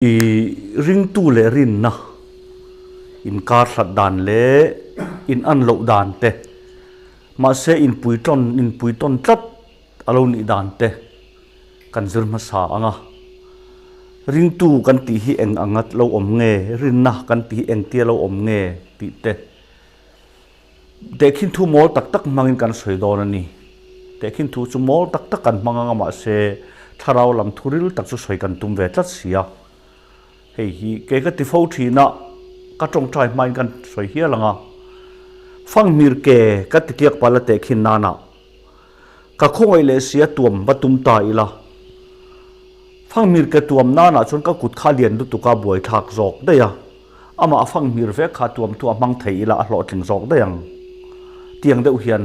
I ringtu leh rinna inkar hlat dan leh in an loh dan te, mahse inpuitawn inpuitawn tlat a lo nih dan te kan zir hmasa ang a. Ringtu kan tih hi eng anga lo awm nge, rinna kan tih hi engtia lo awm nge tih te Tehkhin thu mawl tak tak hmangin kan sawi dawn a ni. Tehkhin thu chu mawl tak tak kan hmang anga mahse thlarau lam thu ril tak chu sawi kan tum ve tlat si a. Hei hi kei ka ti fo thin a, ka tawngtai hmain kan sawi hial ang a. Fanghmir ke ka ti tliak pal a tehkhin nana ka khawngaih leh sia tuam va tum ta ila. Fanghmir ke tuam nanah chuan ka kut kha lian lutuk a buaithlak zawk daih a. Amah a fanghmir vek kha tuamtu a hmang thei ila a hlawhtling zawk daih ang. Tiang deuh hian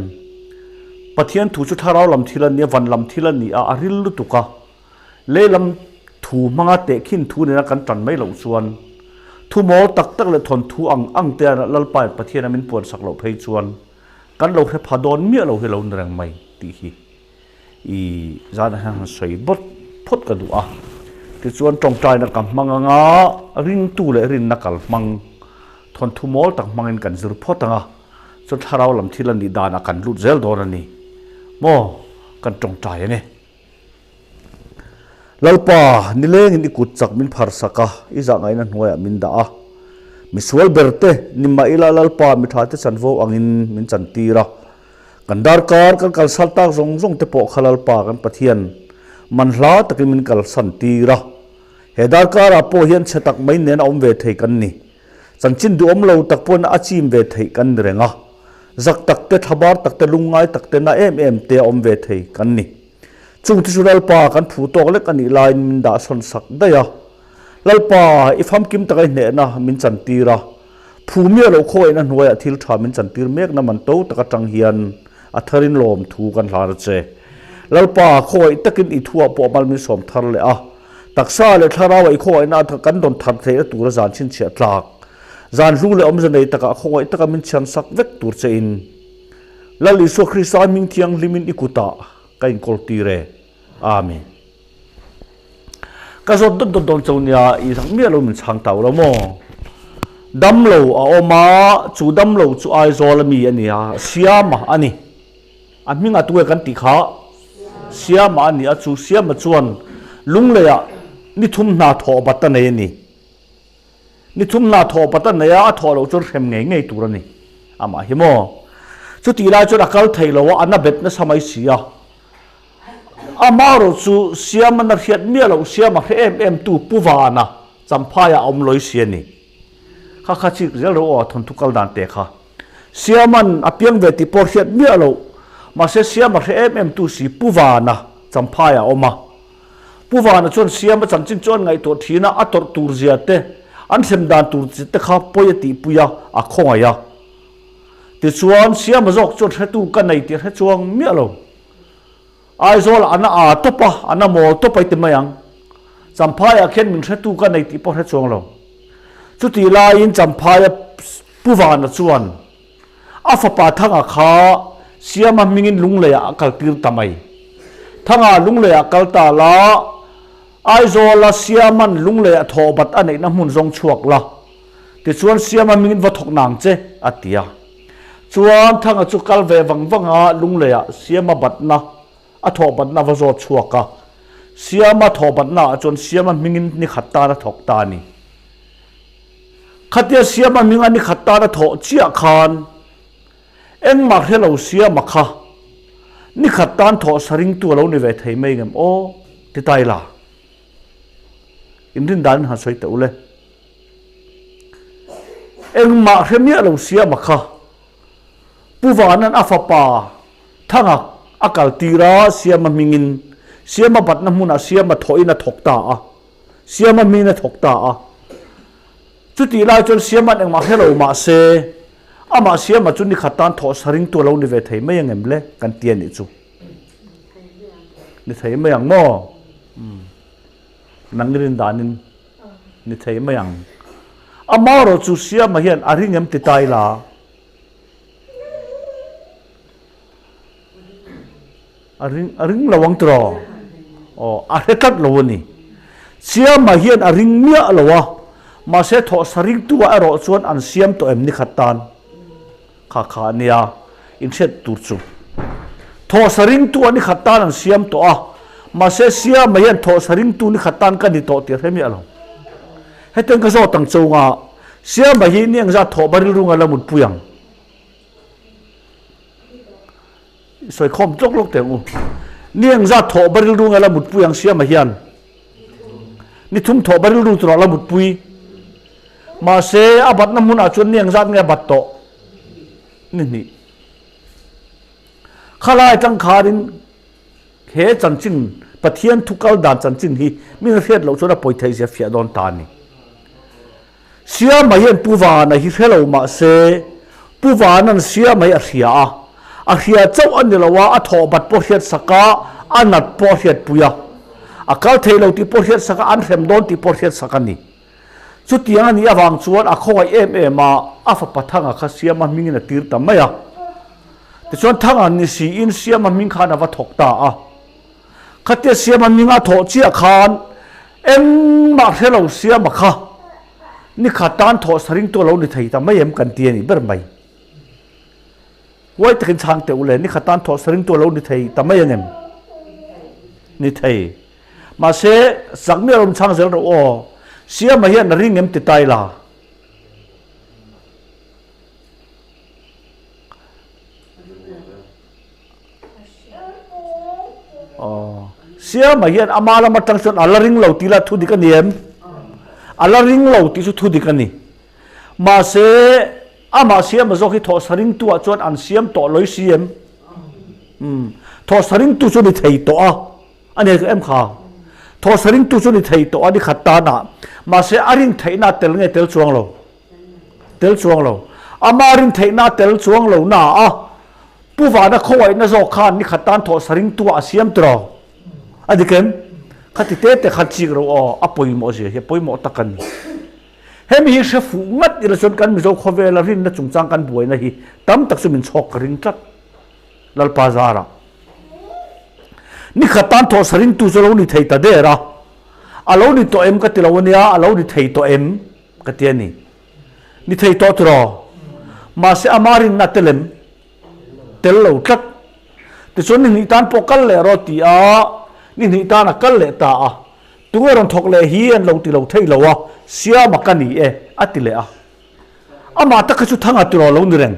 Pathian thu chu thlarau lam thil a nia, van lam thil a ni a, a ril lutuk a. Lei lam thu hmanga tehkhin thu nena kan tan mai loh chuan thu mawl tak tak leh thawnthu ang ang te a Lalpa in Pathian a min puansak loh phei chuan kan lo hre pha dawn miah lo hi lo ni reng mai tih hi. I zanah hian han sawi bawt phawt ka duh a, tichuan tawngtaina ka hmang anga ringtu leh rinna kal hmang thawnthu mawl tak hmangin kan zir phawt anga chuan thlarau lam thil a nih danah kan lut zel dawn a ni maw kan tawngtai a ni. Lalpa, nilengin i kut chak min pharsak a, i zahngaihna hnuaiah min dah a. Misual berte, ni mah ila Lalpa mi thate chanvo angin min chantir a. Kan darkar kan kalsal tak zawng zawng te pawh kha Lalpa kan Pathian man hla takin min kalsan tir a. He darkarah pawh hian chhe tak mai nen a awm ve thei kan ni. Chanchin duhawm lo tak pawhin a chim ve theih kan ni reng a. Zak tak te, thlabar tak te, lungngai tak te, na em em te a awm ve thei kan ni. Chung te chu Lalpa kan phu tawk lek a nih laiin min dah sawn sak daih a. Lalpa, i famkim taka i hnehna min chantir a. Phu miah loh khawiahna hnuaiah thil tha min chantir mekna man to tak atang hian a tharin lawm thu kan hlan a che. Lalpa, khawiah takin i thuah pawh mal min sawm thar leh a. Taksa leh thlarauah i khawiahna kan rawn thar theihna tura zan chhinchhiah tlak. Zan hlu leh awmze nei takah khawiah taka min chhiansak vek tur che in Lal Isua Krista hming thianghlimin i kutah ka inkawl tir e. Amen. Ka zawt dawt dawt dawn cho nia, i zak miah lo min chhang tau lo maw? Dam lo a awm a, chu dam lo chu Aizawl a mi a ni a, Siama a ni. A hming a tunge kan tih kha? Siama a ni a, chu Siama chuan Lungleiah ni thum hna thawh bat a nei a ni. Ni thum hna thawh bat a nei a, a thawh loh chuan hrem ngei ngei tur a ni. Amah hi maw? Chutih lai chuan a kal thei lo a, a na bet nasa mai si a. Amaherawh chu Siama na hriat miah loh Siama hre em em tu Pu Vana Champhaiah a awm lawi si a ni. Kha kha chik zel ro aw a thawnthu kal dan te kha. Siaman a piang ve tih pawh hriat miah loh mahse Siama hre em em tu si Pu Vana Champhaiah a awm a. Pu Vana chuan Siama chanchin chu an ngaihtuah thin a, a tawrh tur zia te, an hrem dan tur te kha pawi a tihpui a, a khawngaih a. Tichuan Siama zawk chuan hretu ka nei tih hre chuang miah lo. Aizawl ah an a tawp a, an a mawl tawp a i ti mai ang. Champhaiah khian min hretu ka nei tih pawh hre chuang lo. Chutih laiin Champhaia Pu Vana chuan a fapa Thanga kha Siama hmingin Lungleiah a kaltir ta mai. Thanga Lungleiah kal ta la, Aizawla Siaman Lungleiah thawhbat a neihna hmun zawng chhuak la. Tichuan Siama hmingin va thawk nang che, a ti a. Chuan Thanga chu kal ve vang vang a, Lungleiah Siama batna, a thawh batna va zawt chhuak a. Siama thawh batna ah chuan Siama hmingin ni khat tan a thawk ta a ni. Khatia Siama hminga ni khat tan a thawh chiah khan engmah hre lo Siama kha ni khat tan thawh sa ringtu a lo ni ve thei mai ngem aw? Ti ta ila. Inrin danin han sawi teh u le. Engmah hre miah lo Siama kha Pu Vanan a fapa Thanga a kal tir a, Siama hmingin Siama batna hmunah Siama thawhin a thawk ta a, Siama hmingin a thawk ta a. Chutih lai chuan Siama'n engmah hre lo mah se, amah Siama chu nikhat tan thawh sa ringtu a lo ni ve thei mai angem le kan ti a nih chu. Ni thei mai ang maw? Nang i rin danin ni thei mai ang. Amaherawh chu Siama hian a ring em ti ta ila? A ring a ring lo ang tiraw? Aw, a hre tlat lo a ni. Siama hian a ring miah lo a, mahse thawhsa ringtu ah erawh chuan an siam tawh em ni khat tan? Kha kha a nia, inhriat tur chu. Thawhsa ringtu ah ni khat tan an siam tawh a, mahse Siama hian thawhsa ringtu ni khat tan ka ni tawh tih a hre miah lo. Hetiang ka zawt ang chunga Siama hi ni engzat thawh ba rilru ngai la mutpui ang? I sawi khawm tlawk tlawk teh ang u. Ni engzat thawh ba rilru nge la mutpui ang Siama hian? Ni thum thawh ba rilru turah la mutpui. Mahse, a batna hmunah chuan ni engzat nge a bat tawh? Ni hnih. Khalai atang khanin he chanchin, Pathian thu kal dan chanchin hi min hriat loh chuan a pawi theih zia fiah dawn ta a ni. Siama hian Pu Vana hi hre lo mah se, Pu Vana'n Siama hi a hria a, a hria chauh a ni lo a, a thawh bat pawh hriat sak a, a nat pawh a hriatpui a, a kal thei lo tih pawh hriat sak a, an hrem dawn tih pawh hriat sak a ni. Chutiang a nih avang chuan a khawngaih em em a, a fapa Thanga kha Siama hmingin a tir ta mai a. Tichuan Thanga ni siin Siama hming khan a va thawk ta a. Khatia Siama hming a thawh chiah khan engmah hre lo Siama kha ni khat tan thawh sa ringtu a lo ni thei ta mai em kan ti a nih ber mai. Huai takin chhang teh u le, ni khat tan thawh sa ringtu a lo ni thei ta mai ang em? Ni thei. Mahse, chak miah lo chhang zel rawh aw. Siama hian a ring em ti tai la. Siama hian ama lam atang chuan a la ring lo tih lah thu dik a ni em? A la ring lo tih chu thu dik a ni. Mahse, amah Siama zawk hi thawhsa ringtu ah chuan an siam tawh lawih si em? Umm, thawhsa ringtu chu ni thei tawh a, a ni em kha? Thawhsa ringtu chu ni thei tawh a ni khat tan ah, mahse a rin theihna a tel nge tel chuang lo? Tel chuang lo. Ama rin theihna a tel chuang lo na a, Pu Vana khawngaihna zawk khan ni khat tan thawh sa ringtu ah a siam tiraw? A dik em? Khati te te khan chik ro aw, a pawimawh zia hi a pawimawh tak a ni. Hemi hi hre fuh ngat ila chuan kan Mizo khawvela rinna chungchang kan buaina hi tam tak chu min chhawk ka ring tlat. Lalpa zarah. Ni khat tan thawh sa ringtu chu a lo ni thei ta der a. A lo ni tawh em ka ti lo ania, a lo ni thei tawh em ka ti a ni. Ni thei tawh tiraw? Mahse ama rinna te lem tel lo tlat. Tichuan ni hnih tan pawh kal leh rawh ti a, ni hnih tan a kal leh ta a. Tunge rawn thawk leh hi an lo ti lo thei lo a, Siama ka ni e a ti leh a. Amah tak kha chu Thanga tiraw lo ni reng.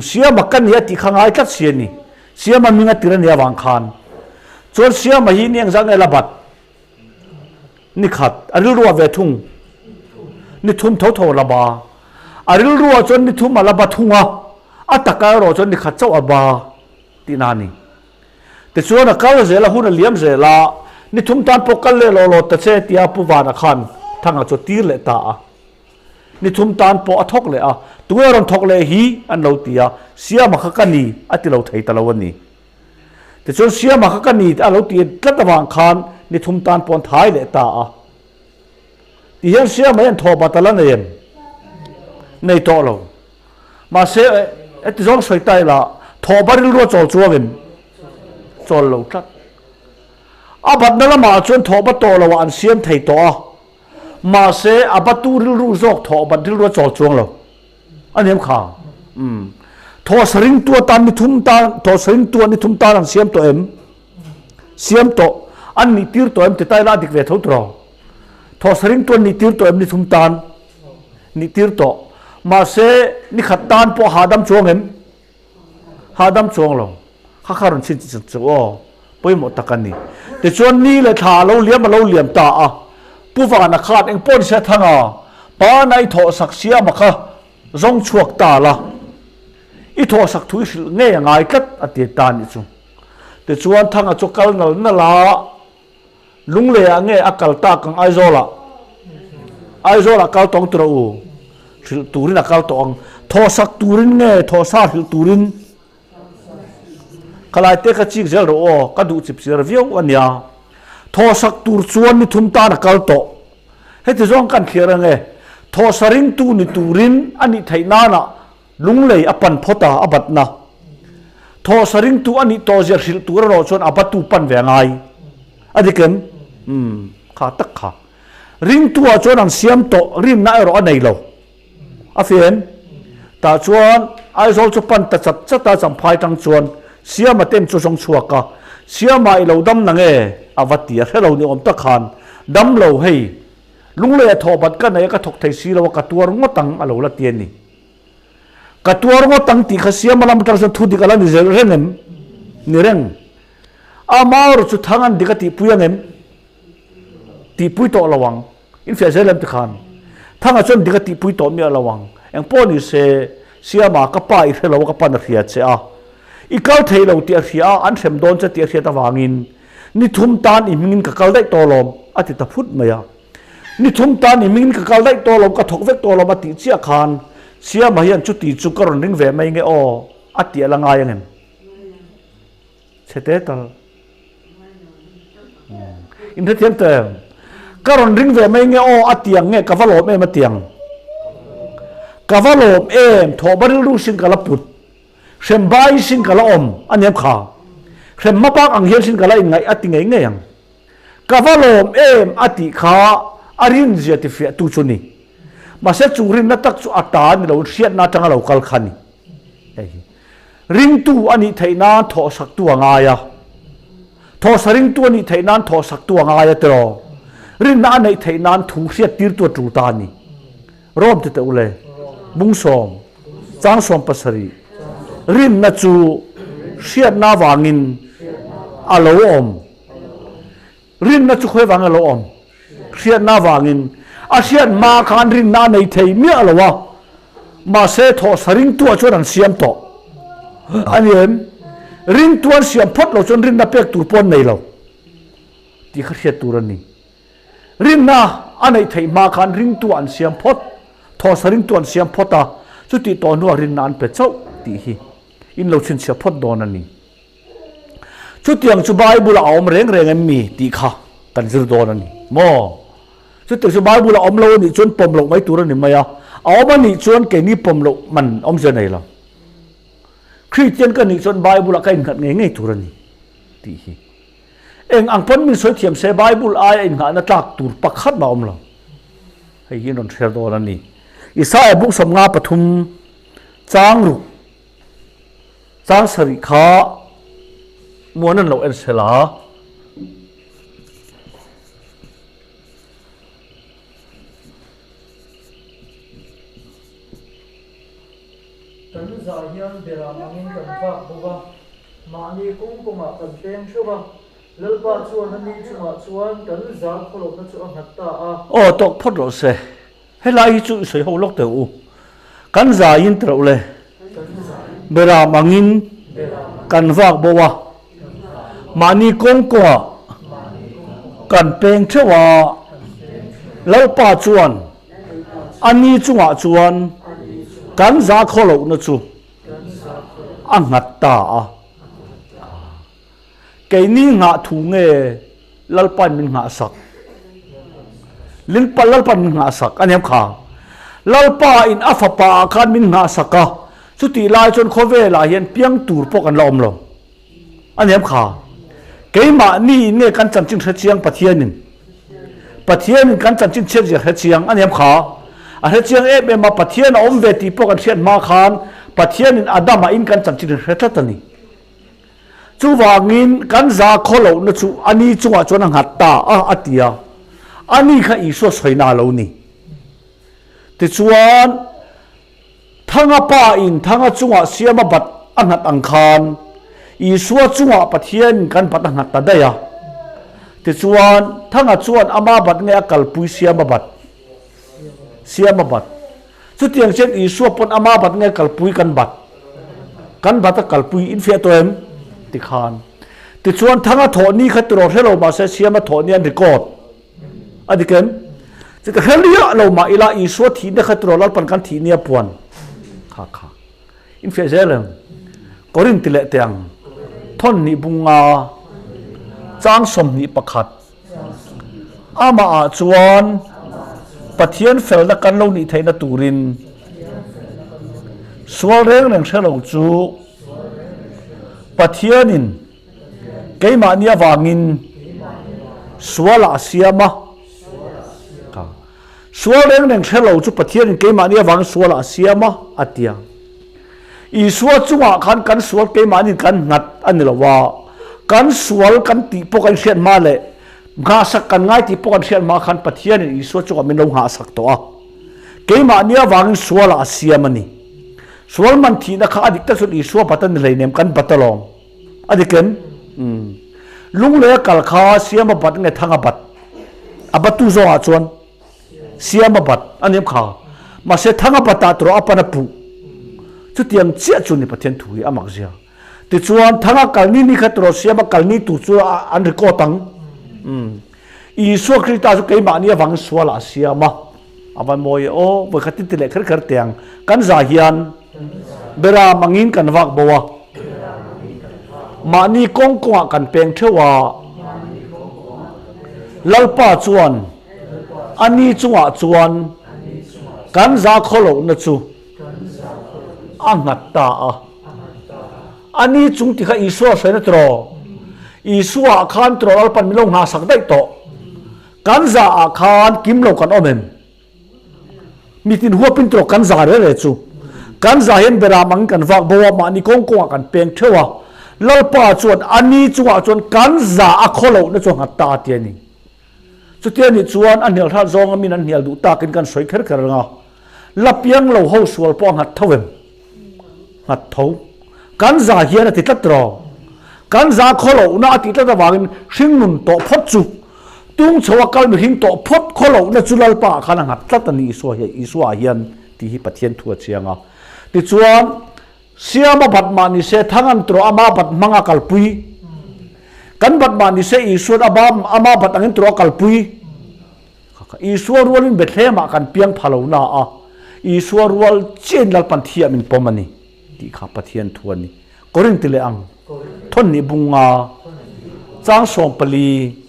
Siama ka ni a tih kha ngai tlat si a ni. Siama hming a tir a nih avang khan. Chuan Siama hi ni engzah nge la bat? Ni khat, a rilruah ve thung. Ni thum tho tho a la ba. A rilruah chuan ni thum a la ba thung a, a taka erawh chuan ni khat chauh a ba tihna a ni. Tichuan a kal zel a, hun a liam zel a, ni thum tan pawh kal leh lawh lawh ta che tia Pu Vana khan Thanga chu a tir leh ta a. Ni thum tan pawh a thawk leh a, tunge rawn thawk leh hi an lo ti a, Siama kha ka ni a ti lo thei ta lo a ni. Tichuan Siama kha ka ni a lo ti tlat avang khan ni thum tan pawh an thai leh ta a. Ti hian Siama hian thawh bat a la nei em? Nei tawh lo. Mahse, heti zawng sawi ta ila, thawh ba rilru a chawl chuang em? Chawl lo tlat. A batna lamah chuan thawh ba tawh loah an siam thei tawh a. Mahse, a batu rilru zawk thawh bat rilru a chawl chuang lo. A ni em kha? Umm. Thawhsa ringtu atan ni thum tan, thawhsa ringtu ah ni thum tan an siam tawh em? Siam tawh. An nih tir tawh em ti ta ila a dik ve tho tawh. Thawhsa ringtu an nih tir tawh em ni thum tan? Nih tir tawh. Mahse, ni khat tan pawh hahdam chuang em? Hahdam chuang lo. Kha kha rawn chhin chi chu aw. Pawimawh tak a ni. Tichuan ni leh thla a lo liam a lo liam ta a. Pu Vana khan eng pawh ni se thang a, Pana i thawhsak siama kha zawng chhuak ta la. I thawhsak thu i hrilh ngei a ngai tlat a ti ta nih chu. Tichuan Thanga chu kal nal nal a, Lunglei ah nge a kal tak ang Aizawl ah? Aizawl ah kal tawng tawh u. Hrilh turin a kal tawh ang. Thawhsak turin nge thawhsa hrilh turin? Khalai te ka chik zel rawh aw, ka duh chip chiar viau a nia. Thawhsak tur chuan ni thum tan a kal tawh. Heti zawng kan thlir ang e, thawhsa ringtu ni turin a nih theih nanah Lunglei a pan phawt a, a batna. Thawhsa ringtu a nih tawh zia hrilh tur erawh chuan a batu pan ve a ngai. A dik em? Umm. Kha tak kha. Ringtu-ah chuan an siam tawh, rinna erawh a nei lo. A fian. Tah chuan Aizawl chu pan ta chat chat a, Champhai tang chuan Siama ten chu zawng chhuak a, Siama i lo dam na nge? a va ti a, hre lo ni awm tak khan, Dam lo hei, lunglei a thawh bat ka nei a, ka thawk thei si lo a, ka tuar ngawt ang a lo la ti a ni. Ka tuar ngawt ang tih kha Siama lam atang chuan thu dik a la ni zel reng em? Ni reng. Ama erawh chu thang an dik a tihpui ang em? Tihpui tawh lo ang. In fiah zel em tikhan? Thanga chuan dik a tihpui tawh miah lo ang. Eng pawh ni se, Siama, ka pa i hre lo a, ka pan a hria che a. I kal thei lo tih a hria a, an hrem dawn che tih a hriat avangin ni thum tan i hmingin ka kal daih tawh lawm, a ti ta phut mai a. Ni thum tan i hmingin ka kal daih tawh lawm, ka thawk vek tawh lawm a tih chiah khan Siama hian chuti chu ka rawn ring ve mai nge aw, a tih a la ngai ang em? Chhe te tal. In hrethiam tawh em? Ka rawn ring ve mai nge aw a tiang nge ka va lawm em a tiang. Ka va lawm em thawhba rilru sin ka la put. Hrem bai sin ka la awm a niam kha. Hrem hmabak ang hian sin ka la inngaih a ti ngei ngei ang. Ka va lawm em a tih kha a rinzia tifiahtu chu ni. Mahse chu rinna tak chu a ta ni loin hriatna atanga lo kal kha ni. Hei hi. Ringtu a nih theih nan thawhsaktu a ngai a. Thawhsa ringtu a nih theih nan thawhsaktu a ngai a tiraw? Rinna a neih theih nan thu hriattirtu a tul ta a ni. Rawm ti teh u le. Bungsawm, Changsawm pasarih, Rinna chu hriatna avangin a lo awm. Rinna chu khawi vang elo awm? Hriatna vangin. A hriat hma khan rinna a nei thei miah lo a, mahse thawhsa ringtuah chuan an siam tawh a ni em? Ringtu an siam phawt lo chuan rinna pek tur pawh an nei lo tih kha hriat tur a ni. Rinna a neih theih hma khan ringtuah an siam phawt, thawhsa ringtu an siam phawt a, chutih tawh hnuah rinna an pe chauh tih hi in lo chhinchhiah phawt dawn a ni. Chutiang chu Bible-ah a awm reng reng em mi tih kha kan zir dawn a ni maw? Chutiang chu Bible-ah awm lo a nih chuan pawm loh mai tur a ni mai a, a awm a nih chuan keini pawm loh man awmzia nei lo. Kristian ka nih chuan Bible-ah ka innghat ngei ngei tur a ni tih hi. Eng ang pawn min sawi thiam se Bible aia innghahna tlak tur pakhat mah a awm lo. Hei hi an rawn hriat dawn a ni. Isaiah buk 53 chang ruk. Chang sarih kha muan an lo en sel a. Kan zah hian beram angin kan vak bawk a, mahni kawng kawngah kan peng theuh a, Lalpa chuan a ni chungah chuan kan zah khawlawpna chu a nghat ta a. Aw tawk phawt rawh se. Helai hi chu i sawi ho lawk teh u. Kan zaiin ti reuh le. Beram angin kan vak bo a. Mahni kawng kawngah kan peng theuh a. Lalpa chuan a ni chungah chuan kan za khaw lohna chu a nghat ta a. Keini nghah thu nge Lalpain min nghah sak? Lilpa Lalpain min nghah sak a niam kha. Lalpa in a fapa ah khan min nghah sak a, chutih lai chuan khawvel ah hian piang tur pawh kan la awm lo a niam kha. Keimahni in nge kan chanchin hre chiang Pathian in? Pathian in kan chanchin chhiat zia hre chiang a niam kha. A hre chiang em em a, Pathian a awm ve tih pawh kan hriat hma khan Pathian in Adam ah in kan chanchin hre tlat a ni. Chuvangin kan za khaw lohna chu a ni chungah chuan a nghat ta a, a ti a. A ni kha Isua sawina a lo ni. Tichuan, Thanga pa in Thanga chungah siama bat a nghat ang khan, Isua chungah Pathianin kan bat a nghat ta daih a. Tichuan, Thanga chuan ama bat nge a kalpui siama bat? Siama bat. Chutiang chuan Isua pawn ama bat nge kalpui kan bat? Kan bat a kalpui in fiah tawh em? Tikhan. Tichuan Thanga thawh ni kha tiraw hre lo mahse Siama thawh ni an record a dik em? Chuti hre liah lo mah ila Isua thihna kha tiraw Lalpan kan thih nia puan kha kha in fiah zel em? Korinth ti leh teh ang thawn hnih bunga chang 21. Amahah chuan Pathian felna kan lo nih theihna turin sual reng reng hre lo chu Pathianin keimahni avangin sualah a siam a. Sual reng reng hre lo chu Pathianin keimahni avangin sualah a siam a, a ti a. Isua chungah khan kan sual keimahniin kan nghat a ni lo a, kan sual kan tih pawh kan hriat hma leh nghahsak kan ngai tih pawh kan hriat hma khan Pathianin Isua chungah min lo nghahsak tawh a. Keimahni avangin sualah a siam a ni. Sual man thihna kha a dik tak chuan Isua bat a ni hleinem, kan bat alawm. A dik em? Umm. Lunglei a kal kha siam a bat nge thang a bat? A battu zawngah chuan siam a bat a ni em kha? Mahse thang a batah tawh a pan a puh. Chutiang chiah chu ni Pathian thu hi a mak zia. Tichuan thang a kal ni ni kha tawh siam a kal ni tur chu an record ang. Umm. Isua Krista chu keimahni avangin sualah a siam a. A va mawi e aw, vawikhat tin ti leh kher kher teh ang. Kan za hian beram angin kan vak bo a, mahni kawng kawngah kan peng theuh a. Lalpa chuan a ni chungah chuan kan za khaw lohna chu a nghat ta a. A ni chung ti kha Isua hruaina tiraw? Isua ah khan tiraw Lalpan min lo nghahsak daih tawh. Kan za ah khan kim lo kan awm em? Mitin huapin tawk kan za re re chu. Kan za hian beram angin kan vak bo a, mahni kawng kawngah kan peng theuh a. Lalpa chuan a ni chungah chuan kan za a khaw lohna chu a nghat ta a ti a ni. Chutia nih chuan a hnial hrat zawnga min an hnial duh takin kan sawi kher kher reng a. La piang lo ho sual pawh a nghat tho em? Nghat tho. Kan za hian a ti tlat rawh. Kan za khaw lohna a tih tlat avangin hringnun tawh phawt chu tung chho a kal mihring tawh phawt khaw lohna chu Lalpa ah khan a nghat tlat a ni Isua hian Isua ah hian tih hi Pathian thu a chiang a. Tichuan Siama bat mah ni se thang an tawh ama bat hmang a kalpui. Kan bat mah ni se Isuan ama bat angin tawh a kalpui. Isua rualin Bethlehem-ah kan piang pha lo na a, Isua rual chiahin Lalpan thiah min pawm a ni tih kha Pathian thu a ni. Korinth leh ang thawnhnih bunga chang 14,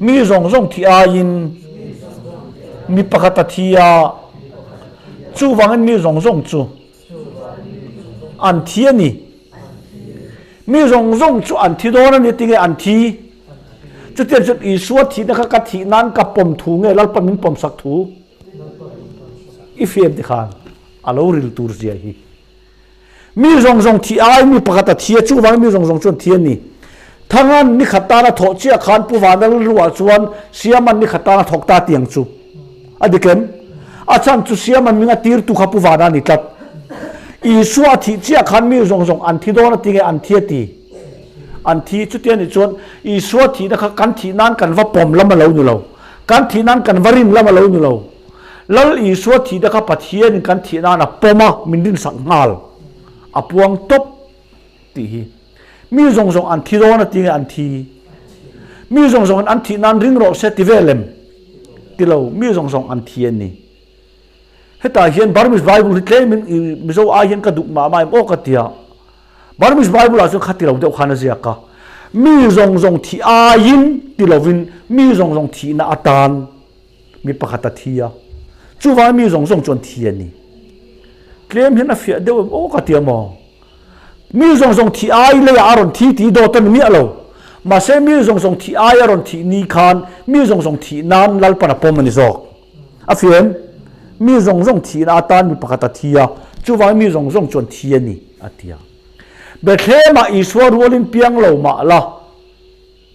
Mi zawng zawng thi aiin mi pakhat a thi a, chuvangin mi zawng zawng chu an thi a ni. Mi zawng zawng chu an thi dawn a ni, tinge an thi? Chutiang chuan Isua thihna kha ka thih nan ka pawm thu nge Lalpa min pawm sak thu i fiam ti khan a lo ril tur zia hi. Mi zawng zawng thih ai mi pakhat a thi a, chuvangin mi zawng zawng chuan thi a ni. Thangan ni khat tan a thawh chiah khan Pu Vana rilruah chuan Siaman ni khat tan a thawk ta tiang chu a dik em? A chhan chu Siaman ming a tirtu kha Pu Vana a ni tlat. Isua a thih chiah khan mi zawng zawng an thi dawn a ti nge an thi a ti? An thi. Chuti a nih chuan Isua thihna kha kan thih nan kan va pawm lam a lo ni lo. Kan thih nan kan va rin lam a lo ni lo. Lal Isua thihna kha Pathianin kan thih nan a pawm a, min rinsak nghal. A puang tawp tih hi. Mi zawng zawng an thi dawn a ti nge an thi? Mi zawng zawngin an thih nan ring rawh se ti vel em? Ti lo, mi zawng zawng an thi a ni. Hetah hian Burmese Bible hi tlemin Mizo ai hian ka duh mah mah em aw ka ti a. Burmese Bible ah chuan kha ti lo deuh khan a ziak a. Mi zawng zawng thih aiin ti lovin mi zawng zawng thihna atan mi pakhat a thi a. Chuvangin mi zawng zawng chu an thi a ni. Tlem hian a fiah deuh em aw ka ti a maw? Mi zawng zawng thih ai leiah a rawn thi tih dawt a ni miah lo. Mahse mi zawng zawng thih ai a rawn thih ni khan mi zawng zawng thih nan Lalpan a pawm a ni zawk. A fiam, mi zawng zawng thihna atan mi pakhat a thi a, chuvangin mi zawng zawng chuan thi a ni, a ti a. Bethlehem-ah Isua rualin piang lo mah la,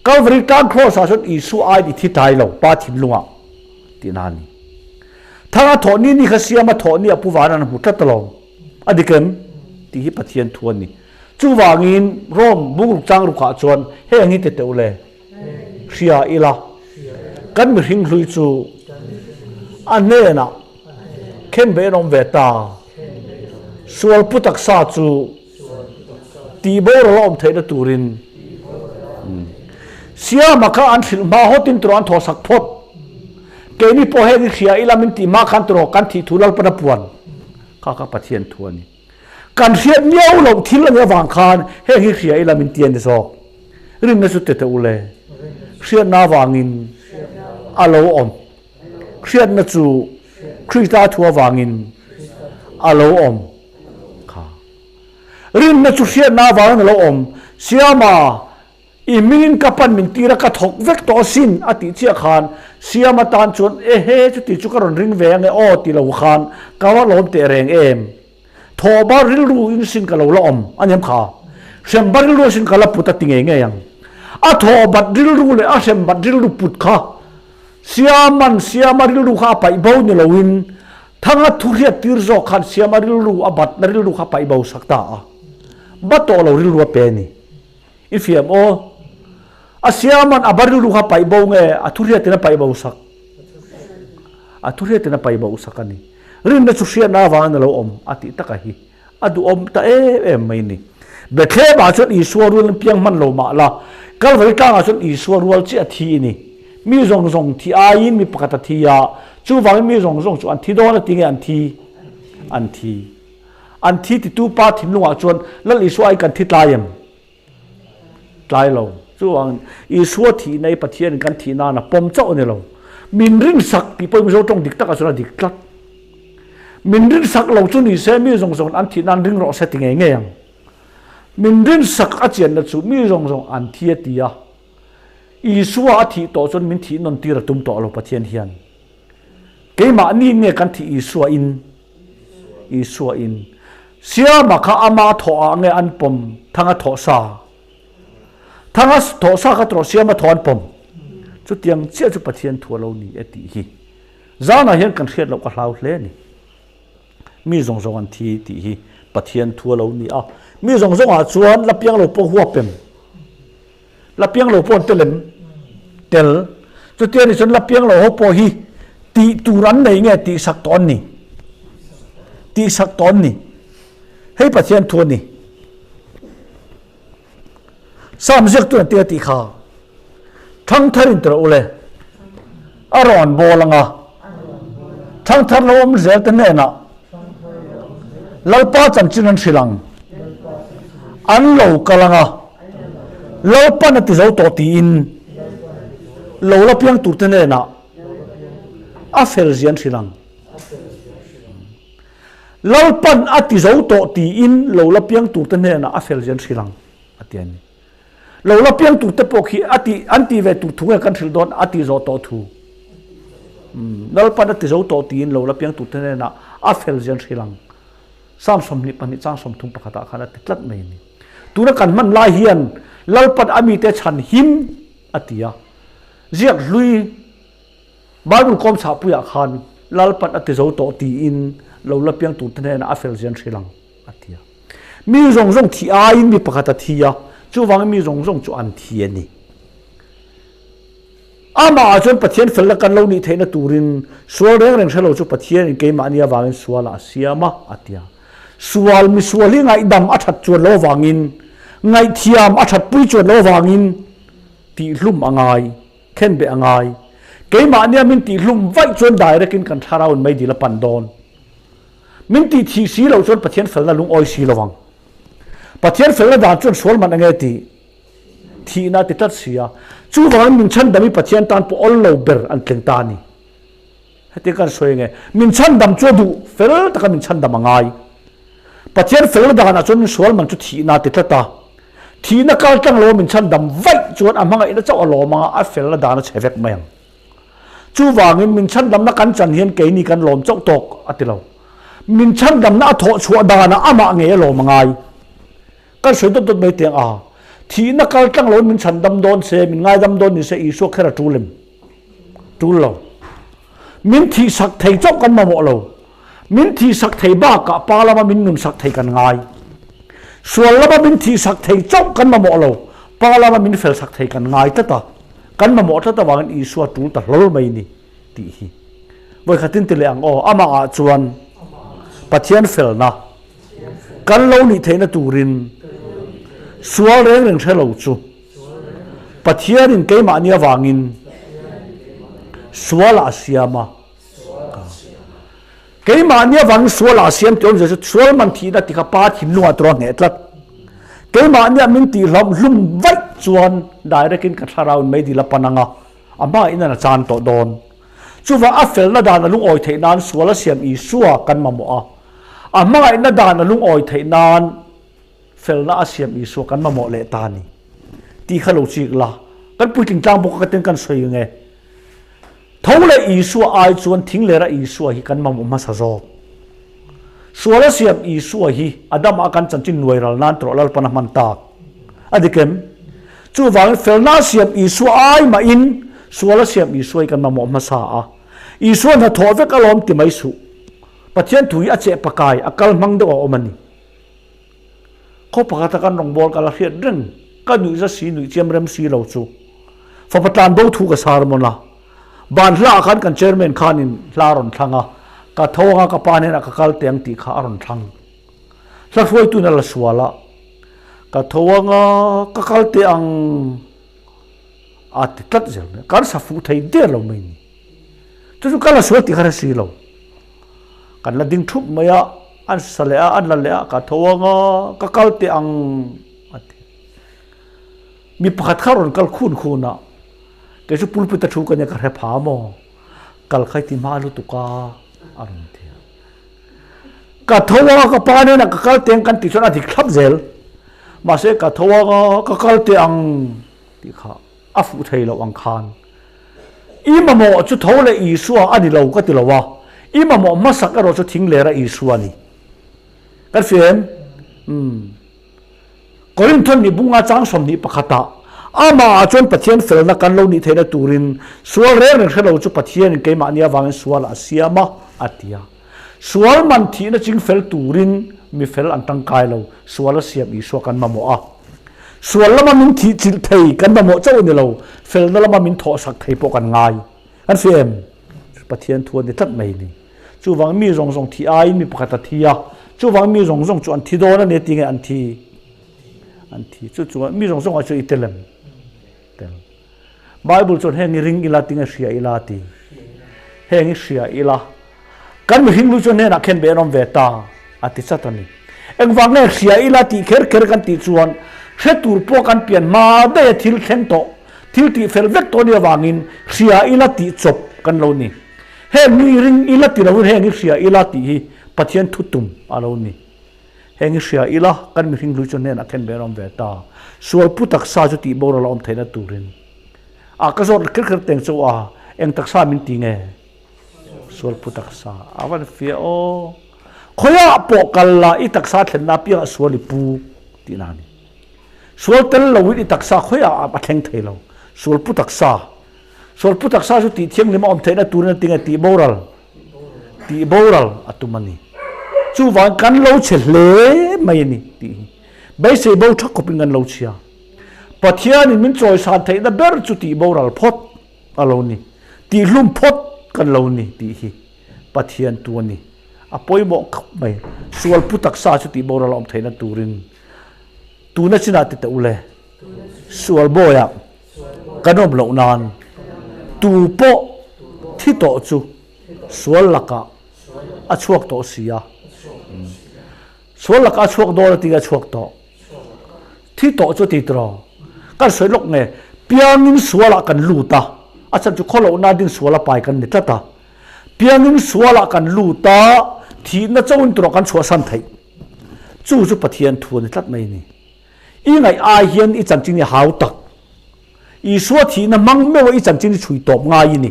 Kalvari tlang Kraws-ah chuan Isua aiin i thi tlai lo, Pa thinlungah, tihna a ni. Thang a thawh ni ni kha siam a thawh ni a Pu Vana'n a hmu tlat alawm. A dik em? Tih hi Pathian thu a ni. Chuvangin Rome bungruk chang rukah chuan heng hi ti teh u le. Hria ila, kan mihring hlui chu a hnenah khenbeh an awm ve ta. Sual pu taksa chu tihboral a awm theihna turin Siama kha an hrilh hma hawtin turaw an thawhsak phawt. Keini pawh heng i hria ila min tih hma khan turaw kan thih thu Lalpan a puan kha kha Pathian thu a ni. Kan hriat miau loh thil a nih avang khan heng hi hria ila min ti a ni zawk. Rinna chu tete u le. Hriatna avangin a lo awm. Hriatna chu Krista thu avangin a lo awm kha. Rinna chu hriatna avangin a lo awm. Siama, i hmingin ka pan min tir a, ka thawk vek tawh asin a tih chiah khan. Siam atan chuan, Ehe, chuti chu ka rawn ring ve ange aw ti lo khan ka va lawm teh reng em? Thawhba rilru in sin ka lo la awm a niam kha. Hremba rilru a sin ka la put a ti ngei ngei ang. A thawhbat rilru leh a hrembat rilru put kha Siaman Siama rilru kha a paih bo ni loin Thanga thuhriat tir zawk khan Siama rilru a batna rilru kha a paih bo sak ta a. Ba tawh lo rilru a pe a ni. I fiam aw. A Siaman a ba rilru kha a paih bo nge a thuhriatin a paih bo sak? A thuhriatin a paih bo sak a ni. Rinna chu hriatna avangin a lo awm a tih taka hi a duhawm ta em em mai ni. Bethlehem-ah chuan Isua rual an piang hman lo mah la, Kalvari tlangah chuan Isua rual chiah a thi i ni. Mi zawng zawng thi aiin mi pakhat a thi a, chuvangin mi zawng zawng chu an thi dawn a ti nge an thi? An thi. An thi titu pa thinlungah chuan Lal Isua ai kan thi tlai em? Tlai lo. Chuvangin Isua thihna hi Pathianin kan thih nana pawm chauh a ni lo. Min rinsak tih pawh Mizo tawng dik takah chuan a dik tlat. Min rinsak lo chu ni se mi zawng zawng an thih nan ring rawh se ti ngei ngei ang. Min rinsak a chianna chu mi zawng zawng an thi a ti a. Isua a thih tawh chuan min thih nawn tir a tum tawh lo Pathian hian. Keimahni nge kan thih Isua in? Isua in. Siama kha ama thawh ah nge an pawm Thanga thawh sa? Thanga thawh sa kha tawh Siama thawh an pawm. Chutiang chiah chu Pathian thu a lo ni e tih hi. Zanah hian kan hriat loh ka hlau hle a ni. Mi zawng zawng an thi tih hi Pathian thu a lo ni a. Mi zawng zawngah chuan la piang lo pawh huap em? La piang lo pawh an tel em? Tel. Chutia ni chuan la piang lo ho pawh hi tih tur an nei nge tih sak tawh an ni? Tih sak tawh an ni. Hei Pathian thu a ni. Sam ziaktu an tia tih kha thangthar in tirh ule a rawn bawl anga thangthar lo awm zel te hnenah Lalpa chanchin an hrilh ang an lo kal anga Lalpan a ti zo tawh tiin lo la piang tur te hnenah a fel zia an hrilh ang. Lalpan a ti zo tawh tiin lo la piang turte hnenah a fel zian hrilh ang, a ti a ni. Lo la piang turte pawh khi a ti, an ti ve tur thu nge kan hrilh dawn a ti zawh tawh thu. Lalpan a ti zo tawh tiin lo la piang turte hnenah a fel zian hrilh ang. Psalm 22 chang 30 pakhatah khan a ti tlat mai a ni. Tuna kan hman lai hian Lalpan a mite chhan him a ti a. Ziak hlui Bible kawm chhahpuiah khan Lalpan a ti zo tawh tiin lo la piang turte hnenah a fel zian hrilh ang, a ti a. Mi zawng zawng thi aiin mi pakhat a thi a, chuvangin mi zawng zawng chu an thi a ni. Amah ah chuan Pathian felna kan lo nih theihna turin sual reng reng hre lo chu Pathianin keimahni avangin sualah a siam a, a ti a. Sual misual hi ngaihdam a that chuan lo avangin, ngaihthiam a thatpui chuan lo avangin tihhlum a ngai. Khen beh a ngai. Keimahnia min tihhlum vaih chuan direct in kan thlarau in meidil a pan dawn. Min tih thih si loh chuan Pathian felna lungawi si lo ang. Pathian felna dan chuan sual man enge tih? Thihna a ti tlat si a. Chuvangin min chhandam hi Pathian tan pawh awl lo ber an tling ta a ni. Hetiang kan sawi ange, min chhandam chu a duh fel taka min chhandam a ngai. Pathian felna danah chuan min sual man chu thihna a ti tlat a. Thihna kal tlang lo a min chhandam vaih chuan a hmangaihna chauh a lawm anga a felna dan a chhe vek mai ang. Chuvangin min chhandamna kan chan hian keini kan lawm chauh tawk a ti lo. Min chhandamna a thawh chhuah danah amah ngei a lawm a ngai. Kan sawi dawt dawt mai teng a, thihna kal tlang lo in min chhandam dawn se, min ngaidam dawn ni se Isua kher a tul em? Tul lo. Min thihsak thei chauh kan mamawh lo. Min thihsak thei bakah pa lama min nunsak thei kan ngai. Sual lama min thihsak thei chauh kan mamawh lo, pa lama min felsak thei kan ngai tlat a. Kan mamawh tlat avangin Isua tul ta hlawl mai ni tih hi. Vawikhatin ti leh ang aw, amah ah chuan Pathian felna kan lo nih theihna turin sual reng reng hre lo chu Pathianin keimahni avangin sualah a siam a. Keimahni avangin sualah a siam tih awmzia chu sual man thihna ti kha Pa thinlungah tur a hneh tlat. Keimahnia min tihhlawm hlum vaih chuan direct in ka thlarau in meidil a pan ang a, a hmain a chan tawh dawn. Chuvang a felna dan a lungawi theih nan sual a siam Isua kan mamawh a, a hmangaihna dan a lungawi theih nan Felna a siam Isua kan mamawh leh ta a ni tih kha lo chik la. Kan puitling tlang bawk a ka ten kan sawi nge. Tho leh Isua ai chuan thing lera Isua hi kan mamawh hmasa zawk. Suala siam Isua hi Adama kan chanchin nuai ral nan tawh Lalpan a hman tak. A dik em? Chuvangin felna siam Isua ai mahin suala siam Isua hi kan mamawh hmasa a. Isua hnathawh vek alawm ti mai suh. Pathian thu hi a cheh pakai, a kal hmang deuh a awm a ni. Khaw pakhata kan rawngbâwl ka la hriat reng, ka nuih za si nuih chiam rem si lo chu. Fapa tlan bo thu ka sermon a. Ban hlaah khan kan chairman khanin hla a rawn thlang a, ka tho anga ka pa hnenah ka kal teh ang tih kha a rawn thlang. Hla hruaituin a la sual a, ka tho anga ka kal teh ang a ti tlat zel mai a, kan sa fuh thei der lo mai ni. Chu chu ka la sual tih kha hre si lo. Kan la ding thup mai a, an sa leh a, an la leh a, ka tho anga ka kal teh ang a ti. Mi pakhat kha rawn kal khun khun a, kei chu pulpit a thu ka nia ka hre pha maw, kal kha i ti hma lutuk a, a rawn ti a. Ka tho anga ka pa hnenah ka kal teh ang kan tih chuan a dik thlap zel. Mahse ka tho anga ka kal teh ang tih kha a fuh thei loh ang khan. I mamawh chu tho leh Isua a ni lo ka ti lo a, i mamawh hmasak erawh chu thing lera Isua a ni. Kan hria em? Umm. Korinthon nih bunga chang 21 ah, Amah ah chuan Pathian felna kan lo nih theihna turin sual reng reng hre lo chu Pathianin keimahni avangin sualah a siam a, a ti a. Sual man thihna ching fel turin mi fel an tangkai lo, sual a siam Isua kan mamawh a. Sual lama min thih chilh thei kan mamawh chauh a ni lo, felna lama min thawhsak thei pawh kan ngai. Kan hria em? Pathian thu a ni tlat mai ni. Chuvang mi zawng zawng thi aiin mi pakhat a thi a, chuvang mi zawng zawng chu an thi dawn a ni ti nge an thi? An thi. Chu chuan mi zawng zawng ah chuan i tel em? Tel. Bible chuan heng i ring ila ti nge hria ila ti. Heng i hria ila. Kan mihring lu chuan hnenah khen be an awm ve ta a ti chat a ni. Engvang nge hria ila tih kher kher kan tih chuan hre tur pawh kan pian hma daih a thil thleng tawh, thil tih fel vek tawh a nih avangin hria ila tih chawp kan lo ni. Heng hi ring ila ti loin heng hi hria ila tih hi Pathian thu tum a lo ni. Heng hi hria ila kan mihring hlui chu hnenah khen ve an awm ve ta. Sual pu taksa chu tih boral a awm theihna turin a ka zawt kher kher teng chu a eng taksa min ti nge? Sual pu taksa a van fiah aw. Khawiah pawh kal la i taksa thlenna apiangah sual i pu tihna a ni. Sual tel loin i taksa khawiah a thleng thei lo. Sual pu taksa Sual pu taksa chu tih thianghlim a awm theihna turin a tinge tih boral tih boral a tum a ni. Chuvang kan lo chhe hle mai a ni tih hi beisei bo tha khawpin kan lo chhia. Pathianin min chawisan theihna ber chu tih boral phawt a lo ni, tih hlum phawt kan lo ni tih hi Pathian tu a ni. A pawimawh khawp mai. Sual pu taksa chu tih boral a awm theihna turin tuna chinah ti teh u le. Sual bawiah kan awm loh nan tu pawh thi tawh chu sual lakah a chhuak tawh si a. Sual lakah a chhuak dawn a ti a chhuak tawh. Thi tawh chu ti tiraw? Kan sawi lawk nge piangin sualah kan lut a, a chhan chu khawlohna ding sual a pai kan ni tlat a. Piangin sualah kan lut a, thihna chauhin tiraw kan chhuahsan theih. Chu chu Pathian thu a ni tlat mai a ni. I ngaih ai hian i chanchin i hau tak. Isua thihna hmang meuh a i chanchin i chhui tawp ngai i ni.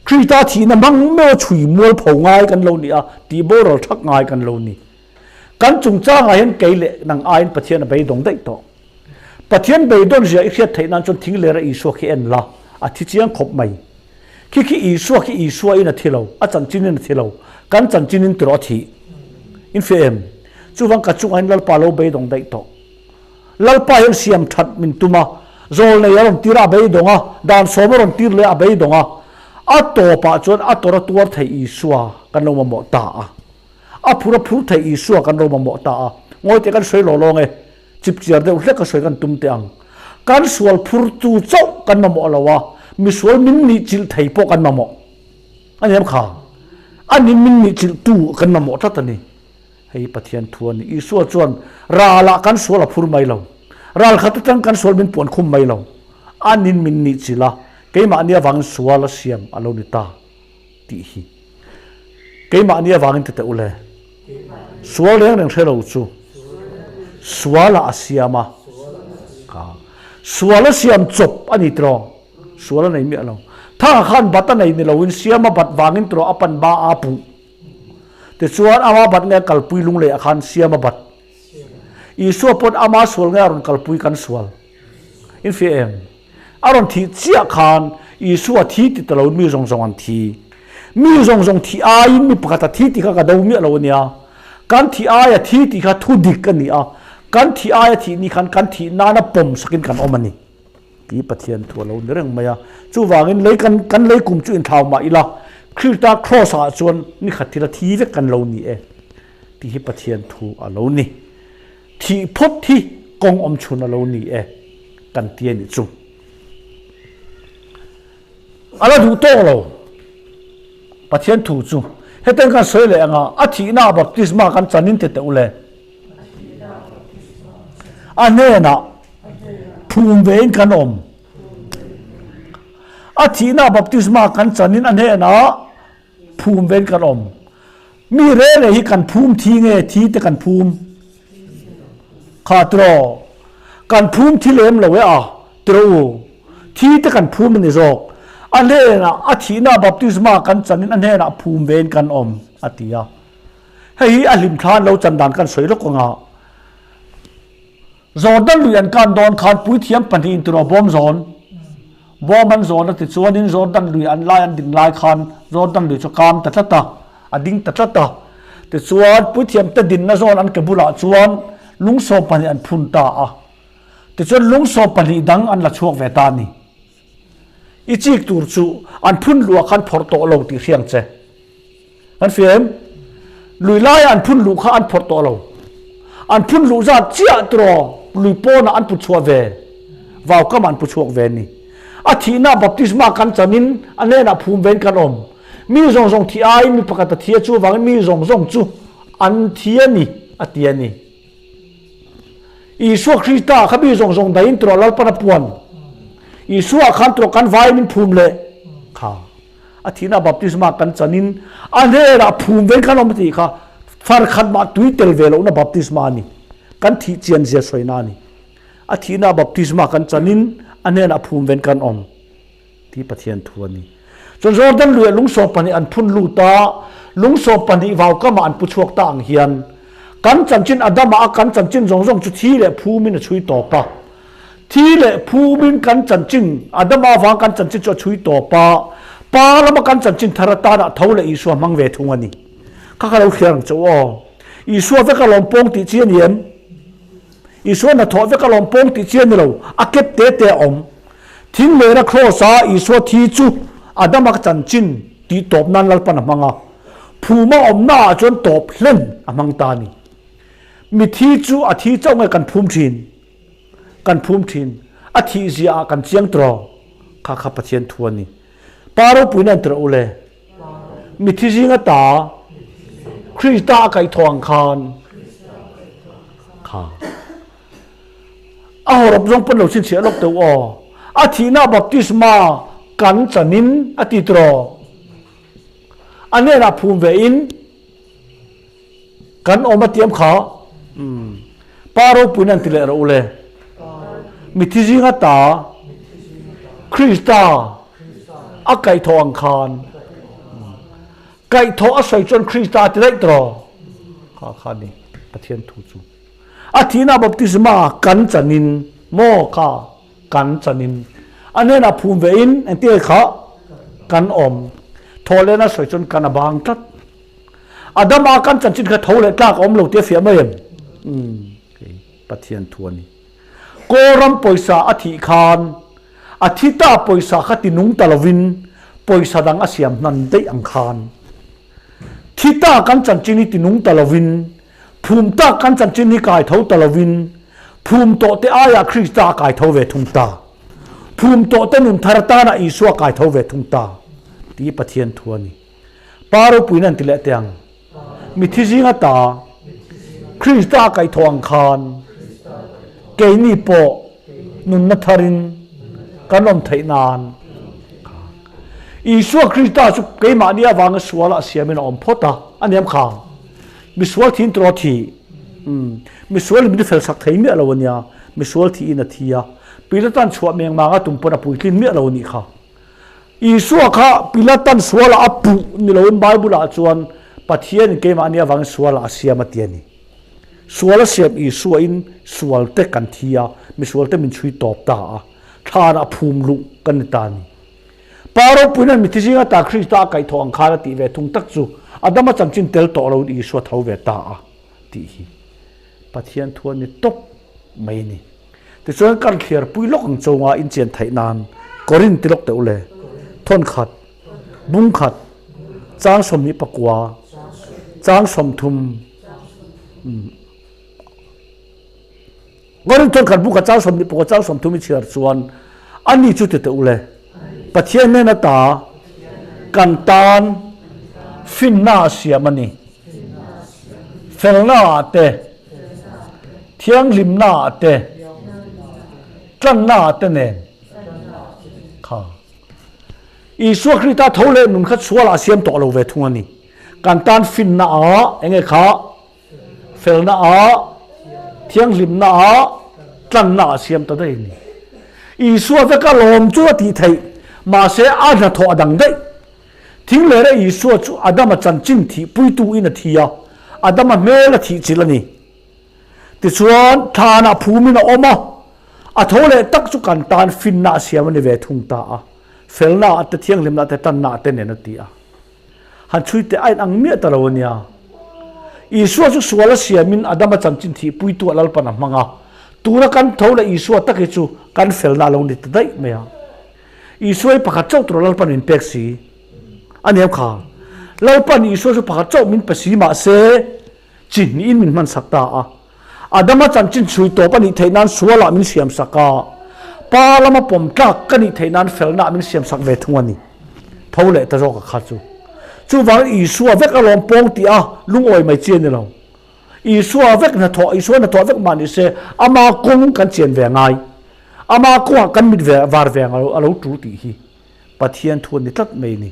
Krista thihna hmang meuh a chhui mualpho ngai kan lo ni a, tih boral thak ngai kan lo ni. Kan chungchangah hian kei leh nang aiin Pathian a beidawng daih tawh. Pathian beidawn zia i hriat theih nan chuan thing lera Isua khi en la, a thi chiang khawp mai. Khi khi Isua khi Isua in a thi lo, a chanchin in a thi lo, kan chanchin in tiraw a thih. In hria em? Chuvang ka chungah hian Lalpa lo beidawng daih tawh. Lalpa hian siam that min tum a, zawlnei a rawn tir a, a beidawng a, dan sawm a rawn tir leh a, a beidawng a. A tawpah chuan a tawrh a tuar thei Isua kan lo mamawh ta a. A phur a phur thei Isua kan lo mamawh ta a. Ngawi teh kan sawi law lawng e. Chipchiar deuh hlek a sawi kan tum teh ang. Kan sual phurtu chauh kan mamawh lo a, misual min nih chilh thei pawh kan mamawh. A ni em kha? A ni min nih chilhtu kan mamawh tlat a ni. Hei hi Pathian thu a ni. Isua chuan ralah kan sual a phur mai lo. Ral khat atang kan sual min puan khum mai lo. A nin min nih chilh a, keimahni avangin sual a siam a lo ni ta tih hi. Keimahni avangin ti teh u le. Sual reng reng hre lo chu sualah a siam a. Ka sual a siam chawp a ni tiraw? Sual a nei miah lo. Thanga khan bat a nei ni loin Siama bat vangin turaw a pan ba a puh. Tichuan ama bat nge a kalpui lunglei ah khan Siama bat. Isua pawn ama sual nge a rawn kalpui kan sual. In fiah em? A rawn thih chiah khan Isua thi ti ta loin mi zawng zawng an thi. Mi zawng zawng thih aiin mi pakhat a thi tih kha ka do miah lo a nia. Kan thih aia thi tih kha thu dik a ni a, kan thih aia thih ni khan kan thih nana pawm sakin kan awm a ni tih Pathian thu a lo ni reng mai a. Chuvangin lei kan kan lei kum chu inthlau mah ila, Krista Kraws ah chuan ni khat thila thi vek kan lo ni e tih hi Pathian thu a lo ni. Thih phawt hi kawng awm chhun a lo ni e kan ti a nih chu. A la duh tawk lo. Pathian thu chu hetiang kan sawi leh anga a thihna baptisma kan chan in ti teh u le. A hnenah phum ve in kan awm. A thihna baptisma kan chan in a hnenah phum ve in kan awm. Mi re re hi kan phum thi nge thi te kan phum? Kha tiraw kan phum thi lem lo e a tiraw u. Thi te kan phum a ni zawk. A hnenah a thihna baptisma kan chanin a hnenah phum vein kan awm a ti a. Hei hi a hlimthla an lo chan dan kan sawi lawk anga. Jordan lui an kan dawn khan puithiam pahnihin tiraw bawm zawn bawm an zawn a ti chuanin Jordan lui an lai an ding lai khan Jordan lui chu kam ta tlat a, a ding ta tlat a. Tichuan puithiam te dinna zawn an ke bulah chuan lungsawm pahnih an phun ta a. Tichuan lungsawm pahnih dang an la chhuak ve ta a ni. I chik tur chu an phun luh ah khan phawrh tawh lo tih hriang che. An fia em? Lui laia an phun luh kha an phawrh tawh lo. An phun luh zat chiah tiraw lui pawnah an pu chhuah ve. Vau kamah an pu chhuak ve a ni. A thihna baptisma kan chanin a hnenah phum vein kan awm. Mi zawng zawng thih aiin mi pakhat a thi a, chuvangin mi zawng zawng chu an thi a ni, a ti a ni. Isua Krista kha mi zawng zawng dahin tiraw Lalpan a puan. Isua khan tiraw kan vai min phum leh kha. A thihna baptisma kan chanin a hnenah phum vein kan awm tih kha far khat mah tui tel ve lohna baptisma a ni. Kan thih chian zia sawina a ni. A thihna baptisma kan chanin a hnenah phum vein kan awm. Ti Pathian thu a ni. Cun Jordan lui ah lungsawm pahnih an phun lut a, lungsawm pahnih vaukam ah an pu chhuak ta ang hian kan chanchin Adam ah a kan chanchin zawng zawng chu thi leh phum in a chhui tawp a. Thi leh phum in kan chanchin Adam avang kan chanchin chu a chhui tawp a, Pa lama kan chanchin thar atan ah tho leh Isua hmang ve thung a ni. Kha ka lo thlir ang che u aw. Isua vek a lawm pawng tih chi a ni em? Isua hnathawh vek a lawm pawng tih chi a ni lo, a kep te te a awm. Thinglera Kraws-a Isua thi chu Adama chanchin tih tawp nan Lalpan a hmang a, phuma awmnaah chuan tawp hlen a hmang ta a ni. Mithi chu a thi chauh nge kan phum thin? Kan phum thin. A thih ziaah kan chiang tawh. Kha kha Pathian thu a ni. Pa ropuina an tirh u le. Mithi zinga ta Krista a kaihthawh ang khan kha. A hawrawp zawng pawn lo chhinchhiah lawk teuh aw. A thihna baptisma kan chanin a ti tiraw? A hnenah phum ve in kan awm a tiam kha. Umm. Pa ropuiin an ti leh rawh u le. Mithi zinga ta Krista a kaihthawh ang khan kaihthawh a sawi chuan Krista a ti daih tiraw? Kha kha ni Pathian thu chu. A thihna baptisma kan chanin maw kha kan chanin a hnenah phum ve in engtin kha kan awm. Thawhlehna sawi chuan kan a bang tlat. Adama kan chanchin kha tho leh tlak a awm lo tih a fiah mai em? Umm Pathian thu a ni. Kawlram pawisa a thih khan a thi ta pawisa kha ti nung ta lovin pawisa dang a siam hnan daih ang khan thi ta kan chanchin hi ti nung ta lovin Phum tak kan chanchin hi kai tho ta lovin phum tawh te aiah Krista a kai tho ve thung ta. Phum tawh te nun thar atana Isua kai tho ve thung ta tih Pathian thu a ni. Pa ropuiin an ti leh teh ang. Mithi zinga ta Krista a kaih thawh ang khan keini pawh nunna tharin kan awm theih nan Isua Krista chu keimahni avanga sualah siamin a awm phawt a, a niam kha. Misual thiin tiraw thi? Umm, misual in min fel sak thei miah lo a nia, misual thiin a thi a. Pilatan chhuah meng manga tum pawn a puitlin miah lo a nih kha. Isua kha Pilatan sualah a puh ni loin Bible-ah chuan Pathianin keimahni avangin sualah a siam a ti a ni. Sual a siam Isuain sualte kan thi a, misualte min chhui tawp ta a, thlanah phum luh kan ni ta a ni. Pa ropuiin an mithi zinga ta Krista a kaihthawh ang khan a tih ve thung tak chu Adama chanchin tel tawh loin Isua tho ve ta a tih hi Pathian thu a ni tawp mai a ni. Tichuan kan thliar pui lawk ang chunga inchian theih nan Korin ti lawk teh u le, thawnkhat, bungkhat, chang 29, chang 30, Korin thawnkhat bungkhat chang 24 chang 30 i chhiar chuan ani chu ti teh u le, Pathian hnen ata kan tan finna a siam a ni, felna ah te, Thianghlimna ah te, tlanna ah te nen kha Isua Krista tho leh nun kha chhual ah siam tawh lo ve thung a ni. Kan tan finna ah enge kha felna ah thianghlimna ah tlanna ah siam ta daih a ni. Isua veka lawm chu a tih theih mahse a hnathawh a dang daih. Thing leh reh Isua chu Adama chanchin thihpuitu in a thi a, Adama hmel a thih chilh a ni. Tichuan, thlanah phumin a awm a, a tho leh tak chu kan tan finna a siam a ni ve thung ta a, felna ah te, thianghlimna ah te, tanna ah te nen a ti a. Han chhui teh a inang miah ta lo a nia. Isua chu sual a siamin Adama chanchin thihpuitu ah Lalpan a hmang a, tuna kan tho leh Isua tak hi chu kan felna a lo ni ta daih mai a. Isua hi pakhat chauh tur Lalpan min pek si a ni kha. Lalpan Isua chu pakhat chauh min pe si mahse chi hnihin min hman sak ta a. Adama chanchin chhui tawp a nih theih nan sualah min siam sak a, Pa lama pawm tlak ka nih theih nan felnaah min siam sak ve thung a ni. Tho leh ta zawk a kha chu. Chuvangin Isua vek alawm pawng tih a lungawi mai chi a ni lo. Isua vek hnathawh, Isua hnathawh vek mah ni se ama kawng kan chian ve a ngai. Ama kawngah kan mit ve var ve ang a lo tul tih hi Pathian thu a ni tlat mai a ni.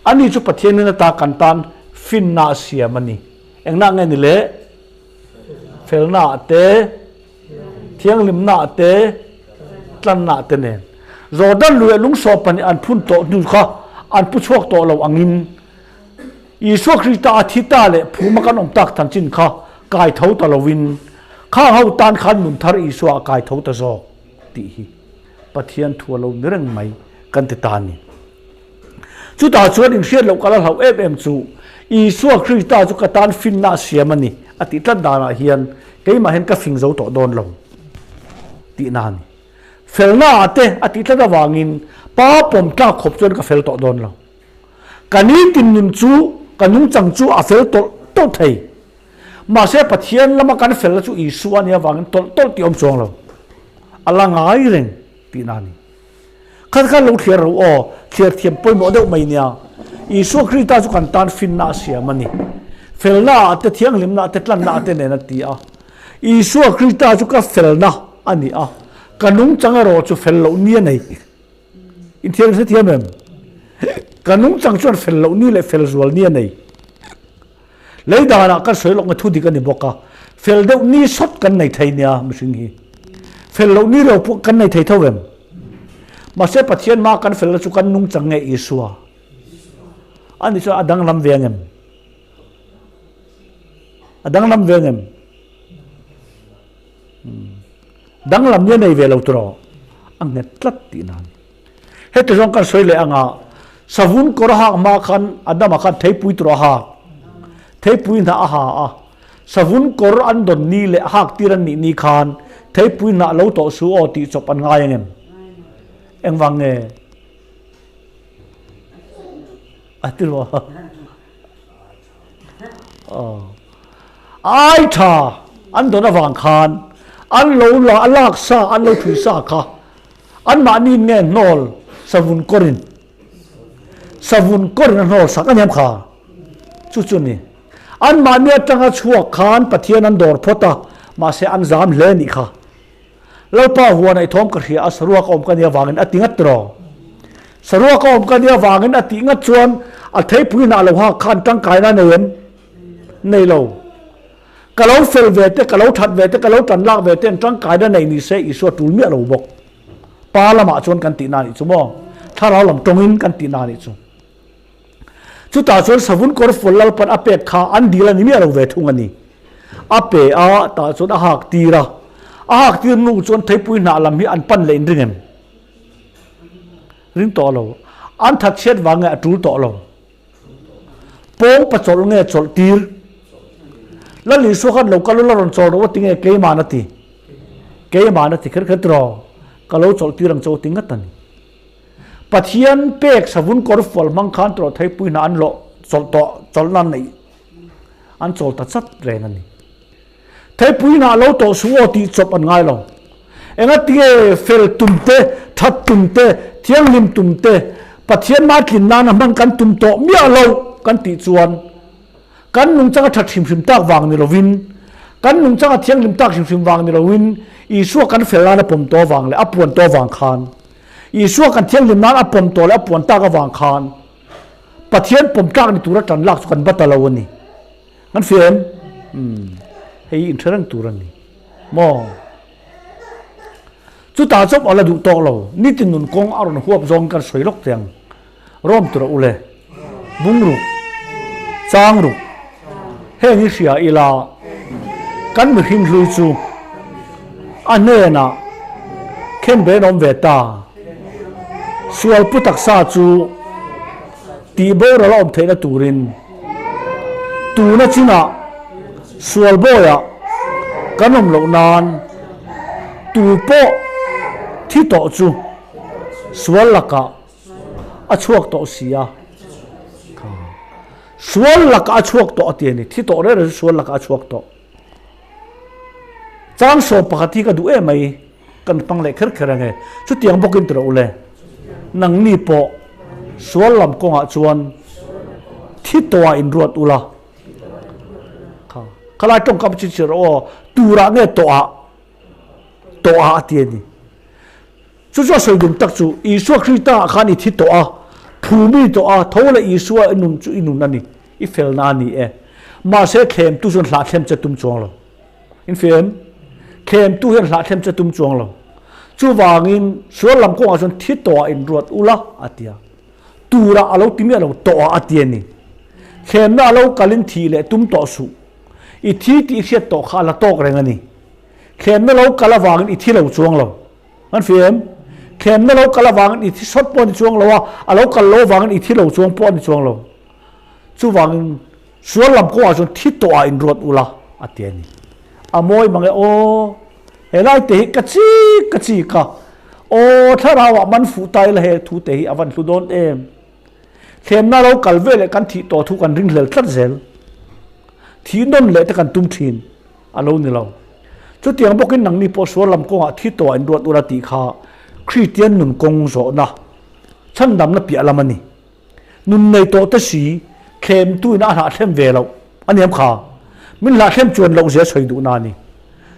Ani chu Pathian in ata kan tan finna a siam a ni. Engnak nge ni le? Felna ah te, thianghlimna ah te, tlanna ah te nen. Jordan lui ah lungsawm pahnih an phun tawh hnu kha an pu chhuak tawh lo angin Isua Krista a thi ta leh phuma kan awm tak chanchin kha kai tho ta loin khang ho tan khan nun thar Isua a kai tho ta zawk tih hi Pathian thu a lo ni reng mai kan ti ta a ni. Chutah chuan inhriat loh ka la hlauh em em chu Isua Krista chu ka tan finna a siam a ni a tih tlat danah hian keimah hian ka fing zo tawh dawn lo tihna a ni. Felna ah te a tih tlat avangin pa pawm tlak khawp chuan ka fel tawh dawn lo. Ka nitin nun chu ka nungchang chu a fel tawlh tawlh thei. Mahse Pathian lama kan felna chu Isua a nih avangin tawlh tawlh tih awm chuang lo. A la ngai reng tihna a ni. Khat khan lo thliar ro aw, thliar thiam pawimawh deuh mai nia. Isua Krista chu kan tan finna a siam a ni. Felna ah te, thianghlimna ah te, tlanna ah te nen a ti a. Isua Krista chu ka felna a ni a, ka nungchang erawh chu fel loh ni a nei. Inthiam hre thiam em? Ka nungchang chuan fel loh ni leh fel zual ni a nei. Lei danah kan sawi lawk nge thu dik a ni bawk a, fel deuh ni sawt kan nei thei nia mihring hi. Fel loh ni lo pawh kan nei thei tho em? Mahse Pathian hmaa kan felna chu kan nungchang nge Isua? Ani chuan a danglam ve ang em? A danglam ve ang em? Danglam ni a nei ve lo tawh a nghet tlat tih nan. Heti zawng kan sawi leh anga savun kawr a hak hma khan Adama khan theipui tur a hak. Theipui hnah a ha a. Savun kawr an dawn ni leh a hak tir an nih ni khan theipui hnah lo tawh su aw tih chawp an ngai ang em? Engvang nge? A ti lo. Ai tha an dawn avang khan an lo la a lak sa an lo thui sa kha anmahni nge hnawl savun kawrin savun kawrin a hnawl sak a niam kha chu chu ni anmahni atanga chhuak khan Pathian an dawr phawt a mahse an zam hle nih kha. Lalpa huan a i thawm ka hria a, saruak a awm ka nia vangin a ti ngat tiraw? Saruak a awm ka nia vangin a tih ngat chuan a theipui hnah lo hak khan tangkaina a nei em? Nei lo. Ka lo fel ve te, ka lo that ve te, ka lo tan lak ve te an tangkaina nei ni se Isua tul miah lo bawk. Pa lamah chuan kan tihna a nih chu maw? Thlarau lam tawngin kan tihna a nih chu. Chutah chuan savun kawr fual Lalpan a pek kha an dil a ni miah lo ve thung a ni. A pe a, tah chuan a hak tir a. A hak tir hnu chuan theipui hnah lam hi an pan leh in ring em? Ring tawh lo. An that chhiat vang nge a tul tawh lo. Pawng pa chawlh nge chawlh tir? Lal Isua khan lo kal ula rawn chawl rawh u ti nge keiman a ti? Keiman a ti kher kher tiraw? Ka lo chawlh tir ang che u ti ngat a ni. Pathian pek savun kawr fual hmang khan tiraw theipui hna an lawh chawlh tawh chawlhna an neih an chawl ta chat reng a ni. Theipui hnah lo tawh suh aw tih chawp an ngai lo. Engatinge fel tum te, that tum te, thianghlim tum te, Pathian mah tlin nana hman kan tum tawh miah lo kan tih chuan kan nungchang a that hrim hrim tak vang ni lovin, kan nungchang a thianghlim tak hrim hrim vang ni lovin Isua kan fel nana pawm tawh vang leh a puan tawh vang khan Isua kan thianghlim nan a pawm tawh leh a puan tak avang khan Pathian pawm tlak ni tura tan lak chu kan bat ta lo a ni. Kan hria em? Umm, hei hi inhre reng tur a ni maw? Chutah chawp a la duh tawk lo, nitin nun kawng a rawn huap zawng kan sawi lawk teh ang. Rawm tura u le, bung ruk, chang ruk, heng hi hria ila kan mihring hlui chu a hnenah khen ben awm ve ta. Sual pu taksa chu tih boral a awm theihna turin tuna chinah sual bawiah kan awm loh nan tu pawh thi tawh chu sual lakah a chhuak tawh si a. Sual lakah a chhuak tawh a ti a ni. Thi tawh reng reng chu sual lakah a chhuak tawh. Chang 11 hi ka duh em mai, kan hmang leh kher kher ange. Chutiang bawkin ti rawh u le, nangni pawh sual lam kawngah chuan thi tawhah inruat ula. Kha, khalai tawngkam chi chi rawh aw, turah nge tawhah, tawhah a ti a ni. Chu chu a sawi dum tak chu, Isua Krista ah khan i thi tawh a, phumi tawh a, tho leh Isua i nun chu i nun a ni, i felna a ni e. Mahse thlemtu chuan hlahthlem che tum chuang lo. In fia em? Thlemtu hian hlahthlem che tum chuang lo. Chuvangin sual lam kawngah chuan thi tawhah inruat ula a ti a. Turah a lo ti miah lo, tawhah a ti a ni. Thlemna a lo kalin thih leh tum tawh suh. I thi tih i hriat tawh kha a la tawk reng a ni. Thlemna lo kal avangin i thi lo chuang lo. An fia em? Thlemna lo kal avangin i thi sawt pawh a ni chuang lo a, a lo kal lo avangin i thi lo chuang pawh a ni chuang lo. Chuvangin sual lam kawngah chuan thi tawhah inruat ula a ti a ni. A mawi mang e aw, helai te hi ka chik ka chik a, aw thlarauah man fuh ta ila he thu te hi a van hlu dawn em. Thlemna lo kal ve leh kan thih tawh thu kan ringhlel tlat zel. Thih nawn leh te kan tum thin. A lo ni lo. Chutiang bawkin nangni pawh sual lam kawngah thi tawh in ruat ula tih kha Kristian nun kawng zawhna, chhandamna piah lam a ni. Nun nei tawh te si, thlemtu in a hlahthlem ve loh a niam kha. Min hlahthlem chuan loh zia sawi duhna a ni.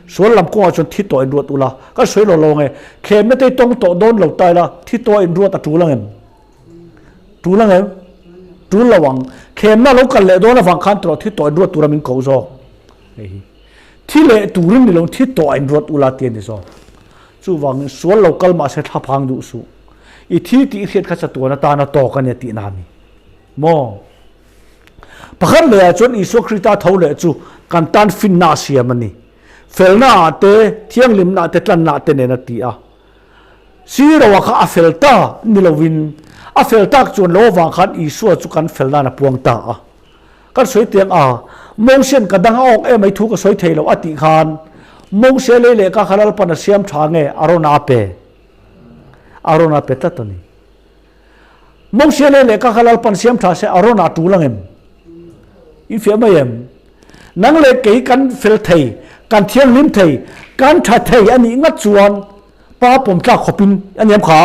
Sual lam kawngah chuan thi tawh in ruat ula, kan sawi lo lo ange, thlemna te i tawng tawh dawn lo ta ila, thi tawh in ruat a tul angem? Tul ang em? Tul lo ang. Thlemna lo kal leh dawn avang khan tawh thi tawh in ruat tura min ko zawk. Hei hi. Thi leh turin ni lo thi tawh in ruat ula ti a ni zawk. Chuvangin sual lo kal mahse thlaphang duh suh. I thi tih i hriat kha chatuan atana tawk a nia tihna a ni. Maw? Pakhat lehah chuan Isua Krista tho leh chu kan tan finna a siam a ni. Felna ah te, thianghlimna ah te, tlanna ah te nen a ti a. Siroa kha a fel ta ni lovin a fel tak chuan lo avang khan Isua chu kan fel nan a puang ta a. Kan sawi tiang a, Mosian ka dang a awk emai thu ka sawi thei lo a tih khan Mosia lei leh ka kha Lalpan a siam tha nge Arona a pe? Arona a pe tlat a ni. Mosia lei leh ka kha Lalpan siam tha se Arona a tul ang em? In fiah mai em? Nang leh kei kan fel thei, kan thianghlim thei, kan tha thei a nih ngat chuan Pa pawm tlak khawpin a niam kha.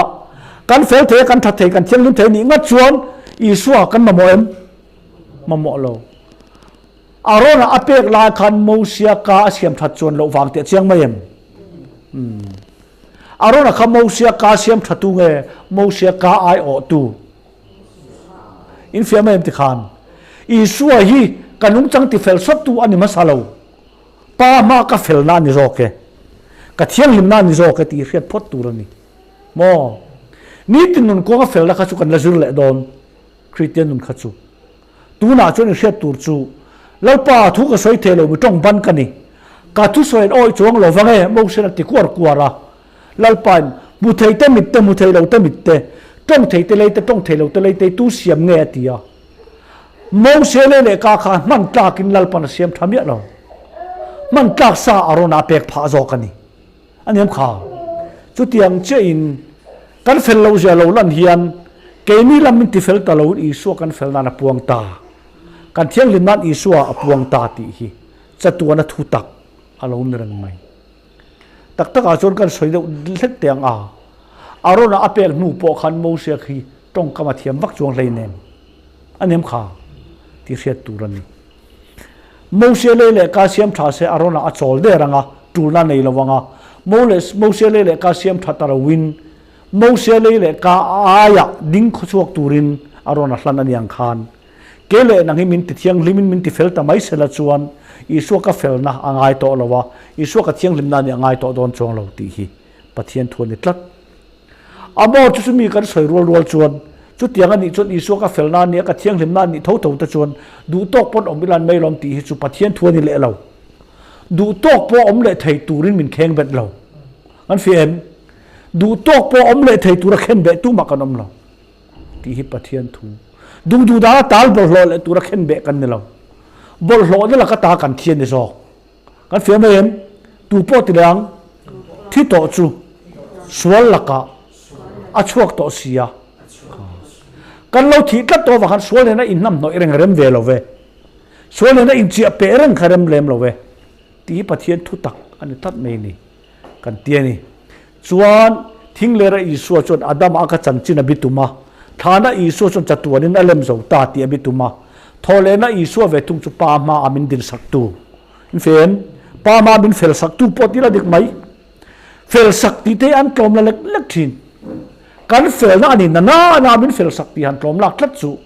Kan fel thei a, kan tha thei, kan thianghlim thei a nih ngat chuan Isua kan mamawh em? Mamawh lo. Arona a pek lai khan Mosia ka a siam that chuan loh vang tih a chiang mai em? Umm. Arona kha Mosia ka siam thatu nge Mosia ka aiawhtu? In fiah mai em ti khan? Isua hi ka nungchang tifel sawttu a ni hmasa lo. Pa hma ka felna a ni zawk e, ka thianghlimna a ni zawk e tih hriat phawt tur a ni maw? Nitin nun kawnga felna kha chu kan la zir leh dawn, Kristian nun kha chu. Tunah chuan i hriat tur chu, Lalpa, thu ka sawi thei lo, mi tawng ban ka ni. Ka thusawi an awih chuang lo vang e, Moses a ti kuar kuar a. Lalpain, Hmu thei te mit te, hmu thei lo te mit te, tawng thei te lei te, tawng thei lo te lei te i tu siam nge a ti a. Moses lei leh ka kha hman tlakin Lalpan a siam tha miah lo. Hman tlak sa a rawn a pek phah zawk a ni. A niam kha. Chutiang chiahin kan fel loh zia lo lan hian keini lam min tifel ta loin Isua kan fel nan a puang ta. Kan thianghlim nan Isua a puang ta tih hi chatuana thu tak a lo ni reng mai. Tak takah chuan kan sawi deuh hlek teh ang a, Arona a pek hnu pawh khan Moses khi tawngkam a thiam vak chuang hleinem. A niam kha tih hriat tur a ni. Moses lei leh ka siam tha se Arona a chawl der ang a, tulna nei lo ang a. Moses lei leh ka siam tha ta loin Moses lei leh ka aiah ding khawchhuak turin Arona hlan a ni ang khan. Ke leh nang hi min ti thianghlimin min ti fel ta mai sela chuan Isua ka felna a ngai tawh lo a, Isua ka thianghlimna a nih a ngai tawh dawn chuang lo tih hi Pathian thu a ni tlat. A maw chu chumi kan sawi rual rual chuan chutiang a nih chuan Isua ka felna a nih a, ka thianghlimna a nih tho tho te chuan duh tawk pawn awm ilan mai lawm tih hi chu Pathian thu a ni leh lo. Duh tawk pawh awm leh thei turin min kheng bet lo. Kan fiah em? Duh tawk pawh awm leh thei tura khen beh tumah kan awm lo. Tih hi Pathian thu. Duh duh dana tal bawlhhlawh leh tura khen beh kan ni lo. Bawlhhlawhna laka ta kan thi a ni zawk. Kan fiah mai em? Tu pawh ti leh ang, thi tawh chu sual lakah a chhuak tawh si a. Kan lo thih tlat tawh avang khan sual nena inhnamhnawih reng rem ve lo ve. Sual nena inchiah peh reng kha rem lem lo ve. Tih hi Pathian thu tak a ni tlat mai ni. Kan ti a ni. Chuan Thinglera Isua chuan Adama a ka chanchin a bitum a, Thlana Isua chuan chatuanin a lem zo ta tih a bitum a, Thawhlehna Isua ve thung chu Pa hmaah min dinsaktu. In fel? Pa hmaah min felsaktu pawh tih la dik mai. Felsak tih te hi an tlawm la lek lek thin. Kan felna a ni na na na min felsak tih han tlawm lak tlat chu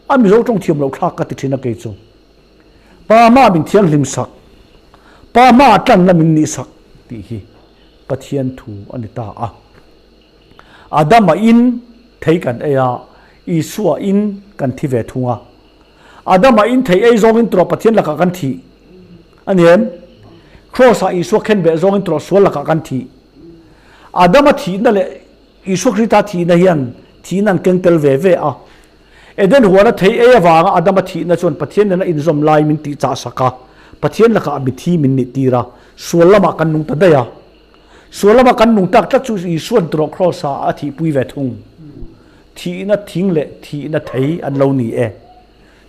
a Mizo tawng thiam loh thlak ka ti thin a kei chu. Pa hmaah min thianghlim sak, Pa hmaah tlanna min nih sak tih hi Pathian thu a ni ta a. Adama in thei kan ei a, Isua in kan thi ve thung a. Adama in thei ei zawngin tawh Pathian lakah kan thih a ni em? Kraws-ah Isua khenbeh zawngin tawh sual lakah kan thih. Adama thihna leh Isua Krista thihna hian thihna an keng tel ve ve a. Eden huana thei ei avanga Adama thihna chuan Pathian nena inzawm lai min tihchah sak a, Pathian lakah a mithi min nihtir a, sual lamah kan nung ta daih a. Sual lama kan nung tak tlat chu Isua'n tawh Kraws-ah a thihpui ve thung. Thihna thing leh thihna thei an lo ni e.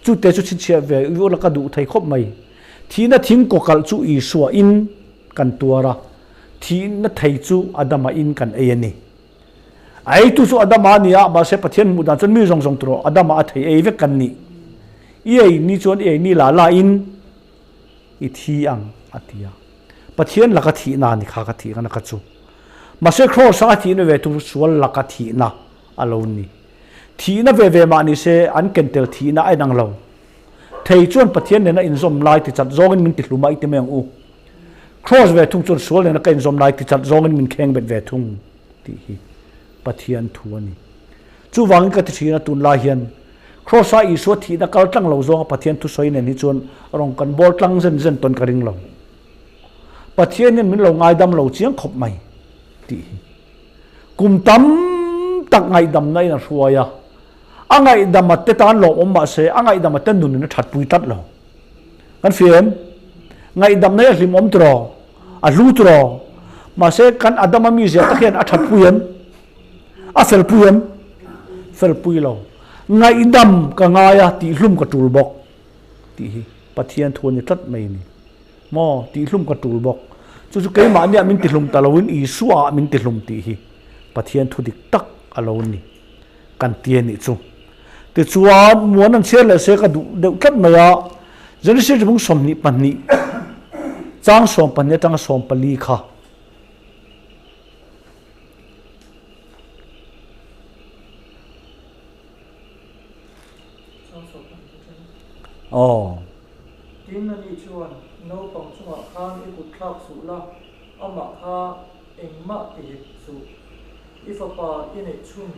Chute chu chhinchhiah ve ula ka duh thei khawp mai. Thihna thing kawkalh chu Isua in kan tuar a, thihna thei chu Adama in kan ei a ni. A eitu chu Adama a ni a, mahse Pathian hmuh dan chuan mi zawng zawng tur Adama a thei ei vek kan ni. I ei ni chuan i ei ni la la in i thi ang a ti a. Pathian laka thihna a ni kha ka thih khan a kha chu. Mahse Kraws-a a thihna ve thung chu sual laka thihna a lo ni. Thihna ve ve mah ni se an ken tel thihna a inang lo. Thei chuan Pathian nena inzawm lai ti chat zawngin min ti hlum a i ti mai ang u. Kraws ve thung chuan sual nena ka inzawm lai ti chat zawngin min kheng bet ve thung tih hi Pathian thu a ni. Chuvangin ka ti thin a, tunlai hian Kraws-a Isua thihna kal tlang lo zawnga Pathian thusawi nen hi chuan rawng kan bawl tlang zen zen tawn ka ring lo. Pathian hian min lo ngaidam lo chiang khawp mai tih hi kum tam tak ngaihdamna in a hruai a, a ngaihdam a te tan lawmawm mah se a ngaihdam a te nunin a thatpui tlat lo. Kan fia em? Ngaihdamna hi a hlimawm tiraw? A hlu tiraw? Mahse kan Adama mizia tak hian a thatpui em? A felpui em? Felpui lo. Ngaihdam ka ngai a, tihhlum ka tul bawk tih hi Pathian thu a ni tlat mai a ni. Maw? Tihhlum ka tul bawk. Chu chu keimahniah min tihlum ta loin Isua-ah min tihlum tih hi Pathian thu dik tak a lo ni. Kan ti a nih chu. Tichuan, muan an chhiar leh se ka duh deuh tlat mai a, Genesis bung 22 chang 12 atanga 14 kha. Aw. Tin, ani chuan naupang chungah khan i kut thlak suh la, amah kha engmah ti hek suh. I fapa i neih chhun,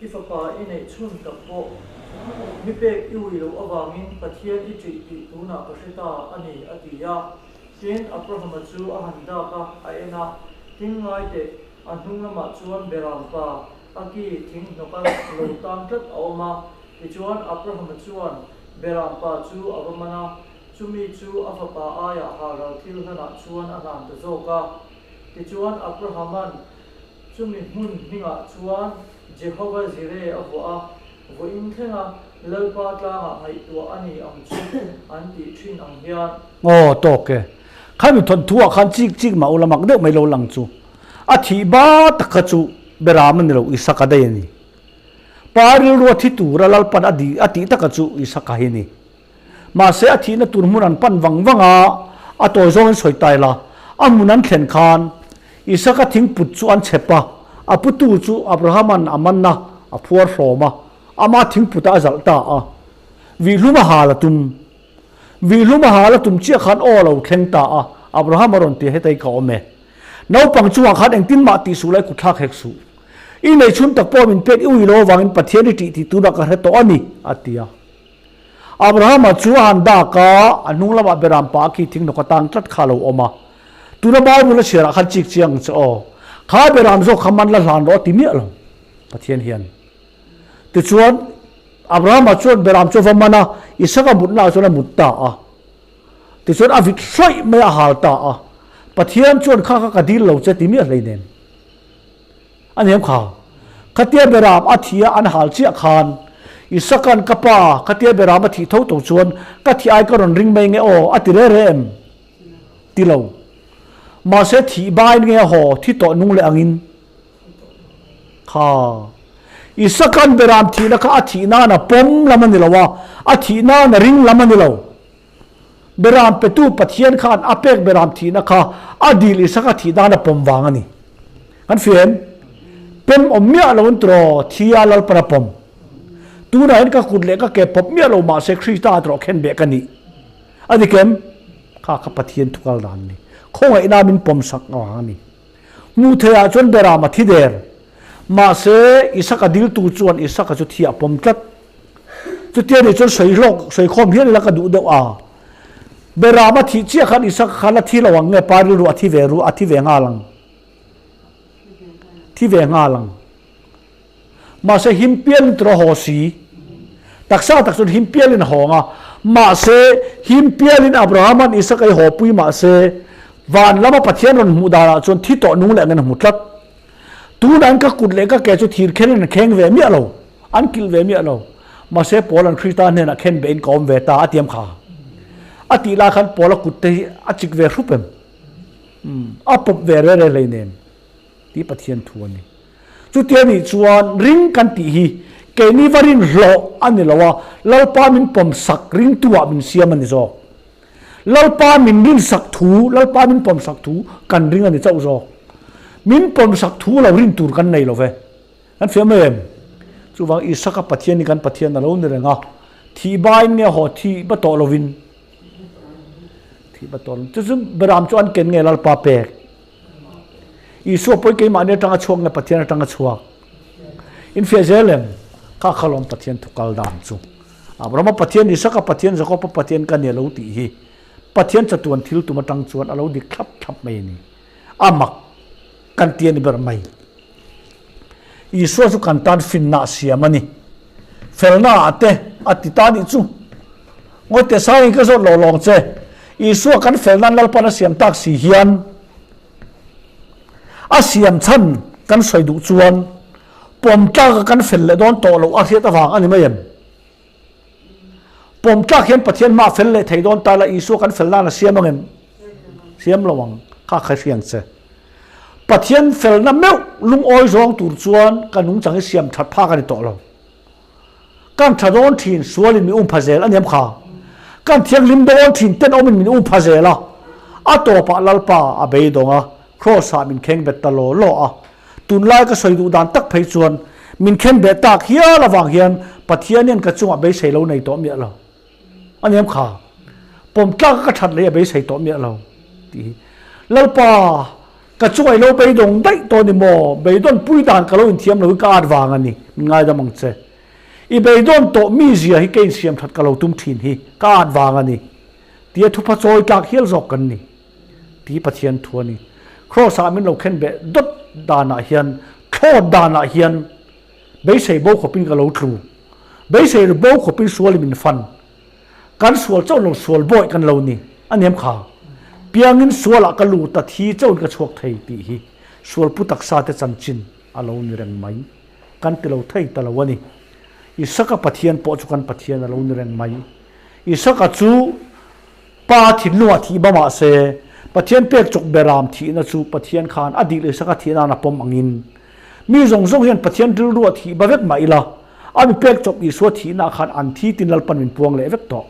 i fapa i neih chhun tak pawh mi pek i ui loh avangin Pathian i ṭih tih tunah ka hre ta a ni, a ti a. Tin, Abrahama chu a han dak a, a en a, Tin ngai teh, a hnung lamah chuan Beram pa, a ki thing hnawka lo tang tlat a awm a. Tichuan, Abrahama chuan Beram pa chu a va man a, chumi chu a fapa aiah halral thil hlanah chuan a hlan ta zawk a. Tichuan, Abrahama'n chumi hmun hmingah chuan Jehova Jireh a vuah a, vawiin thlenga Lalpa tlangah ngaihtuah a ni ang chu an tih thin ang hian. Aw, tawk e. Khami thawnthu ah khan chik chik mah ula mak deuh mai lo lang chu. A thih ba tak kha chu Beram a ni lo, Isaka daih a ni. Pa rilrua thi tura Lalpan a di a tih taka chu Isaka hi a ni. Mahse a thihna tur hmun an pan vang vang a, a tawi zawngin sawi tai la, a hmun an thlen khan Isaka thingput chu an chhep a, a putu chu Abrahama'n a man a, a phuar hlawm a, ama thingputah a zalh ta a. Vihlum a hal a tum. Vihlum a hal a tum chiah khan aw a lo thleng ta a, Abraham a rawn ti a, Hetei ka awm e. Naupang chungah khan engtin mah tih suh lai kutthlak hek suh. I neichhun tak pawh min pek i ui lo avangin Pathian i ṭih tih tunah ka hre tawh a ni, a ti a. Abrahama chu a han dak a, a hnung lamah Beram pa khi thing hnawk a tang tlat kha a lo awm a. Tuna Bible a chhiarah khan chik chiang ang che aw. Kha Beram zawk kha man la hlan rawh a ti miah lo, Pathian hian. Tichuan, Abrahama chuan Beram chu a va man a, Isaka mutnaah chuan a mut ta a. Tichuan a vit hrawih mai a, a hal ta a. Pathian chuan kha kha ka dil lo che ti miah hleinem. A ni em kha? Khatia Beram a thi a an hal chiah khan Isaka'n ka pa, khatia Beram a thih tho tho chuan ka thih ai ka rawn ring mai nge aw a ti re re em? Ti lo. Mahse thih bain nge a haw thi tawh nung leh angin? Kha. Isaka'n Beram thihna kha a thih nan a pawm lam a ni lo a, a thih nan a ring lam a ni lo. Beram petu Pathian khan a pek Beram thihna kha a dil Isaka thih dan a pawm vang a ni. Kan fia em? Pem awm miah lo an tiraw thi a Lalpan a pawm. Tunah hian ka kut leh ka ke pawp miah lo mahse Krista a tiraw khenbeh ka nih. A dik em? Kha kha Pathian thu kal dan a ni. Khawngaihna min pawm sak vang a ni. Hmuh theih ah chuan Beram a thi der. Mahse Isaka diltu chuan Isaka chu thi a pawm tlat. Chutia nih chuan sawi hlawk, sawi khawm hian ila ka duh deuh a. Beram a thih chiah khan Isaka khan a thi lo ang nge pa rilru a thi ve ru, a thi ve nghal ang. Thi ve nghal ang. Mahse him pialin tur a haw si. Taksa tak chuan him pialin a hawng a. Mahse him pialin Abrahama'n Isaka i haw pui mahse van lama Pathian rawn hmuh danah chuan thi tawh nung leh angin a hmu tlat. Tunah ka kut leh ka ke chu thir khenin an kheng ve miah lo, an kilh ve miah lo. Mahse Paul an Krista hnenah khen behin ka awm ve ta a tiam kha. A tih lai khan Paul a kut te hi a chik ve hrup em? Umm, a pawp ve re re hleinem tih Pathian thu a ni. Chutia nih chuan ring kan tih hi keini va rin hlawh a ni lo a, Lalpa min pawm sak ringtu ah min siam a ni zawk. Lalpa min rinsak thu, Lalpa min pawmsak thu kan ring a ni chauh zawk. Min pawmsak thu lo rin tur kan nei lo ve. Kan fiah mai em? Chuvang Isaka Pathian hi kan Pathian a lo ni reng a, thih bain nge haw thih ba tawh lovin? Thih ba tawh lovin. Chu chu Beram chu an ken nge Lalpa pek? Isua pawi keimahni atanga chhuak nge Pathian atanga chhuak? Infiah zel em? Kha kha lawm Pathian thu kal dan chu. Abrahama Pathian, Isaka Pathian, Jakoba Pathian ka ni a lo tih hi Pathian chatuan thil tum atang chuan a lo dik thlap thlap mai a ni. A mak kan ti a ni ber mai. Isua chu kan tan finna a siam a ni. Felna ah te a ti ta nih chu. Ngawi teh sangin ka zawt lo lawng che. Isua kan fel nan Lalpan a siam tak si hian a siam chhan kan sawi duh chuan pawm tlak a kan fel leh dawn tawh loh a hriat avang a ni mai em? Pawm tlak hian Pathian hma a fel leh thei dawn ta la Isua kan fel nan a siam ang em? Siam lo ang. Kha kha hriang che. Pathian felna meuh lungawi zawng tur chuan ka nungchang hi siam that phak a ni tawh lo. Kan tha dawn thin sualin min um pha zel a niam kha. Kan thianghlim dawn thin tenawmin min um pha zel a. A tawpah Lalpa a beidawng a, Kraws-ah min kheng bet ta law law a. Tunlai ka sawi duh dan tak phei chuan min khen beh tak hial avang hian Pathian hian ka chungah beisei lo nei tawh miah lo. A niam kha. Pawm tlak a ka that lei a beisei tawh miah lo tih hi. Lalpa! Ka chungah i lo beidawng daih tawh ni maw? Beidawn pui dan ka lo inthiam lo hi ka at vang a ni, min ngaidam ang che. I beidawn tawh mi zia hi ka insiam that ka lo tum thin hi ka at vang a ni, tia thupha chawi tlak hial zawk kan ni, ti Pathian thu a ni. Kraws-ah min lo khen beh dawt danah hian, thlawt danah hian beisei bo khawpin ka lo tlu. Beisei bo khawpin sual i min fan. Kan sual chauh lo sual bawih kan lo ni a niam kha. Piangin sualah ka lut a thi chauhin ka chhuak thei tih hi sual pu taksa te chanchin a lo ni reng mai. Kan ti lo thei ta lo a ni. Isaka Pathian pawh chu kan Pathian a lo ni reng mai. Isaka chu Pa thinlungah thih ba mah se, Pathian pek chawk beram thihna chu Pathian khan a dih Isaka thih nan a pawm angin mi zawng zawng hian Pathian rilruah thih ba vek mah ila, a mi pek chawp Isua thihna khan an thi tin Lalpan min puang leh vek tawh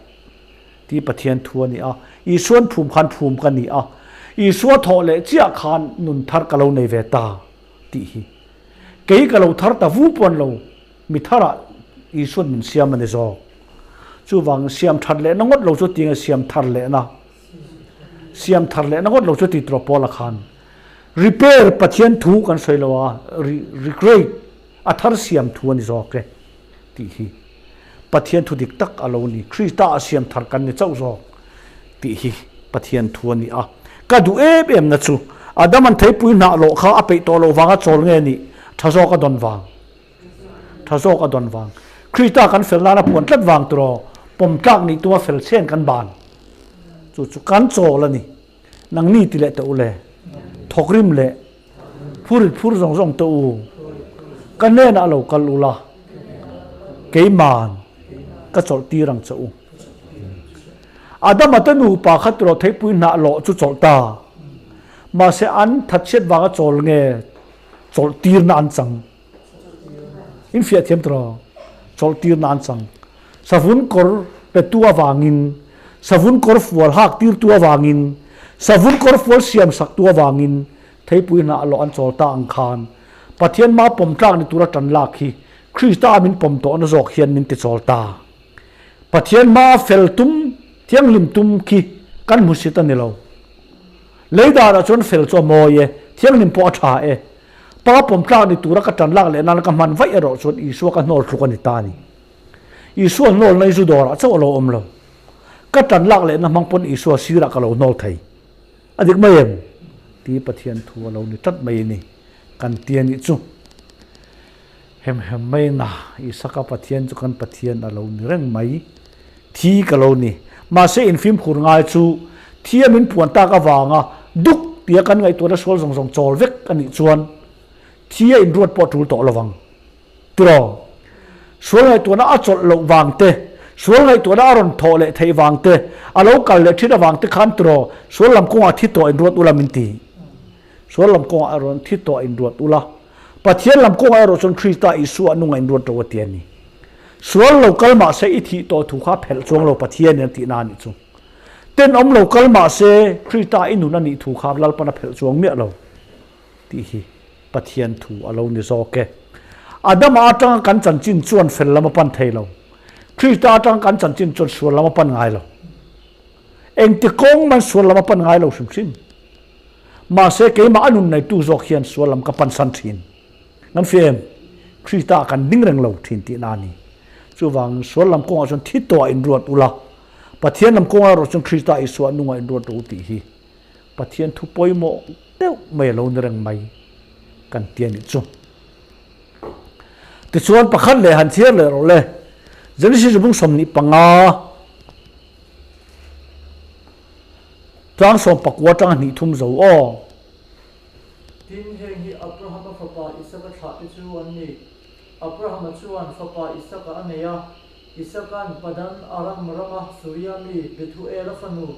tih Pathian thu a ni a. Isuan phum khan phum ka ni a, Isua thawh leh chiah khan nun thar ka lo nei ve ta tih hi kei ka lo thar ta vu pawn lo. Mi tharah Isuan min siam a ni zawk. Chuvangin siam that lehna ngawt lo chu tinge siam thar lehna? Siam thar lehna ngawt lo chu ti tawh Paula khan repair Pathian thu kan sawi lo a, recreate a thar siam thu a ni zawk e tih hi Pathian thu dik tak a lo ni. Krista a siam thar kan ni chauh zawk tih hi Pathian thu a ni a. Ka duh em em na chu Adam-a'n theipui hnah lawh kha a peih tawh loh vanga chawl nge nih tha zawk a dawn vang. Tha zawk a dawn vang. Krista kan fel nana puan tlat vang turaw pawm tlak nih tuma fel chen kan ban. Chu chu kan chawl a ni. Nangni ti leh teh u le. Thawkrim leh phurit phur zawng zawng teh u. Ka hnenah lo kal u la. Keiman ka chawlh tir ang che u. Adama te nupa kha turaw theipui hnah lawh chu chawlh ta. Mahse an thatchhiat vanga chawl nge chawlh tirna an chang. In fiah thiam tawh chawlh tirna an chang. Savun kawr petu avangin, savun kawr fual hak tirtu avangin, savun kawr fual siam saktu avangin theipui hnah lawh an chawl ta ang khan Pathian ma pawm tlak ni tura tan lak hi Krista a min pawm tawhna zawk hian min ti chawl ta. Pathian hmaa fel tum, thianghlim tum khi kan hmusit a ni lo. Lei danah chuan fel chu a mawi e, thianghlim pawh a tha e. Pa pawm tlak ni tura ka tan lak leh nana ka hman vaih erawh chuan Isua ka hnawl thluk a ni ta a ni. Isua hnawlna hi zu dawrah chauh a lo awm lo. Ka tan lak lehna hmang pawn Isua sirah ka lo hnawl thei. A dik mai em? Ti Pathian thu a lo ni tlat mai a ni kan ti a nih chu. Hem hem mai na, Isaka Pathian chu kan Pathian a lo ni reng mai. Thi ka lo ni. Mahse infimkhur ngai chu thi a min puan tak avanga duk tia kan ngaihtuahna sual zawng zawng chawl vek a nih chuan thi a inruat pawh a tul tawh lovang. Tiraw? Sual ngaihtuahna a chawlh loh vang te, sual ngaihtuahna a rawn thawh leh theih vang te, a lo kal leh thin avang te khan tiraw sual lam kawngah thi tawh inruat ula min ti. Sual lam kawngah erawh thi tawh inruat ula. Pathian lam kawngah erawh chuan Krista Isua nunga inruat ro a ti a ni. Sual lo kal mah se i thih tawh thu kha phelh chuang lo Pathianin a tihna a nih chu. Tenawm lo kal mah se Krista i nun a nih thu kha Lalpan a phelh chuang miah lo tih hi Pathian thu a lo ni zawk e. Adama atanga kan chanchin chuan fel lam a pan thei lo. Krista atanga kan chanchin chuan sual lam a pan ngai lo. Engti kawng man sual lam a pan ngai lo hrim hrim. Mahse keimah a nun neitu zawk hian sual lam ka pansan thin. Kan fia em? Krista ah kan ding reng lo thin tihna a ni. Chuvangin sual lam kawngah chuan thi tawhah inruat ula, Pathian lam kawngah erawh chuan Krista Isua nungah inruat rawh u tih hi Pathian thu pawimawh deuh mai a lo ni reng mai kan ti a nih chu. Tichuan pakhat leh han chhiar leh rawh le. Genesis bung 25. Tlang 14 atanga hnih thum zo aw. Tin, heng hi Abrahama fapa Isaka thlahte chu an ni. Abrahama chuan fapa Isaka a nei a, Isaka'n Padan Aram rama Suria mi Bethuela fanu,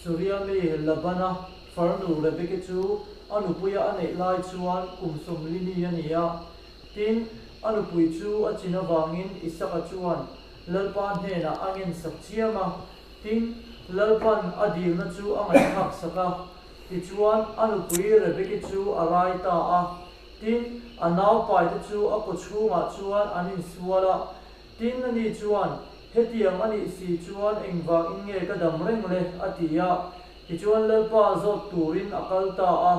Suria mi Labana farnu Rebeki chu a nupuia a neih lai chuan kum 40 mi a ni a. Tin, a nupui chu a chin avangin Isaka chuan Lalpa hnenah a ngensak chiam a, Tin, Lalpan a dilna chu a ngaihthlak sak a, tichuan a nupui Rebeki chu a rai ta a. Tin, a naupaite chu a kawchhungah chuan an insual a. Tin, ani chuan, Hetiang a nih si chuan engvangin nge ka dam reng le? a ti a. Tichuan Lalpa zawt turin a kal ta a.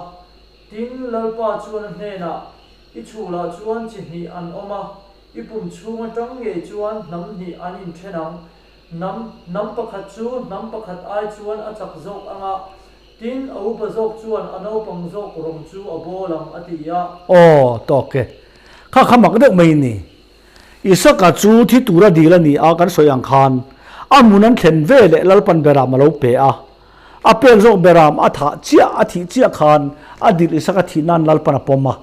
Tin, Lalpa chuan a hnenah, I chhulah chuan chi hnih an awm a, i pum chhung atang ngei chuan hnam hnih an inthen ang. Hnam, hnam pakhat chu hnam pakhat ai chuan a chak zawk ang a, tin, a upa zawk chuan a naupang zawk rawng chu a bawl ang, a ti a. Aw, tawk e. Kha kha mak deuh mai ni. Isaka chu thi tura dil a ni a, kan sawi ang khan a hmun an thlen ve leh Lalpan Beram a lo pe a. A pek zawk Beram a thah chiah, a thih chiah khan a dil Isaka thih nan Lalpan a pawm a.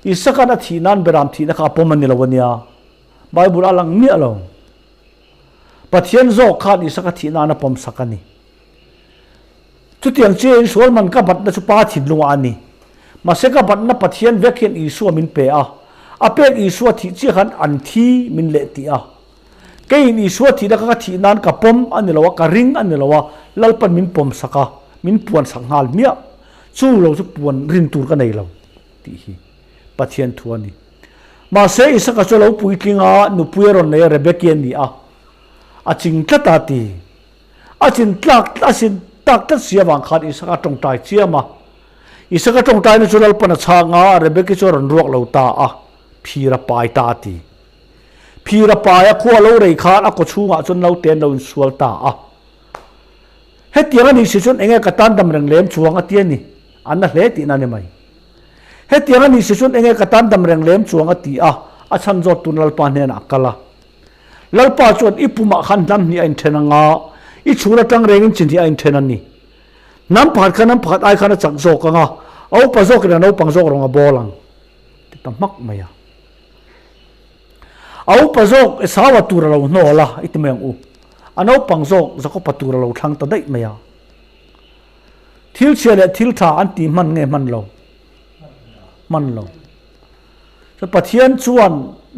Isaka'n a thih nan Beram thihna kha a pawm a ni lo a nia. Bible a lang miah lo. Pathian zawk khan Isaka thih nan a pawm sak a ni. Chutiang chiahin sual man ka batna chu Pa thinlungah a ni. Mahse ka batna Pathian vek hian Isua min pe a, a pek Isua thih chiah khan an thi min leh tih a. Keiin Isua thihna kha ka thih nan ka pawm a ni lo a, ka ring a ni lo a, Lalpan min pawm sak a, min puan sak nghal hmiah. Chu lo chu puan rin tur ka nei lo tih hi Pathian thu a ni. Mahse Isaka chu a lo puitling a, nupui a rawn nei a, Rebeki a ni a, a ching tlat a ti. A chin tlak a sin tak tlat si avang khan Isaka tawngtai chiam a. Isaka tawngtaina chu Lalpan a chhang a, Rebeki chu a rawn ruak lo ta a, phir a pai ta a ti. Phir a pai a, khua lo rei khan a kaw chhungah chuan naute an lo insual ta a. Hetiang a nih si chuan enge ka tan dam reng lem chuang a ti a ni, a na hle tihna a ni mai. Hetiang a nih si chuan enge ka tan dam reng lem chuang a ti a, a chhan zawt tun Lalpa hnenah a kal a. Lalpa chuan i pumah khan hnam hnih a inthen ang a, i chhun atang rengin chi hnih a inthen a ni. Hnam pakhat kha hnam pakhat ai khan a chak zawk ang a, a upa zawkin a naupang zawk rawng a bawl ang, ti ta hmak mai a. A upa zawk Esau-a tur a lo hnawl a, i ti mai ang u. A naupang zawk Jakob-a tur a lo thlang ta daih mai a. Thil chhia leh thil tha an ti hman nge hman lo? Hman lo. Chuan Pathian chuan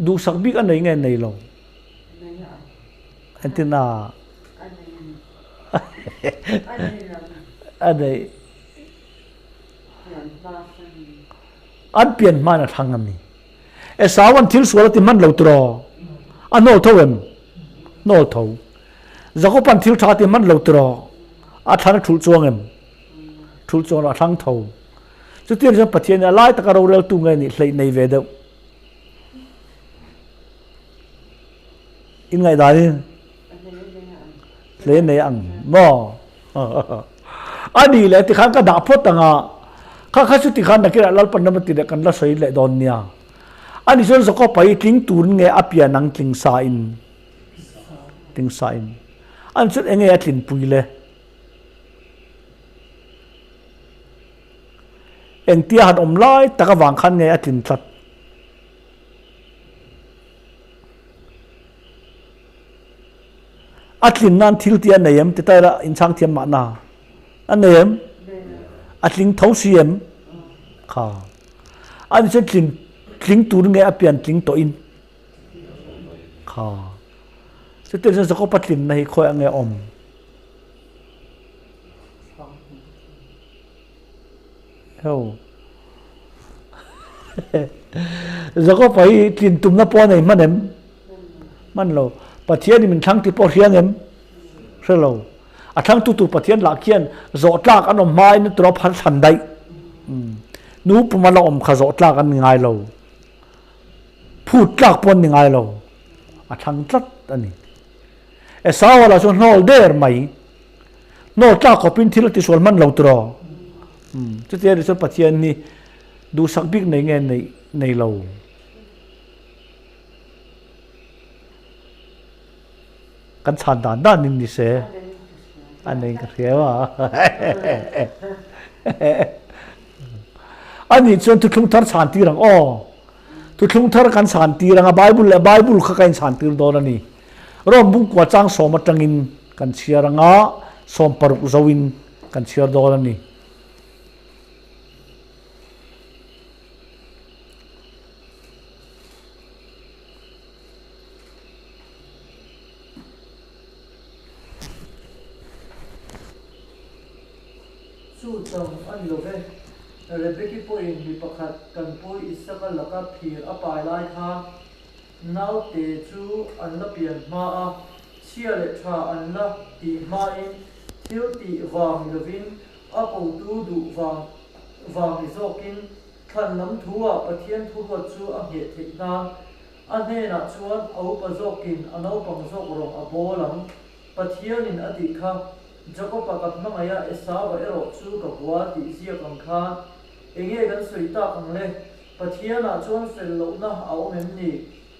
duhsak bik a nei nge nei lo? Entin a? A nei. An pian hmain a thlang a ni. Esau an thil sual a ti hman lo tiraw? A hnawl tho em? Hnawl tho. Jakob an thil tha a ti hman lo tiraw? A thlan a thulh chuang em? Thulh chuang lo, a thlang tho. Chutiang chuan Pathian hi a lai taka roreltu nge nih hleih nei ve deuh. In ngaihdanin hle nei ang maw? A nih leh tikhan ka dah phawt ang a, kha kha chu tikhan nakinah Lalpan ram a ti leh kan la sawi leh dawn nia. A nih chuan Jakob-a hi tling turin nge a pian ang tling sa in? Tling sa in. A nih chuan enge a tlinpui le? Engtia han awm lai tak avang khan nge a tlin tlat? A tlin nan thil tih a nei em? Ti ta ila inchhang thiam mahna. A nei em? A tling tho si em? Kha. A ni chuan tlin tling tur nge a pian tling tawh in? Kha. Chutiang chuan Jakob-a tlinna hi khawiah nge a awm? Ho. Jakob-a hi tlin tumna pawh a nei hman em? Hman lo. Pathian in min thlang ti pawh hria ngem? Hre lo. A thlangtu tur Pathian lah khian zawh tlak an awm hmain tura phar thlan daih. Nu puma la awm kha zawh tlak an ni ngai lo. Phut tlak pawh an ni ngai lo. A thlang tlat a ni. Esau-a lah chu hnawl der mai. Hnawl tlak khawpin thil a tisual hman lo tiraw? Chutia ni chuan Pathian hi duhsak bik nei nge nei nei lo? Kan chhan dan dan in ni se. A nei ka hria a. Ani chuan thuthlung thar chhan tir ang aw. Thuthlung thar kan chhan tir ang a Bible leh Bible kha ka in chhan tir dawn a ni. Rom bungkua chang sawm atangin kan chhiar ang a, 16 zoin kan chhiar dawn a ni. Chu chang a ni lo ve. Rebeki pawhin mi pakhat kan pawi Isaka laka phir a pai lai khan Naute chu an la pian hma a, chhia leh tha an la tih hmain thil tih vang ni lovin a kotu duh vang. vang ni zawkin thlan lam thu-ah Pathian thuruat chu a ngheh theih nan a hnenah chuan a upa zawkin a naupang zawk rawng a bawl ang. Pathianin a tih kha, Jakob-a ka hmangaih a, Esau-a erawh chu ka hua tih ziak ang khan enge kan sawi tak ang le? Pathianah chuan fel lohna a awm em ni?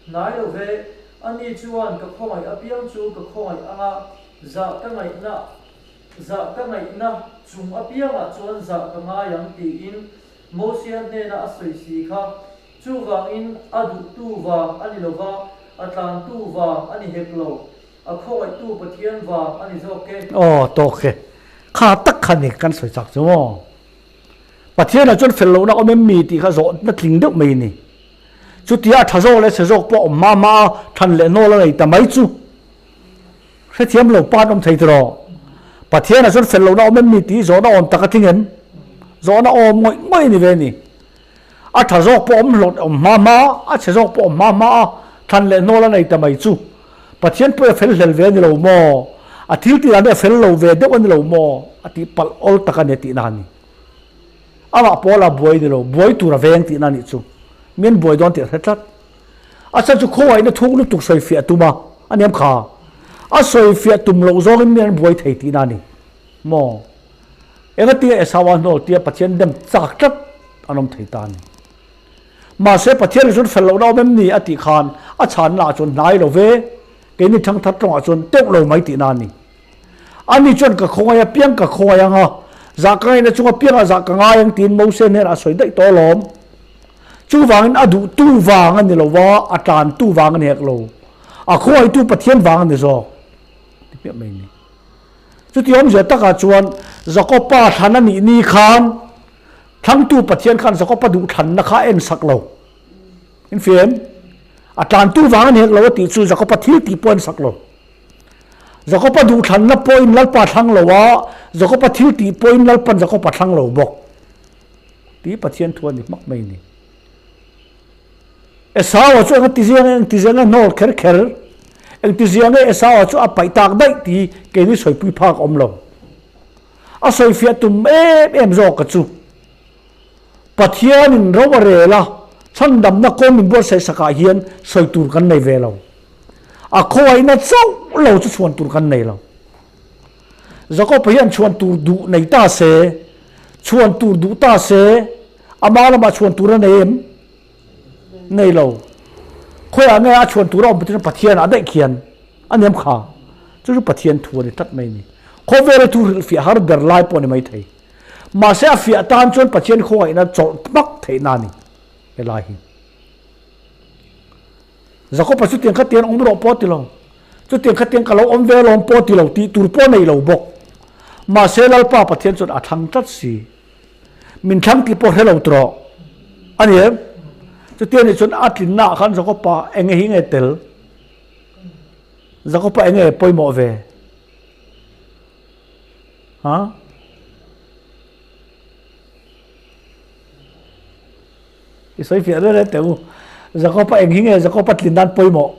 Hnai lo ve, ani chuan ka khawngaih apiang chu ka khawngaih ang a, zah ka ngaihna zah ka ngaihna chung apiangah chuan zah ka ngai ang tiin Mosia hnena a sawi si kha. Chuvangin a duhtu vang a ni lo va, a tlantu vang a ni hek lo, a khawngaihtu Pathian vang a ni zawk e. Aw, tawk e. Kha tak kha ni kan sawi chak chu maw? Pathianah chuan fel lohna awm em mi tih kha zawhna tling deuh mai a ni. Chutia a tha zawk leh chhe zawk pawh awm hma hma a than leh hnawl a nei ta mai chu hrethiam lo pa an awm thei tiraw? Pathianah chuan fel lohna awm em mi tih zawhna awm tak a tling em? Zawhna awm ngawih ngawih a ni ve a ni. A tha zawk pawh awm hlawt awm hma hma a, a chhe zawk pawh awm hma hma a than leh hnawl a nei ta mai chu Pathian pawh a fel hlel ve a ni lo maw? A thil tih dan hi a fel lo ve deuh a ni lo maw? A tih palh awl tak a ni a tihna a ni. Amah pawl a buai ni lo, buai tur a veng tihna a nih chu. Mi an buai dawn tih a hre tlat. A chhan chu khawngaihna thuk lutuk sawifiah a tum a, a niam kha. A sawifiah tum loh zawngin mi an buai thei tihna a ni maw? Engatinge Esau-a hnawl tia Pathian dem chak tlat an awm thei ta a ni. Mahse Pathian hi chuan fel lohna awm em ni a tih khan a chhanna ah chuan hnai lo ve, keini thangthar tawngah chuan teuh lo mai tihna a ni. Ani chuan ka khawngaih apiang ka khawngaih ang a, zah ka ngaihna chung apiangah zah ka ngai ang tiin Mose hnenah a sawi daih tawh alawm. Chuvangin a duhtu vang a ni lo va, a tlantu vang a ni hek lo. A khawngaihtu Pathian vang a ni zawk ti hmiah mai a ni. Chuti awmzia takah chuan Jakoba thlan a nih ni khan thlangtu Pathian khan Jakoba duhthlanna kha a en sak lo. Infiam? A tlantu vang a ni hek lo a tih chu Jakoba thil tih pawh a en sak lo. Jakoba duhthlanna pawhin Lalpa thlang lo a, Jakoba thil tih pawhin Lalpan Jakoba thlang lo bawk. Tih Pathian thu a ni hmak mai ni. Esau-a chu eng ti ziang eng ti ziang nge hnawl kher kher, eng ti ziang nge Esau-a chu a paih tak daih tih keini sawipui phak a awm lo. A sawifiah tum em em zawk ka chu. Pathianin ro a rel a, chhandamna kawng min buatsaih sakah hian sawi tur kan nei ve lo. A khawngaihna chauh lo chu chhuan tur kan nei lo. Jakob-a hian chhuan tur duh nei ta se, chhuan tur duh ta se, ama lamah chhuan tur a nei em? Nei lo. Khawiah nge a chhuan tur a awm chu Pathianah daih khian a niam kha. Chu chu Pathian thu a ni tlat mai a ni. Khawvela thu hrilhfiah har ber lai pawh a ni maithei. Mahse a fiah tan chuan Pathian khawngaihna chawlh hmak theihna a ni helai hi. Jakob-a chutiang kha tian awm rawh pawh a ti lo. Chutiang kha tian ka lo awm ve alawm pawh a ti lo tih tur pawh a nei lo bawk. Mahse Lalpa Pathian chuan a thlang tlat si. Min thlang tih pawh hre lo tawh a ni em? Chutiang nih chuan a tlinna ah khan Jakob-a enge hi nge tel? Jakob-a enge pawimawh ve? Ha? I sawi fiah reng reng teh u. Jakob-a eng hi nge Jakob-a tlin nan pawimawh?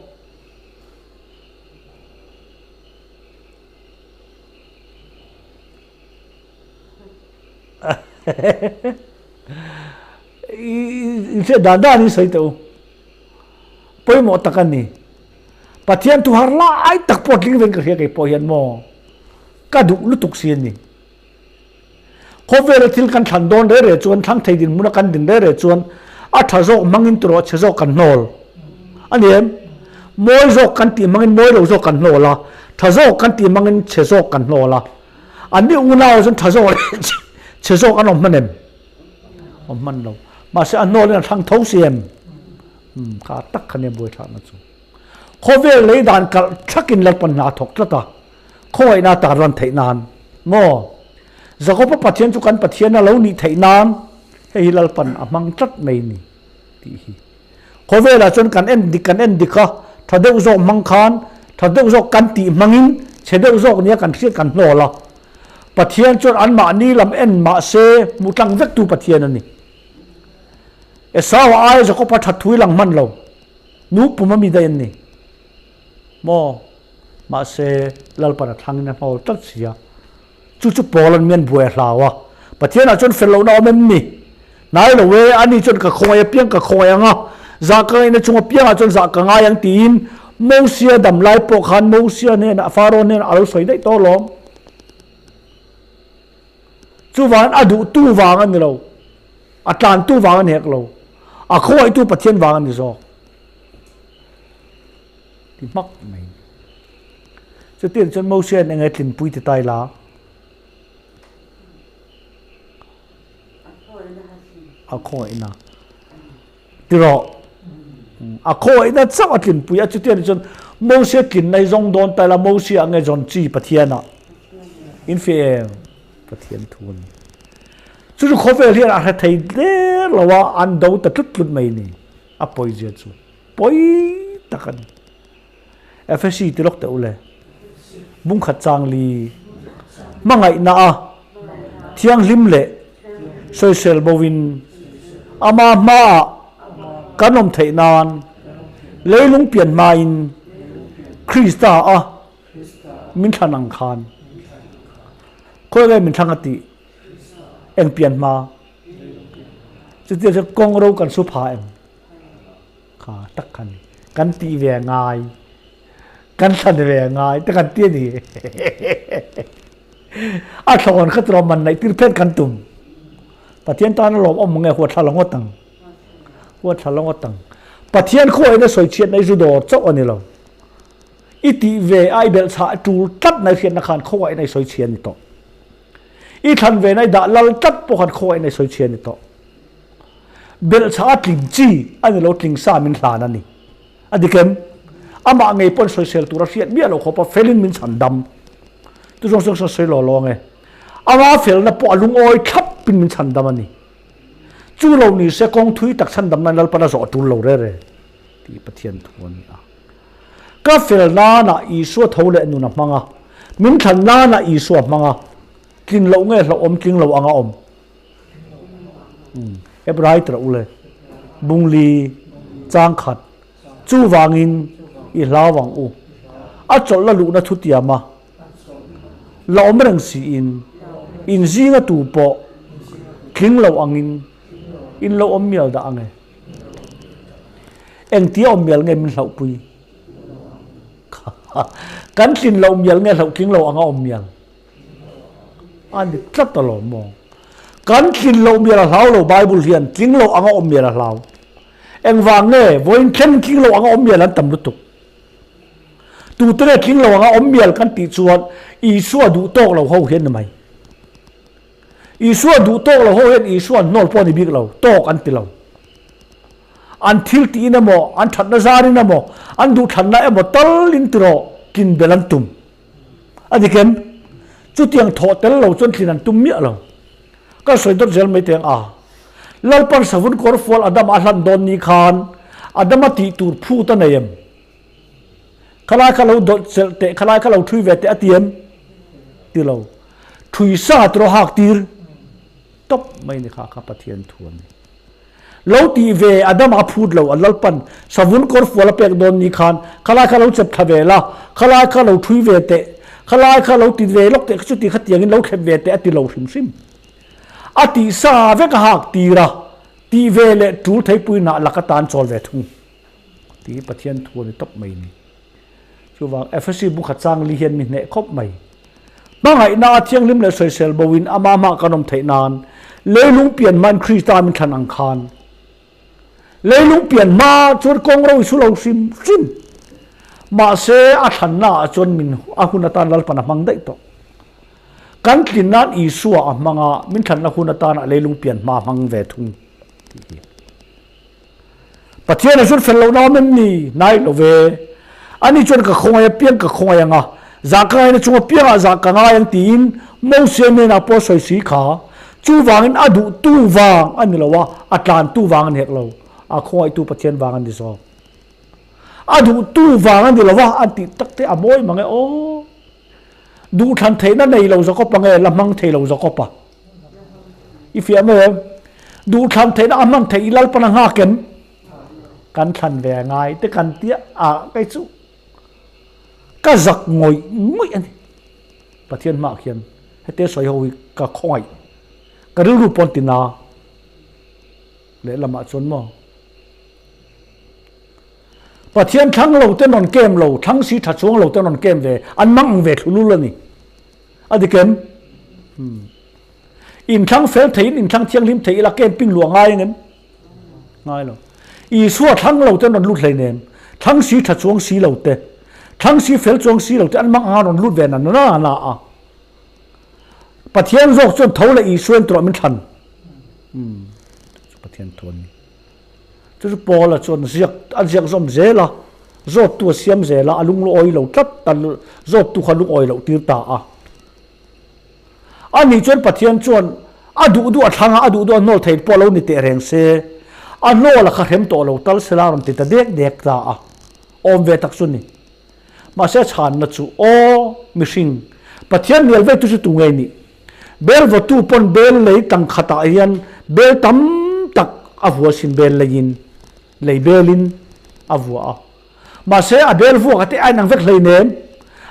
I hriat dan dan in sawi teh u. Pawimawh tak a ni. Pathian thu har lai tak pawh tling veng ka hria kei pawh hian maw ka duh lutuk si a ni. Khawvela thil kan thlan dawn reh reh chuan thlang thei dinhmuna kan din reh reh chuan a tha zawk hmangin tawrh a chhe zawk kan hnawl a ni em? Mawi zawk kan tih hmangin mawi lo zawk kan hnawl a, tha zawk kan tih hmangin chhe zawk kan hnawl a. An ni unau chuan tha zawk leh chhe zawk an awm hman em? Awm hman lo. Mahse a hnawlin a thlang tho si em? Umm kha tak kha nia buaithlakna chu. Khawvel lei dan kalh thlakin Lalpan hna a thawk tlat a, khawngaihna a tarlan theih nan maw? Jakoba Pathian chu kan Pathian a lo nih theih nan hei hi Lalpan a hmang tlat mai ni tih hi. Khawvelah chuan kan en dik kan en dik a, tha deuh zawk hmang khan tha deuh zawk kan tih hmangin chhe deuh zawk nia kan hriat kan hnawl a. Pathian chuan anmahni lam en mahse hmuh tlang vektu Pathian a ni. Esau-a aia Jakob-a that thu i lang hman lo. Nu pum a mi daih an ni maw? Mahse, Lalpan a thlangin a hnawl tlat si a. Chu chu Paul-a'n mian buai a hlau a. Pathianah chuan fel lohna a awm em ni? Hnai lo e, ani chuan ka khawngaih apiang ka khawngaih ang a, zah ka ngaihna chung apiangah chuan zah ka ngai ang tiin Mosia dam lai pawh khan Mosia hnenah, Faro hnenah a lo sawi daih tawh alawm. Chuvangin a duhtu vang a ni lo, a tlantu vang a ni hek lo, a khawngaihtu Pathian vang a ni zawk. Ti hmak mai. Chutiang chuan Mosia'n enge tlinpui ti ta ila? A khawngaihna. Ti rawh. A khawngaihna chauh a tlinpui a chutiang chuan Mosia tlinna hi zawng dawn ta ila Mosia nge zawn chi Pathianah in fiah em? Pathian thu a ni. Chu chu khawvel hian a hre thei der lo a, an do ta tlut tlut mai ni. A pawizia chu pawi tak a ni. Efesi ti lawk teh u le. Bungkhat chang li hmangaihna a thianghlim leh sawisel bo in ama hmaah kan awm theih nan leilung pian hma in Krista a min thlan ang khan khawi nge min thlang a tih eng pian hma chutia chu kawng ro kan su pha em? Kha tak kha ni. Kan tih ve a ngai. Kan thlan ve a ngai te kan ti a ni. A thlawn kha tiraw man naih tir phet kan tum. Pathian tan a lawm awm nge huat thla la ngawt ang. Huat thla la ngawt ang. Pathian khawiin a sawi chhiat na i zu dawr chauh a ni lo. I tih ve a i belh chhah tul tlat na i hriatna khan khawiin a i sawi chhia a ni tawh. I thlan ve na i dah lal tlat pawh khan khawiin a i sawi chhia a ni tawh. Belhchhah a tling chi a ni lo, tling sa min hlan a ni. A dik em? Amah ngei pawn sawisel tur a hriat miah lo khawp a, felin min chhan dam. Chu zawng zawng sawi sawi law law ang e. Ama felna pawh a lungawi thlap in min chhan dam a ni. Chu lo ni se kawng thui tak chhan dam nan Lalpan a zawh a tul lo re re tih Pathian thu a ni a. Ka fel nanah Isua tho leh nun a hmang a, min thlan nanah Isua hmang a, tlin loh nge hlauhawm tling lo anga awm. Hebrai tirh u le, Bungli changkhat, chuvangin i hlau ang u. A chawlh la luhna thutiam a la awm reng siin in zinga tu pawh tling lo angin in lo awm mial dah ang e. Engtia awm mial nge min hlauhpui? Kan tlin loh mial nge hlauh tling lo anga awm mial? A ni tlat alawm maw? Kan tlin loh mial a hlau lo Bible hian tling loh anga awm mial a hlau. Engvang nge vawiin thleng tling loh anga awm mial an tam lutuk. Tute nge tling lo anga awm mial kan tih chuan Isua duh tawk lo ho hian ni mai. Isua duh tawk lo ho hian Isua an hnawl pawh a ni bik lo, tawk an ti lo. An thil tiin emaw, an thatna zarin emaw, an duhthlanna emaw talin tirawh tlin bel an tum. A dik em? Chutiang thawh tel lo chuan tlin an tum miah lo. Ka sawi dawt zel mai teng a. Lalpan savun kawr fual Adama a hlan dawn ni khan Adama tih tur phut a nei em? Khalai kha lo dawlh chelh teh, khalai kha lo thui ve teh a ti em? Ti lo. Thui sa tiraw hak tir tawp mai ni kha kha Pathian thu a ni. Lo tih ve a dam a phut lo, a Lalpan savun kawr fual a pek dawn ni khan khalai kha lo chep thla ve la, khalai kha lo thui ve teh, khalai kha lo ti ve lawk teh, chuti kha tiangin lo thlep ve teh a ti lo hrim hrim. A tih sa vek a hak tir a, tih ve leh tul theipui hnah lak atan chawl ve thung. Tih hi Pathian thu a ni tawp mai ni. Chuvang Efesi bu kha chang li hian mi hneh khawp mai. Hmangaihna a thianghlim leh sawisel bo in ama hmah kan awm theih nan leilung pian hma in Krista min thlan ang khan leilung pian hma chuan kawng ro i su lo hrim hrim. Mahse a thlanna ah chuan min a hun atan Lalpan a hmang daih tawh. Kan tlin nan Isua a hmang a, min thlanna hun atan a leilung pian hma a hmang ve thung tih hi. Pathian a zir fel loh na awm em ni? Hnai lo ve. Ani chuan ka khawngaih apiang ka khawngaih ang a, zah ka ngaihna chung apiangah zah ka ngai ang tiin Mosia hnenah pawh a sawi si kha. Chuvangin a duhtu vang a ni lo a, a tlantu vang a ni hek lo. A khawngaihtu Pathian vang a ni zawk. A duhtu vang a ni lo a, an tih tak te a mawi mang e aw. Duhthlan theihna nei lo Jakob-a nge la hmang thei lo Jakob-a? I fiah mai em? Duhthlan theihna a hman theih i Lalpan a nghak em? Kan thlan ve a ngai te kan tia a kei chu ka zak ngawih ngawih a ni. Pathian hmaah khian hete sawi ho hi ka khawngaih ka rilru pawn ti na. Lehlamah chuan maw? Pathian thlang lo te rawn kem lo, thlang si tha chuang lo te rawn kem ve, an mang ang ve thlulul a ni. A dik em? Hmm. Inthlang fel theiin inthlang thianghlim thei ila camping luah ngai ang em? Ngai lo. Isua thlang lo te rawn lut hleinem. Thlang si tha chuang si lo te, thlang si fel chuang si lo te an mang anga rawn lut ve na na na a. Pathian zawk chuan tho leh Isua in turah min thlan. Hmm. Pathian thu a ni. Chu chu Paula chuan ziak a ziak zawm zel a, zawttu a siam zel a, a lungawi lo tlat a, zawttu kha lungawi loh tir ta a. Ani chuan Pathian chuan a duh duh a thlang a, a duh duh a hnawl thei pawh lo ni teh reng se, a hnawl a kha hrem tawh lo tal sela a rawn ti ta dek dek ta a, awm ve tak chu ni. Mahse a chhanna chu, Aw, mihring, Pathian hnial veitu chu tu nge nih? Bel vawtu pawn bel lei tang khatah hian bel tam tak a vua sin bel leiin, lei belin a vua a. Mahse a bel vuak a te a inang vek hleinem.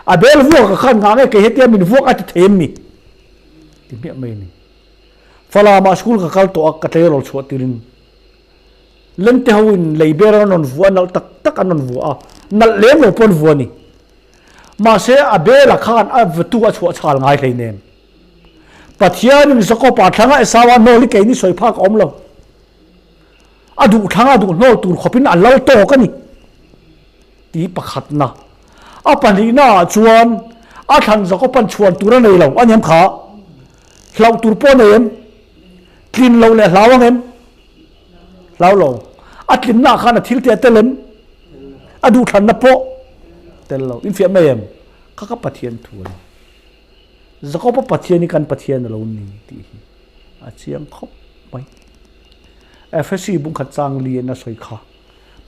A bel vuak a khan ngah nge kei hetia min vuak a ti thei em ni? Ti hmiah mai a ni. Falamah school ka kal tawh a, ka tleirawl chhuah tirin Lente ho in lei ber an rawn vua nalh tak tak an rawn vua a, nalh lem lo pawh an vua a ni. Mahse a bela khan a vatu a chhuah chhal ngai hleinem. Pathianin Jakob-a thlanga Esau-a hnawl hi keini sawi phak a awm lo. A duh thlanga a duh hnawl tur khawpin a lal tawk a ni tih pakhatna. A pahnihnaah chuan a thlan Jakob-a'n chhuan tur a nei lo a niam kha. Hlauh tur pawh a nei em? Tlin loh leh hlau ang em? Hlau lo. A tlinnaah khan a thil te a tel em? A duhthlanna pawh tel lo. Infiah mai em? Kha ka Pathian thu a ni. Jakob-a Pathian hi kan Pathian a lo ni tih hi a chiang khawp mai. Efesi bungkhat chang li in a sawi kha.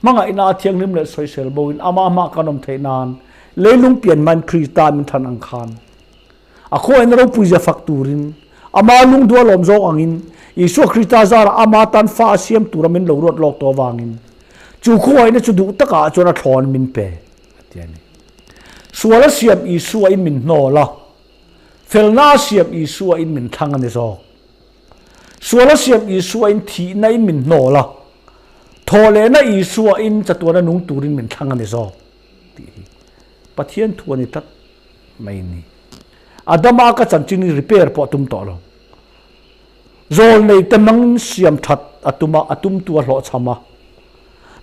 Hmangaihna a thianghlim leh sawisel bo in ama hma kan awm theih nan leilung pian hmain Krista min than ang khan A khawiahna ropuizia fak turin, ama lungduh a lawm zawk angin, Isua Krista zarah ama tan fa a siam tura min lo ruat lawk tawh avangin, chu khawiahna chu duh takah chuan a thlawn min pe, a ti a ni. Sual a siam Isua in min hnawl a, felna a siam Isua in min thlang a ni zawk. Sual a siam Isua in thihna in min hnawl a, thawhlehna Isua in chatuana nung turin min thlang a ni zawk, tih hi Pathian thu a ni tlat. mai ni. Adama ka chanchin hi repair pawh a tum tawh lo. Zawl nei te hmangin siam that a tum a, a tumtu a hlawhchham a.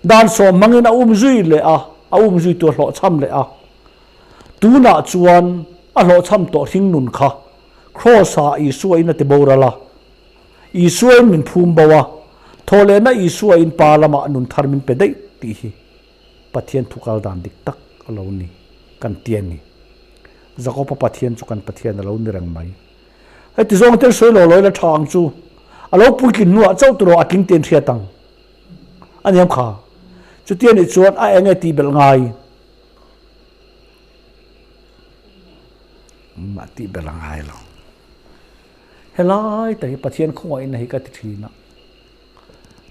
Dan sawm hmangin a um zui leh a, a um zuitu a hlawhchham leh a. Tunah chuan a hlawhchham tawh hringnun kha Kraws-ah Isua in a ti boral a. Isua in min phum bo a, thawhlehna Isua in Pa lamah nun thar min pe daih tih hi. Pathian thu kal dan dik tak a lo ni kan ti a ni. Jakob-a Pathian chu kan Pathian a lo ni reng mai. Heti zawng te sawi lo lo ila tha ang chu. A lo puitlin hnuah chauh turaw a tling te in hriat ang. A niam kha. Chutia nih chuan a eng nge tih belh ngai? Mah tih belh a ngai lo. Helai tak hi Pathian khawngaihna hi ka ti thin a.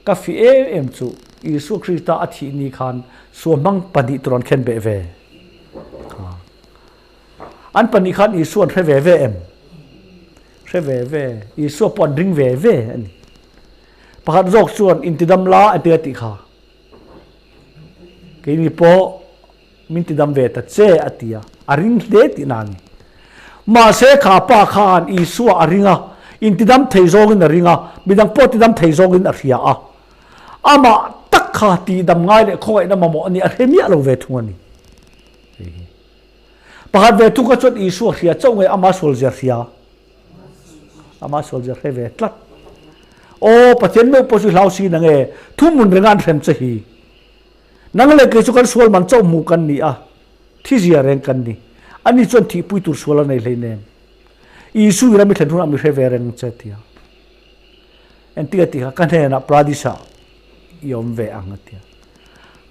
Ka fi em em chu Isua Krista a thih ni khan suamhmang pahnih tur an khen beh ve. An pahnih khan Isua an hre ve ve em? Hre ve ve. Isua pawh an ring ve ve a ni. Pakhat zawk chuan intidam la a ti a tih kha. Keini pawh Min tidam ve ta che, a ti a, a ring hle tihna a ni. Mahse, kha pa khan Isua a ring a, intidam thei zawngin a ring a, midang pawh tidam thei zawngin a hria a. Amah tak kha tihdam ngai leh khawngaihna mamawh a nih a hre miah lo ve thung a ni. Hei hi pakhat ve thung kha chuan Isua hria chauh nge ama sualzia hria? Ama sualzia hre ve tlat. Aw, Pathian meuh pawh chu hlau si na nge, thuhmun renga an hrem che hi. Nang leh kei chu kan sual man chauh hmuh kan ni a, thi zia reng kan ni. Ani chuan thihpui tur sual a nei hleinem. Isu i ram i thlen hunah mi hre ve reng che tia. Engtik a tih kha ka hnenah Pradis-ah i awm ve ang a tia.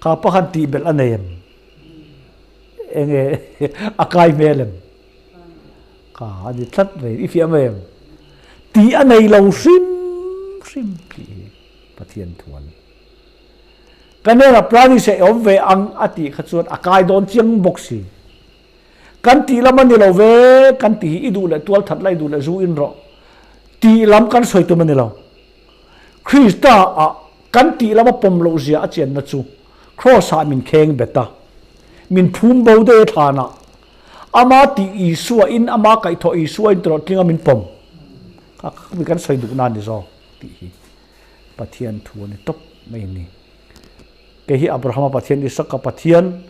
Kha pa khan tih belh a nei em? Enge a kai hmel em? Kha a ni tlat mai, i fiah mai em? Tih a nei lo hrim hrim tih hi Pathian thu a ni. Ka hnenah Pradis ah i awm ve ang a tih kha chuan a kai dawn chiang bawk si. Kan tih lam a ni lo ve, kan tih hi i duh leh tual that la i duh leh zu in rawh tih lam kan sawi tum a ni lo. Krista ah. Kan tih lama pawm loh zia a chianna chu Kraws-ah min kheng bet a, min phum bo daih a thlanah Ama tih Isua in ama kaihthawh Isua in tawrh tlinga min pawm. Kha kha mi kan sawi duhna a ni zawk tih hi Pathian thu a ni tawp mai a ni. Kei hi Abrahama Pathian, Isaka Pathian,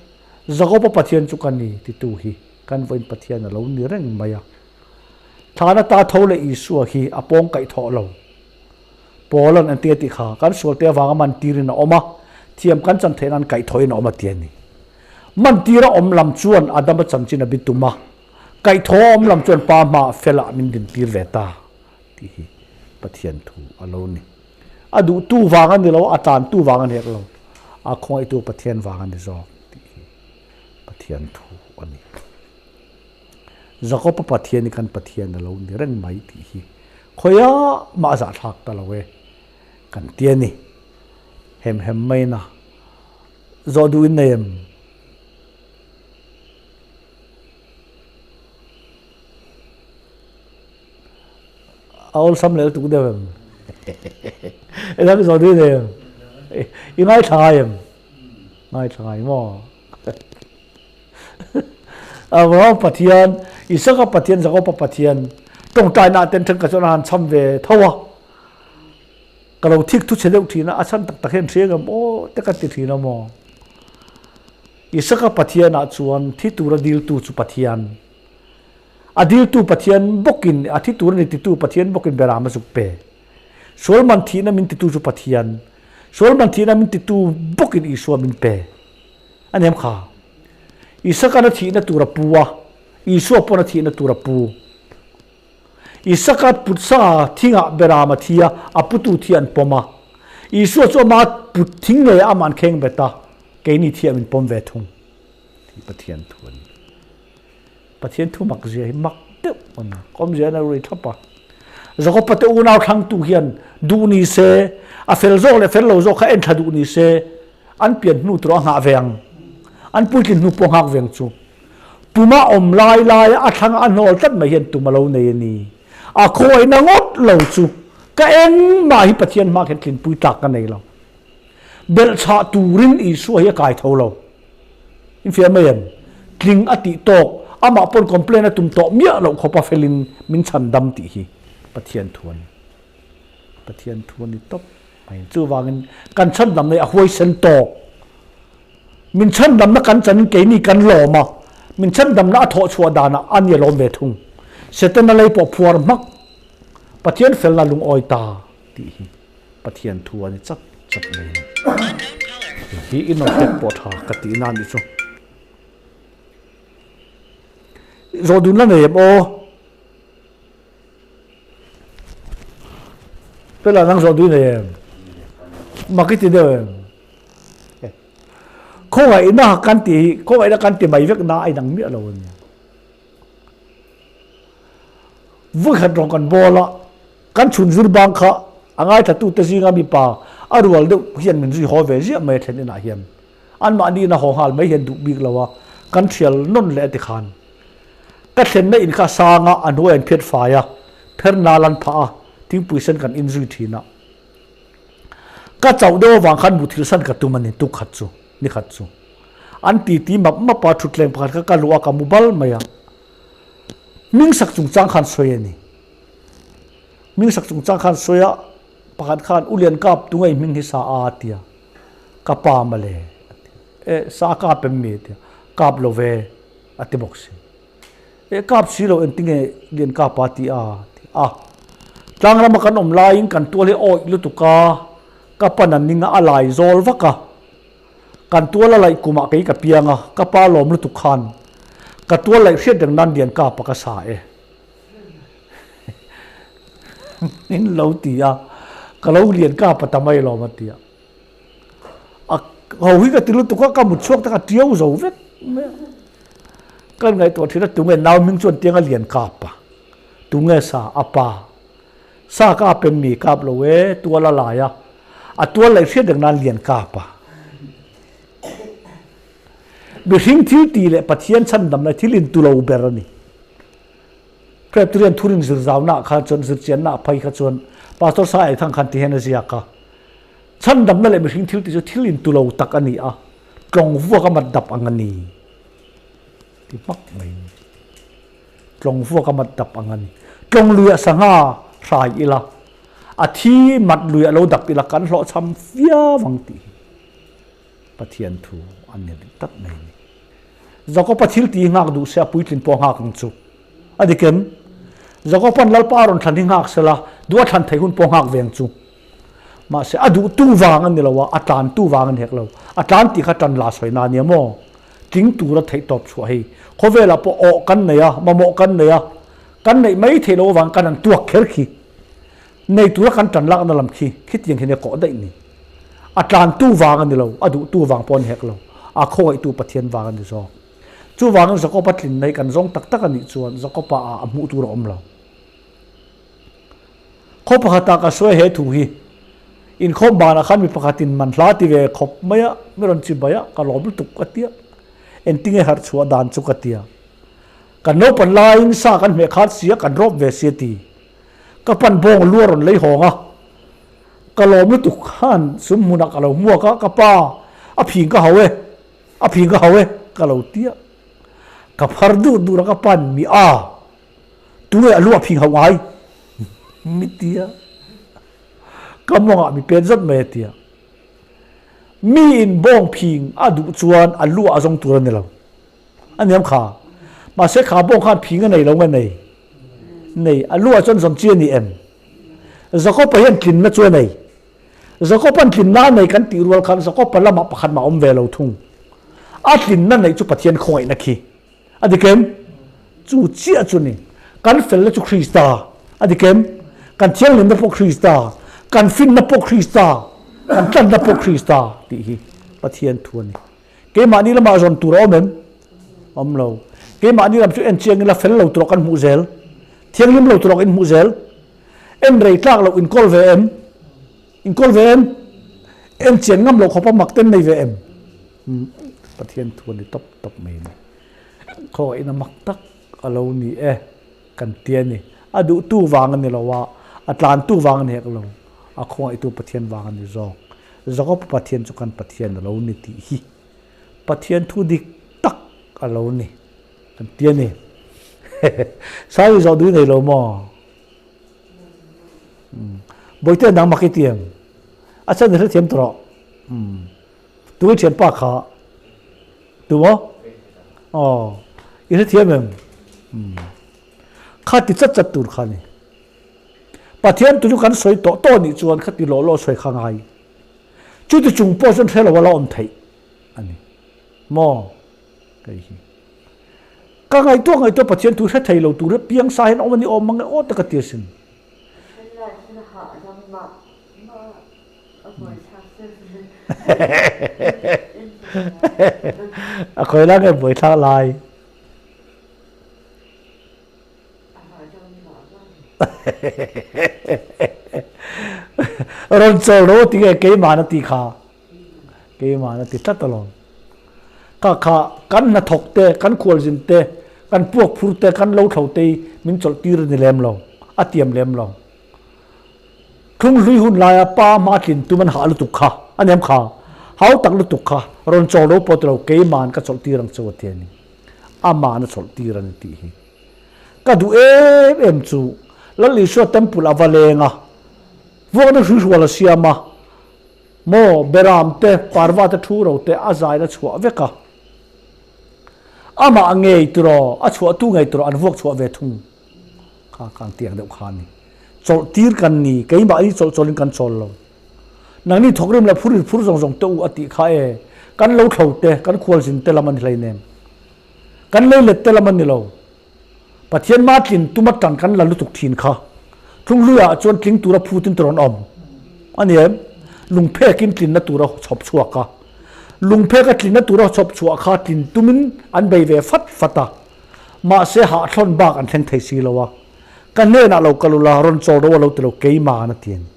Jakoba Pathian chu ka ni titu hi kan vawiin Pathian a lo ni reng mai a. Thlan ata tho leh Isua hi a pawng kaihthawh lo. Paul-a'n an ti a tih kha, kan sualte avanga mantirin a awm a, thiam kan chan theih nan kaihthawhin a awm a ti a ni. Mantira awm lam chuan Adama chanchin a bi tum a, kaihthawh a awm lam chuan Pa hmaah felah min dintir ve ta tih hi Pathian thu a lo ni. A duhtu vang a ni lo, a tlantu vang a ni hek lo, a khawngaihtu Pathian vang a ni zawk tih hi Pathian thu a ni. Jakob-a Pathian hi kan Pathian a lo ni reng mai tih hi khawiah mah a zahthlak ta lo e kan ti a ni. Hem hem maina zawh duh in nei em? A awlsam leh lutuk deuh em? Engah zawh duh i nei em? I ngaithla ngai em? Ngaithla ngai maw? Abraham Pathian, Isaka Pathian, Jakoba Pathian tawngtaina ten thenkhat chuan a han cham ve tho a. Ka lo thik thu chhe deuh thin a, a chhan tak tak hian hria ngam aw te ka ti thin a maw. Isaka Pathianah chuan thi tura diltu chu Pathian. A diltu Pathian bawkin, a thi tur a ni titu Pathian bawkin Beram a zuk pe. Sual man thihna min titu chu Pathian. Sual man thihna min titu bawkin Isua min pe. A nem kha. Isaka'n a thihna tur a pu a, Isua pawn a thihna tur a pu. Isaka put sa thingah Beram a thi a, a putu thi an pawm a. Isua chu ama put thing ngeiah amah an kheng bet a, keini thiah min pawm ve thung. Tih Pathian thu a ni. Pathian thu mak zia hi mak deuh a ni. Kawmzia in a rui thlap a. Jakob-a te unau thlangtu hian duh ni se, a fel zawk leh fel lo zawk kha en thla duh ni se, an pian hnu tur a nghah ve ang. An puitlin hnu pawh nghak ve ang chu. Puma awm lai laia a thlanga a hnawl tlat mai hian tum a lo nei a ni. A khawiahna ngawt lo chu ka engmah hi Pathian hma khian tlinpui tlak ka nei lo. Belhchhah turin Isua hi a kai tho lo. Infiam mai em? Tling a tih tawk, amah pawn complain a tum tawh miah loh khawpa felin min chhan dam tih hi Pathian thu a ni. Pathian thu a ni tawp mai. Chuvangin kan chhandamna hi a huaisen tawk. Min chhandamna kan chanin keini kan lawm a, min chhandamna a thawh chhuah danah a ni a lawm ve thung. Setana lei pawh phuar hmak Pathian felna lungawi ta tih hi. Pathian thu a ni chat chat mai a ni. Hi i nawr tek pawh tha ka tih na nih chu. Zawh dun la nei em aw? Pela nang zawh dun nei em? Mak i ti deuh em? Khawngaihna kan ti hi, khawngaihna kan ti mai vek na a inang miah lo a nia. Vawikhat rawng kan bawl a, kan chhun zir bang kha a ngaithlatute zinga mipa a rual deuh hian min zui haw ve ziah mai a thlen inah hian anmahni ina haw nghal mai hian duh bik lo a, kan thial nawn leh a ti khan. Ka thlenna in kha a sang a, a hnuai an phiat fai a, pher nal an phah a, thingpui sen kan in zui thin a. Ka chauh deuh avang khan muthilh san ka tum a ni tuk khat chu, ni khat chu. An titi map map a, thutthleng pakhat kha ka luh a, ka mu bal mai a. Hmingsak chungchang khan sawi a ni. Hmingsak chungchang khan sawi a, pakhat khan U Lian Kap tu ngei hming hi sa a a ti a, ka pa mawle a ti a. E, sa a kap em mi a ti a, kap lo ve a ti bawk si. E, kap si lo engtinge Lian Kapa a ti a a ti a. Tlangrama kan awm laiin kan tual hi awih lutuk a, ka pan an ning a, a lai zawl vak a. Kan tual a laih kumah kei ka piang a, ka pa lawm lutuk khan ka tual laih hriat reng nan lian kapa ka sa e. Min lo ti a, ka lo lian kapa ta mai lawm a ti a. A ho hi ka ti lutuk a, ka mut chhuak te kha tiau zo vek mai a. Ka ngaihtuah thin a, tunge nau hming chuan tiang a lian kapa, tunge sa a pa. Sa kap em mi kap lo e, tual a lai a, a tual laih hriat reng nan lian kap a. Mihring thil ti leh Pathian chhandamna thil intu lo ber a ni. Presbyterian thurin zir zaunaah khan chuan zirchianna a phei kha chuan Pastor Sai Aithang khan ti hian a ziak a. Chhandamna leh mihring thil tih chu thil intu lo tak a ni a, tlawng vuak a mat dap ang a ni. Ti hmak mai. Tlawng vuak a mat dap ang a ni. Tlawng luiah sangha hrai ila, a thi mat luiah lo dap ila kan hlawhchham viau ang tih hi Pathian thu a ni rih tak mai a ni. Jakoba thil tih hi nghak duh se a puitlin pawh a nghak ang chu. A dik em? Jakoba'n Lalpa a rawn thlan hi nghak sela, duh a thlan theih hun pawh nghak ve ang chu. Mahse, a duhtu vang a ni lo a, a tlantu vang a ni hek lo. A tlan tih kha tan la sawi na a nia maw? Tling tura theih tawp chhuah hei. Khawvelah pawh awh kan nei a, mamawh kan nei a, kan neih mai theih loh avang kan han tuak kher khi. Nei tura kan tan lakna lam khi, khitiang hian a kawh daih ni. A tlantu vang a ni lo, a duhtu vang pawh a ni hek lo. A khawngaihtu Pathian vang a ni zawk. Chuvangin Jakoba tlinna hi kan zawng tak tak a nih chuan Jakoba ah a hmuh tur a awm lo. Khaw pakhatah ka sawi he thu hi. Inkhawm banah khan mi pakhatin man hla ti ve khawp mai a, mi rawn chi bai a, ka lawm lutuk ka tia. Engtinge harh chhuah dan chu ka tia. Kan naupan laiin sa kan hmeh khat sia, kan rawp ve sia ti. Ka pan bawng lu a rawn lei hawng a, ka lawm lutuk khan sum hmunah ka lo hmuak a, ka pa a phing ka hau e. A phing ka hau e, ka lo tia. Ka phar dur dur a ka pan mi a, tunge a lu a phing hauh ngai? Mi tia. Ka mawngah mi pen zat mai a tia. Mi in bawng phing a duh chuan a lu ah a zawng tur a ni lo. A niam kha. Mahse kha bawng khan phing a nei lo nge nei? Nei. A lu ah chuan zawn chi a ni em? Jakob-a hian tlinna chu a nei. Jakob-a'n tlinna a nei kan tih rual khan Jakob-a lamah pakhat mah a awm ve lo thung. A tlinna neih chu Pathian khawngaihna khi a dik em? Chu chiah chu ni. Kan felna chu Krista a dik em? Kan thianghlimna pawh Krista, kan finna pawh Krista, kan tlanna pawh Krista tih hi Pathian thu a ni. Keimahni lamah zawn tur a awm em? Awm lo. Keimahni lam chu en chiang ila fel lo tur ah kan hmuh zel. Thianghlim lo tur ah kan inhmuh zel. En rei tlak loh inkawl ve em? Inkawl ve em? En chian ngam loh khawpa mak ten nei ve em? Pathian thu a ni tawp tawp mai a ni. Khawngaihna mak tak a lo ni e kan ti a ni. A duhtu vang a ni lo a, a tlantu vang a ni hek lo. A khawngaihtu Pathian vang a ni zawk. Jakob Pathian chu kan Pathian a lo ni tih hi Pathian thu dik tak a lo ni kan ti a ni. Sawi zawh duh i nei lo maw? Bawihte nangmah khi tiang a chan i hrethiam tawh rawh. Tu i thianpa kha tu maw? Aw i hrethiam em? Kha ti chat chat tur kha ni. Pathian tu chu kan sawi tawh tawh nih chuan kha ti lawh lawh sawi kha ngai. Chuti chung pawh chuan hre lo a la awm theih a ni. Maw? Kei hi. Ka ngaihtuah ngaihtuah Pathian thu hre thei lo tur hi piang sa hian awm a ni awm mang e aw tak a ti asin. A khawi lai nge buaithlak lai? Rawn chawl ro ti nge keimahna tih kha? Keimahna ti tlat alawm. Kha kha kan hnathawk te, kan khualzin te, kan puak phur te, kan lo thlo te hi min chawlh tir a ni lem lo, a tiam lem lo. Thlung hlui hun laia pa hma tlin tum an hah lutuk kha, a nem kha, hau tak lutuk kha, rawn chawl lo pawh ti lo, keima'n ka chawlh tir ang chu a ti a ni. Ama'n a chawlh tir a ni tih hi. Ka duh em em chu Lal Isua temple a va leng a, vuakna hruihrual a siam a, Maw, Beram te, Parva te thu ro te a zaina chhuah vek a. Amah ngei tiraw, a chhuahtu ngei tiraw an vuak chhuah ve thung. Kha khan tiang deuh kha a ni. Chawlh tir kan ni, keimah hi chawlh chawlhin kan chawl lo. Nangni thawkrim leh phur inphur zawng zawng te u a tih kha e, kan lo thlo te, kan khualzin te lam a ni hleinem. Kan leilet te lam a ni lo. Pathian mah tlin tum atang kan la lutuk thin kha. Thlunghluiah chuan tling tura phutin tur an awm a ni em? Lungphekin tlinna tura chhawp chhuak a. Lungpheka tlinna tura chhawp chhuah kha tlin tumin an bei ve fat fat a. Mahse hahthlawn bak an thleng thei si lo a. Ka hnenah lo kal ula, rawn chawl ro a lo ti lo, keimah a ti a ni.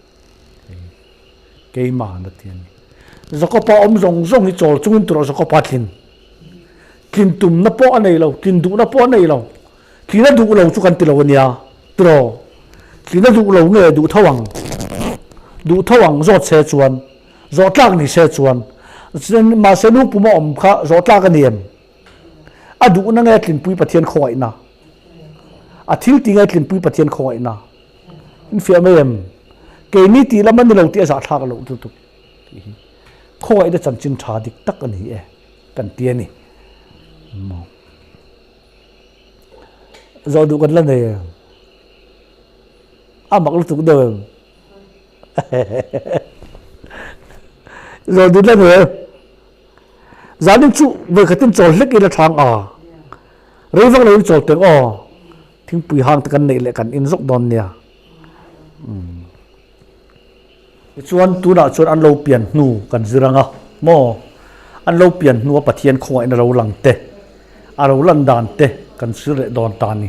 Keimah a ti a ni. Jakopa awm zawng zawng hi chawl chungin tur a Jakopa tlin. Tlin tumna pawh a nei lo, tlin duhna pawh a nei lo. Tlin a duh lo chu kan ti lo a nia, tiraw? Tlin a duh lo nge duh tho ang? Duh tho ang zawt se chuan. Zawh tlak ni se chuan. Mahse nu puma awm kha zawh tlak a ni em? A duhna nge tlinpui Pathian khawngaihna? A thil ti nge tlinpui Pathian khawngaihna? In fiah mai em? Keini tih lam a ni lo tih a zahthlak loh lutuk tih hi khawngaihna chanchin tha dik tak a ni e kan ti a ni. Zawh duh kan la nei em? A mak lutuk deuh em? Zawh duh la nei em? Zanin chu vawikhatin chawl hlek ila thlang a, rei vak loin chawl teng aw, thingpui hang te kan neih leh kan in zawk dawn nia. Tichuan tunah chuan an lo pian hnu kan zir ang a maw, an lo pian hnua Pathian khawngaihna lo lang te, a lo lan dan te kan zir leh dawn ta a ni.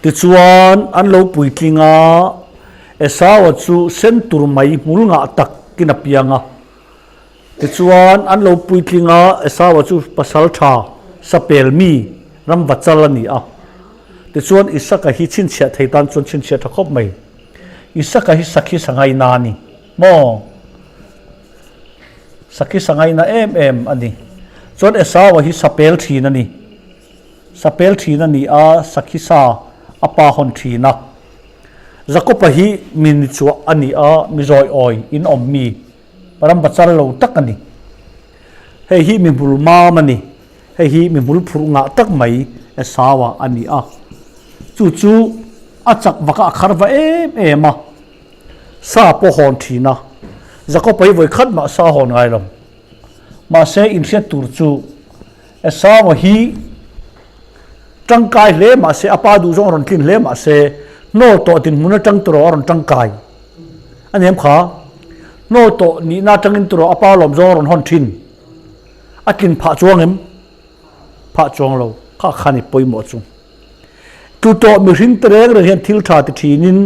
Tichuan an lo puitling a, Esaua chu sen tur mai hmul ngah takin a piang a. Tichuan an lo puitling a, Esaua chu pasal tha sapel mi ramva chal a ni a. Tichuan Isaka hi chhinchhiah thei tan chuan chhinchhiah tha khawp mai. Isaka hi sakhi sangaina a ni maw? Sakhi sangaina em em a ni. Chuan Esaua hi sapel thin a ni. Sapel thin a ni a, sakhi sa a pa hawn thin a. Jakopa hi mi ni chuah a ni a, mi zawi awi in awm mi, ram va chal lo tak a ni. Hei hi mi hmul mam a ni, hei hi mi hmul phurh ngah tak mai Esau-a a ni a. Chu chu a chak vak a, a khar va em em a, sa pawh hawn thin a. Jakopa hi vawi khat mah sa hawn ngai lo. Mahse inhriat tur chu Esau hi tangkai hle mahse a pa duh zawng a rawn tlin hle mahse hnawl tawh dinhmun atang tawh a rawn tangkai a ni em kha? Hnawl tawh nihna atangin tawh a pa lawm zawng a rawn hawn thin a tlin phah chuang em? Phah chuang lo kha kha ni pawimawh chu. Tlu tawh mihring te reng reng hian thil tha ti thinin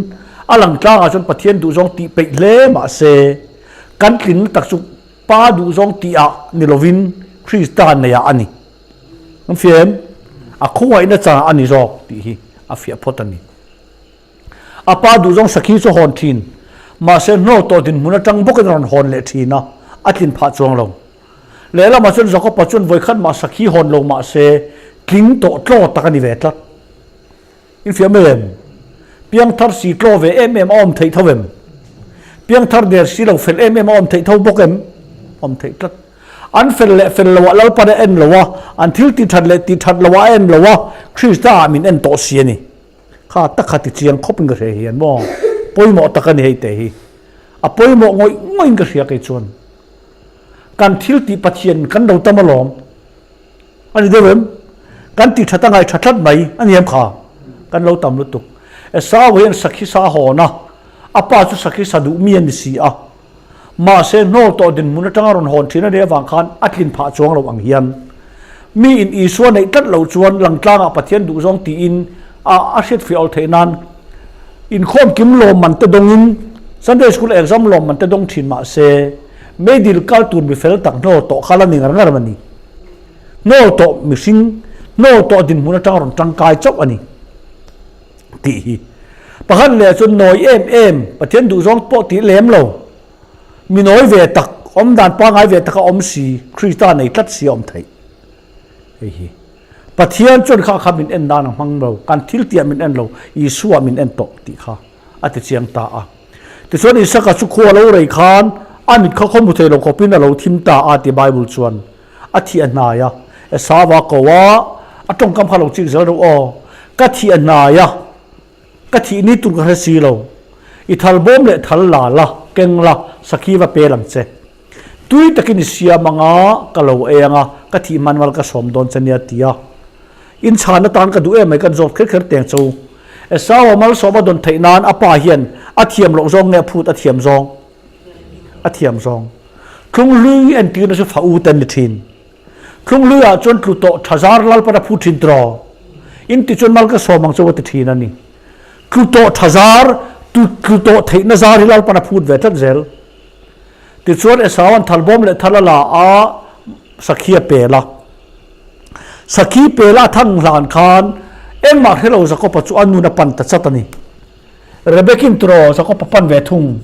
a lang tlangah chuan Pathian duh zawng tih peih hle mahse kan tlinna tak chu Pa duhzawng tihah ni lovin Krista neiah a ni. An fiah em? A khawngaihna changah a ni zawk tih hi a fiah phawt a ni. A pa duhzawng sakhi chu hawn thin, mahse hnawl tawh dinhmun atang bawkin a rawn hawn leh thin a, a tlin phah chuang lo. Lehlamah chuan Jakoba chuan vawikhat mah sakhi hawn lo mahse tling tawh tlaw tak a ni ve tlat. Infiam em? Piangthar si tlaw ve em em a awm theih tho em? Piangthar der si lo fel em em a awm theih tho bawk em? Awm theih tlat. An fel leh fel loah Lalpan a en lo a, an thil tih that leh tih that loah a en lo a, Krista ah min en tawh si a ni. Kha tak kha ti chiang khawpin ka hria hian maw? Pawimawh tak a ni hei te hi. A pawimawh ngawih ngawih in ka hria kei chuan. Kan thil tih Pathian kan lo tam alawm. A ni deuh em? Kan ti that a ngai tha tlat mai a ni em kha? Kan lo tam lutuk. Esau hian sakhi sa a hawn a, a pa chu sakhi sa duh mi a ni si a. Mahse hnawl tawh dinhmun atanga rawn hawn thin a nih avang khan a tlin phah chuang lo ang hian mi in Isua neih tlat loh chuan langtlangah Pathian duhzawng tiin a a hriatfiah awl theih nan inkhawm kim lawmman te dawngin Sunday School exam lawmman te dawng thin mahse meidil kal tur mi fel tak hnawl tawh kha la ni ngar ngar a ni. Hnawl tawh mihring, hnawl tawh dinhmun atang rawn tangkai chauh a ni tih hi. Pakhat leh chuan nawi em em, Pathian duhzawng pawh tih lem lo, mi nawi ve tak, awm dan pangngai ve taka awm si, Krista nei tlat si a awm theih. Hei hi Pathian chuan kha kha min en nan a hmang lo, kan thil tihah min en lo, Isua min en tawh tih kha a ti chiang ta a. Tichuan Isaka chu khua lo rei khan a mit kha khaw hmu thei lo khawpin a lo thim ta a ti Bible chuan. A thih a hnai a, Esau-a ko a, a tawngkam kha lo chik zel reuh aw. Ka thih a hnai a, ka thih ni tur ka hre si lo. I thal bawm leh thal la la, keng la, sakhi va pel ang che. Tui takin i siam ang a, ka lo ei ang a, ka thih hman mal ka sawm dawn che nia ti a. Inchhan atan ka duh em mai kan zawt kher kher teng chu. Esau-a malsawm a dawn theih nan a pa hian a thiam loh zawng nge a phut a thiam zawng? A thiam zawng. Thlunghlui entirna chu fa u te an ni thin. Thlunghluiah chuan tlu tawh tha zar Lalpan a phut thin tiraw? In ti chuan mal ka sawm ang chu a ti thin a ni. Tlu tawh tha zar, tlu tawh theihna zar hi Lalpan a phut ve tlat zel. Tichuan Esaua'n thalbawm leh thal a la a, sakhi a pel a. Sakhi pela a thang hlan khan engmah hre lo Jakoba chu a nun a pan ta chat a ni. Rebekin tiraw Jakoba pan ve thung.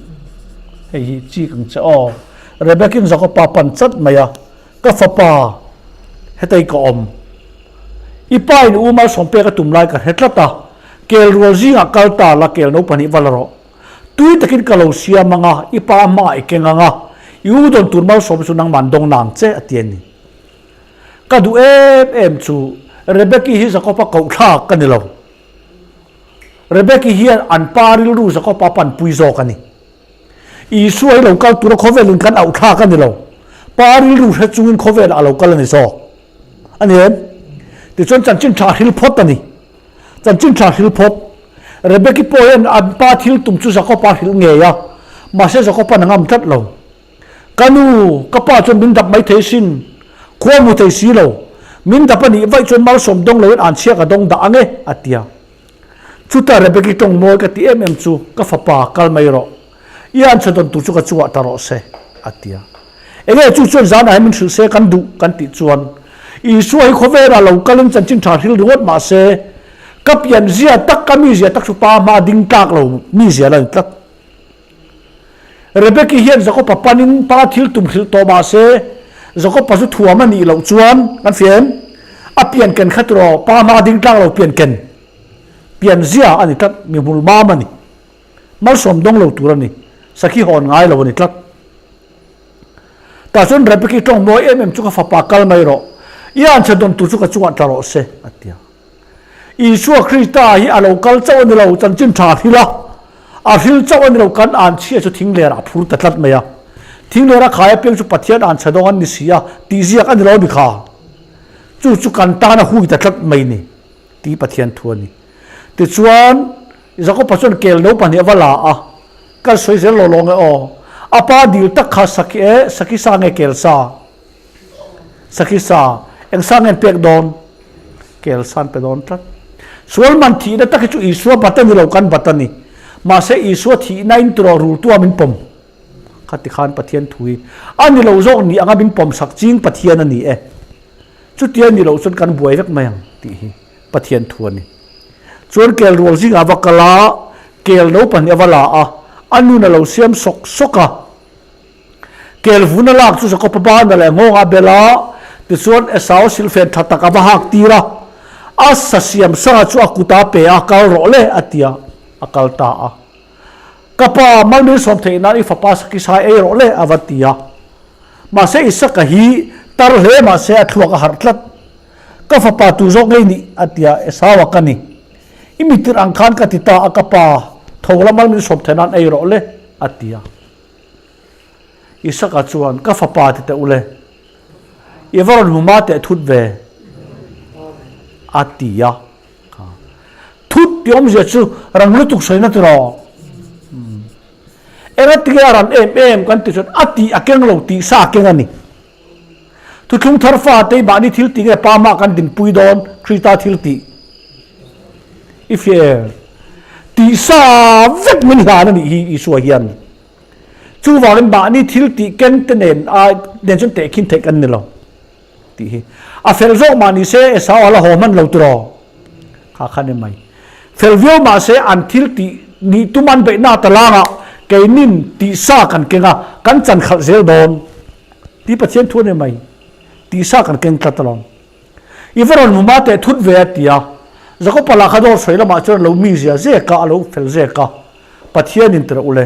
Hei hi chik ang che aw. Rebekin Jakopa pan chat mai a, Ka fapa, hetei ka awm. I pa in u malsawm pek a tum lai ka hre tlat a, kel rual zingah kal ta la kel no pahnih va la rawh. Tui takin ka lo siam ang a, i pa hmaah i keng ang a, i u dawn tur malsawm chu nangman dawng nang che a ti a ni. Ka duh em em chu Rebeki hi Jakopa kohthlak ka ni lo. Rebeki hian an pa rilru Jakopa panpui zawk a ni. Isua hi lo kal tura khawvelin kan auhthlak a ni lo. Pa rilru hre chungin khawvelah a lo kal a ni zawk. A ni em? Tichuan chanchin tha hril phawt a ni. Chanchin tha hril phawt. Rebeki pawh hian an pa thil tum chu Jakopa hrilh ngei a, mahse Jakopa'n a ngam tlat lo. Ka nu, ka pa chuan min dap mai thei sin, khua hmu thei si lo. Min dap a nih vaih chuan malsawm dawng loin an chhia ka dawng dah ang e, a ti a. Chutah Rebeki tawng mawi ka ti em em chu, Ka fapa, kal mai rawh. I an chhe dawn tur chu ka chungah ta rawh se, a ti a. Enge chu chuan zanah hian min hrilh se kan duh kan tih chuan, Isua hi khawvelah lo kalin chanchin tha hril ringawt mah se, ka pian zia tak, ka mizia tak chu pa hma ding tlak lo mizia la ni tlat. Rebeki hian Jakopa panin pa thil tum hrilh tawh mah se, Jakopa chu thuam a nih loh chuan kan fia em? A pian ken kha tiraw pa hma ding tlak lo pian ken pian zia a ni tlat, mi hmul mam a ni. Malsawm dawng lo tur a ni, sakhi hawn ngai lo a ni tlat. Tah chuan Rebeki tawng mawi em em chu ka fapa kal mai rawh, i anchhe dawn tur chu ka chungah tla rawh se, a ti a. Isua Krista hi a lo kal chauh a ni lo, chanchin tha a hril a, a hril chauh a ni lo, kan anchhia chu thinglerah a phur ta tlat mai a. Thinglera khai apiang chu Pathian anchhe dawng an ni si a, tih ziak a ni lo a ni kha. Chu chu kan tan a hui ta tlat mai ni, tih Pathian thu a ni. Tichuan, Jakoba chuan kel no pahnih a va la a, Kal sawi zel law law nge aw, a pa dil tak kha sakhi e, sakhi sa nge kel sa? Sakhi sa, eng sa nge an pek dawn? Kel sa an pe dawn tlat. Sual man thihna tak hi chu Isua bat a ni lo, kan bat a ni. Mahse Isua thihna in tiraw rultua min pawm. Kha ti khan Pathian thu hi a ni lo zawk ni anga min pawm sak ching Pathian a ni e. Chutia ni loh chuan kan buai vek mai ang tih hi Pathian thu a ni. Chuan kel rual zingah a va kal a, kel no pahnih a va la a, a nun a lo siam sawk sawk a. Kel vun a lak chu Jakob-a bana leh nghawng a bel a, tichuan Esau silfen tha tak a va hak tir a. A sa siam sanga chu a kut a pe a, Kal rawh le, a ti a, a kal ta a. Ka pa, mal min sawm theih nan i fapa sakisai ei rawh le, a va ti a. Mahse Isaka hi tar hle mahse a thluak a harh tlat. Ka fapa tu zawk ngei nih, a ti a, Esau-a ka ni. I mitirh ang khan ka ti ta a, ka pa, tho la mal min sawm theih nan ei rawh le, a ti a. Isaka chuan, Ka fapa ti teh u le, i va rawn hmu ma teh thut ve, a ti a. Thut tih awmzia chu rang lutuk sawina tiraw? Engatinge a ran em em kan tih chuan a tih a keng lo tih sa a keng a ni. Thuthlung thar fate i mahni thil tih nge pa mah kan dinpui dawn Krista thil tih i fiah em? Tih sa vek min hlan a nih hi Isua hian. Chuvangin mahni thil tih keng te nen a nen chuan tehkhin theih kan ni lo tih hi. A fel zawk mah ni se Esau a la haw hman lo tiraw? Kha kha ni mai. Fel viau mah se an thil tih nih tum an beihna ta langah keinin tih sa kan keng a, kan chan khalh zel dawn tih Pathian thu a ni mai. Tih sa kan keng tlat alawm. I va rawn hmu ma teh thut ve a ti a. Jakopa lah kha dawr sawi lamah chuan a lo mi zia zek a, a lo fel zek a. Pathian in tirh ule.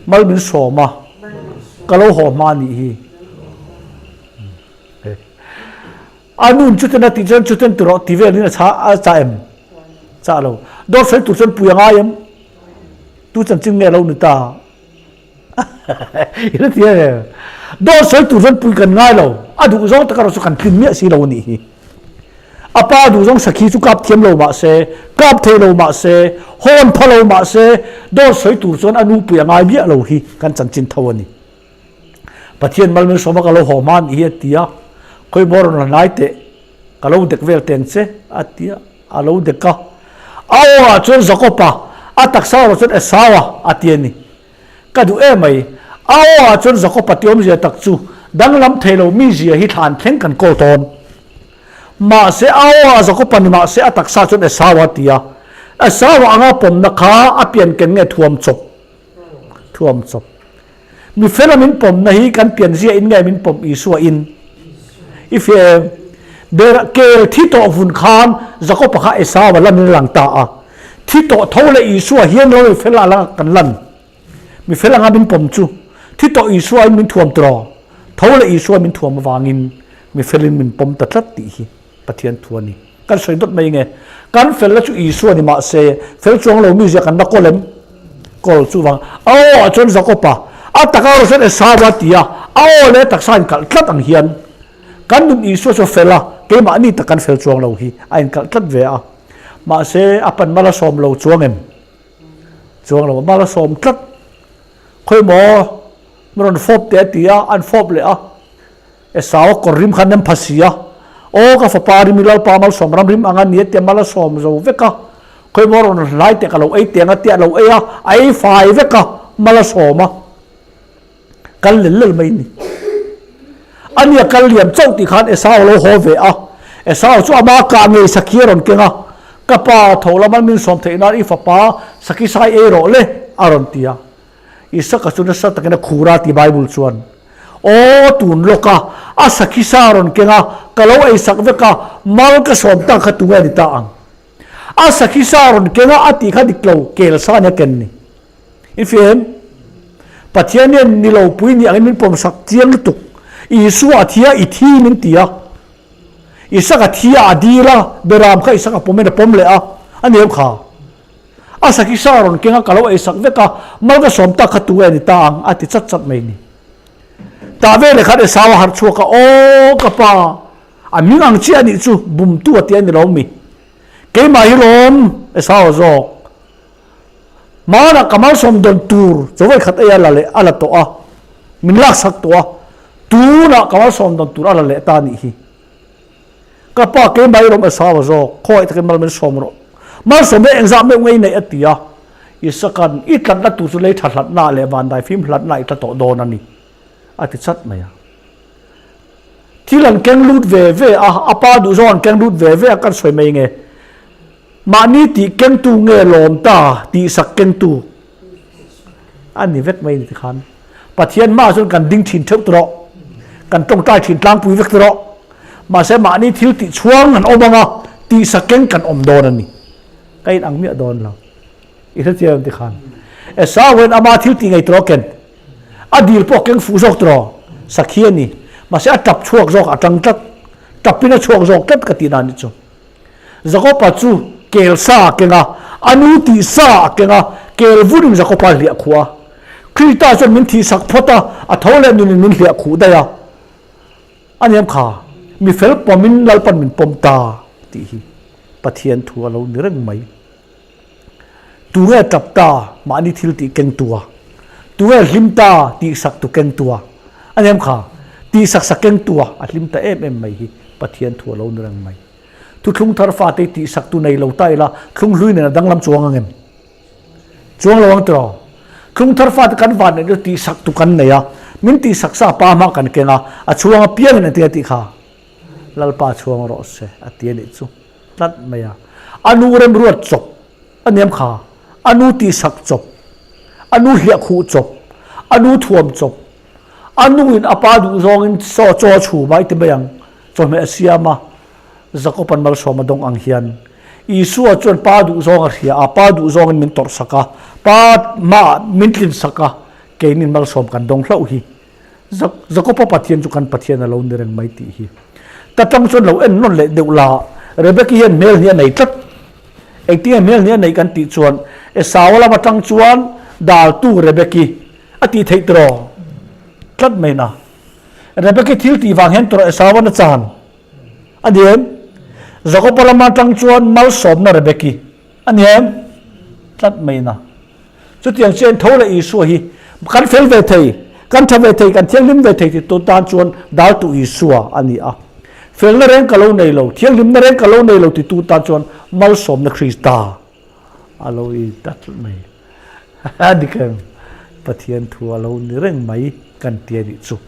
Mal min sawm a, ka lo haw hma nih hi. A nun chutin a tih chuan chutin ti rawh ti velin a chah a chah em? Chah lo. Dawr sawi tur chuan pui a ngai em? Tu chanchin nge lo ni ta? I la ti em? Dawr sawi tur chuan pui kan ngai lo. A duh zawng tak erawh chu kan tlin miah si lo a nih hi. A pa duh zawng sakhi chu kap thiam lo mah se, kap thei lo mah se, hawn pha lo mah se, dawr sawi tur chuan a nu pui a ngai miah lo hi kan chanchin tho a ni. Pathian mal min sawm a ka lo haw hma nih hi a ti a, khawi maw rawn la hnai teh, ka lo dek vel teng che a ti a, a lo dek a. A awngah chuan Jakob-a, a taksa erawh chuan Esau-a a ti a ni. Ka duh em mai. A awngah chuan Jakob-a ti awmzia tak chu danglam thei lo mizia hi thlan thleng kan kawl tawn. Mahse a awngah Jakob-a ni mahse a taksa chuan Esau-a a ti a. Esau-a anga pawmna kha a pian ken nge thuam chawp? Thuam chawp. Mi fela min pawmna hi kan pianzia in nge min pawm Isua in? I fiah em? Ber kel thi tawh vun khan Jakob-a kha Esau-a lanin a lang ta a. Thi tawh tho leh Isua hian lo mi fel a kan lan. Mi fel anga min pawm chu thi tawh Isua in min thuam tawh. Tho leh Isua min thuam avangin mi felin min pawm ta tlat tih hi Pathian thu a ni. Kan sawi dawt mai nge? Kan felna chu Isua ni mah se, fel chuang lo mi zia kan la kawl em? Kawl chuvang a aw ah chuan Jakob-a a taka erawh chuan Esau-a ti a, a aw leh a taksa a inkalh tlat ang hian kan nun Isua chu a fel a, keimahni tak kan fel chuang lo hi a inkalh tlat ve a. Mahse, a pan mal a sawm lo chuang em? Chuang lo, mal a sawm tlat. Khawi maw, min rawn fawp teh a ti a, an fawp leh a. Esau a kawr rim kha nem pha si a, Aw ka fapa rim i Lalpa malsawm ram rim ang a ni a tia mal a sawm zo vek a, khawi maw rawn hlai teh ka lo ei teng a tia a lo ei a, a ei fai vek a, mal a sawm a, kal lel lel mai a ni. A nia kal liam chauh tih khan Esau a lo haw ve a, Esau chu ama kah ngei sakhi a rawn keng a, Ka pa tho lama min sawm theih nan i fapa sakhi sai ei rawh le a rawn ti a. Isaka chu nasa takin a khur a ti Bible chuan. Aw tun lawk a, a sakhi sa rawn keng a, ka lo ei sak vek a, mal ka sawm tak kha tunge a ni ta ang. A sakhi sa rawn keng a, a tih kha dik lo, kel sa nia ken ni. In fia em? Pathian hian ni lo pui ni angin min pawm sak chiang lutuk. Isua a thi a, i thi min ti a. Isaka thi a, a dil a, Beram kha Isaka pawmin a pawm leh a, a ni em kha? A sakhi sa rawn keng a, ka lo ei sak vek a, mal ka sawm tak kha tu nge ni ta ang? a ti chat chat mai ni. Tah veleh khan Esau a harh chhuak a, Aw ka pa, a hming ang chiah a nih chu, bumtu a ti a ni lo mi? Keimah hi lawm, Esau a zawk. Hmanah ka malsawm dawn tur chaw khat ei a la leh a la tawh a, min laksak tawh a, tunah ka malsawm dawn tur a la leh ta a nih hi. Ka pa keimah i rawm a sau a zawk, khawngaih takin mal min sawm rawh. Malsawm hi engzah meuh ngei neih a ti a. Isaka'n, I tlatna tur chu lei tha hlatna leh vandai fim hlatna i tla tawh dawn a ni, a ti chat mai a. Thil an keng lut ve ve a, a pa duh zawng an keng lut ve ve a, kan sawi mai nge. Mahni tih kengtu nge lawm ta tihsak kengtu a ni vek mai ni tikhan Pathian hmaah chuan kan ding thin theuh tawh, kan tawngtai thin tlangpui vek tawh. Mahse mahni thil tih chhuang an awm anga tihsak keng kan awm dawn a ni. Ka in ang miah dawn lo. I hre chiang em tikhan. Esau hian ama thil tih ngei tawh ken. A dil pawh keng fuh zawk tawh. Sakhi a ni. Mahse a tap chhuak zawk a tang tlat. Tapin a chhuak zawk tlat ka tih dan ni chu. Jakoba chu kel sa a keng a, a nu tih sa a keng a, kel vunin Jakoba a hliah khuh a. Krista chuan min thihsak phawt a, a tho leh nunin min hliah khuh daih a. A niam kha, mi fel pawmin Lalpan min pawm ta tih hi Pathian thu a lo ni reng mai. Tunge tap ta mahni thil tih keng tua? Tunge hlim ta tihsak tu keng tua? A nem kha, tihsak sak keng tua a hlim ta em em mai hi Pathian thu a lo ni reng mai. Thuthlung thar fate tihsak tu nei lo ta ila thlung hlui nen a danglam chuang ang em? Chuang lo ang tiraw? Thlung thar fate kan van neih chu tihsak tu kan nei a, min tihsak sa pa hma kan keng a, a chhuang apiangin an ti a tih kha Lalpa chhuang rawh se a ti a nih chu. Tlat mai a. A nu remruat chawp a niam kha, a nu tihsak chawp, a nu hliah khuh chawp, a nu thuam chawp, a nuin a pa duh zawngin saw chaw a chhum a i ti mai ang, chawhmeh a siam a, Jakob-a'n malsawm a dawng ang hian Isua chuan pa duh zawng a hria a, pa duh zawngin min tawrhsak a, pa hmaah min tlinsak a, keinin malsawm kan dawng hlauh hi. Jakoba Pathian chu kan Pathian a lo ni reng mai tih hi. Ta tang chuan lo en nawn leh deuh la, Rebeki hian hmel hnih a nei tlat. Engtinge hmel hnih a neih kan tih chuan Esau lam atang chuan daltu Rebeki a tih theih tiraw? Tlat mai na. Rebeki thil tih vang hian tawrh Esauan a chan a ni em? Jakoba lam atang chuan malsawmna Rebeki a ni em? Tlat mai na. Chutiang chian tho leh Isua hi kan fel ve thei, kan tha ve thei, kan thianghlim ve thei tih tan chuan daltu Isua a ni a. Felna reng ka lo nei lo, thianghlimna reng ka lo nei lo titu tan chuan malsawmna Krista a lo i ta tlat mai. A dik em? Pathian thu a lo ni reng mai kan ti a nih chu.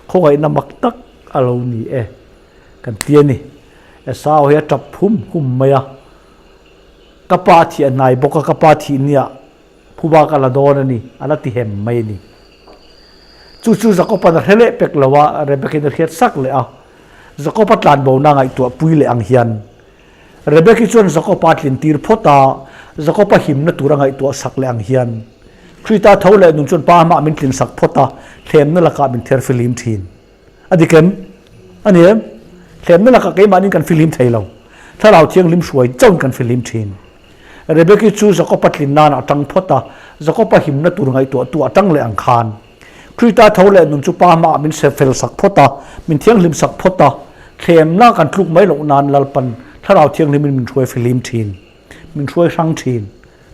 Khawngaihna mak tak a lo ni e kan ti a ni. Esau hi a tap hum hum mai a. Ka pa thih a hnai bawk a, ka pa thih nia phuba ka la dawn a ni, a la ti hem mai a ni. Chu chu Jakob-a'n a hre leh pek lo a, Rebek-in a hriat sak leh a. Jakob-a tlanbona ngaihtuah pui leh ang hian Rebek-i chuan Jakob-a tlin tir phawt a, Jakob-a himna tur a ngaihtuah sak leh ang hian Krista tho leh nun chuan Pa hmaah min tlin sak phawt a, thlemna lakah min thiar fihlim thin. A dik em? A ni em? Thlemna lakah keimahnin kan fihlim thei lo. Thlarau Thianghlim hruai chauhin kan fihlim thin. Rebeki chu Jakob-a tlin nan a tang phawt a, Jakob-a himna tur ngaihtuahtu a tang leh ang khan. Krista tho leh nun chu Pa hmaah min se fel sak phawt a, min thianghlim sak phawt a, thlemna kan tluk mai loh nan Lalpan Thlarau Thianghlimin min hruai fihlim thin, min hruai hrang thin,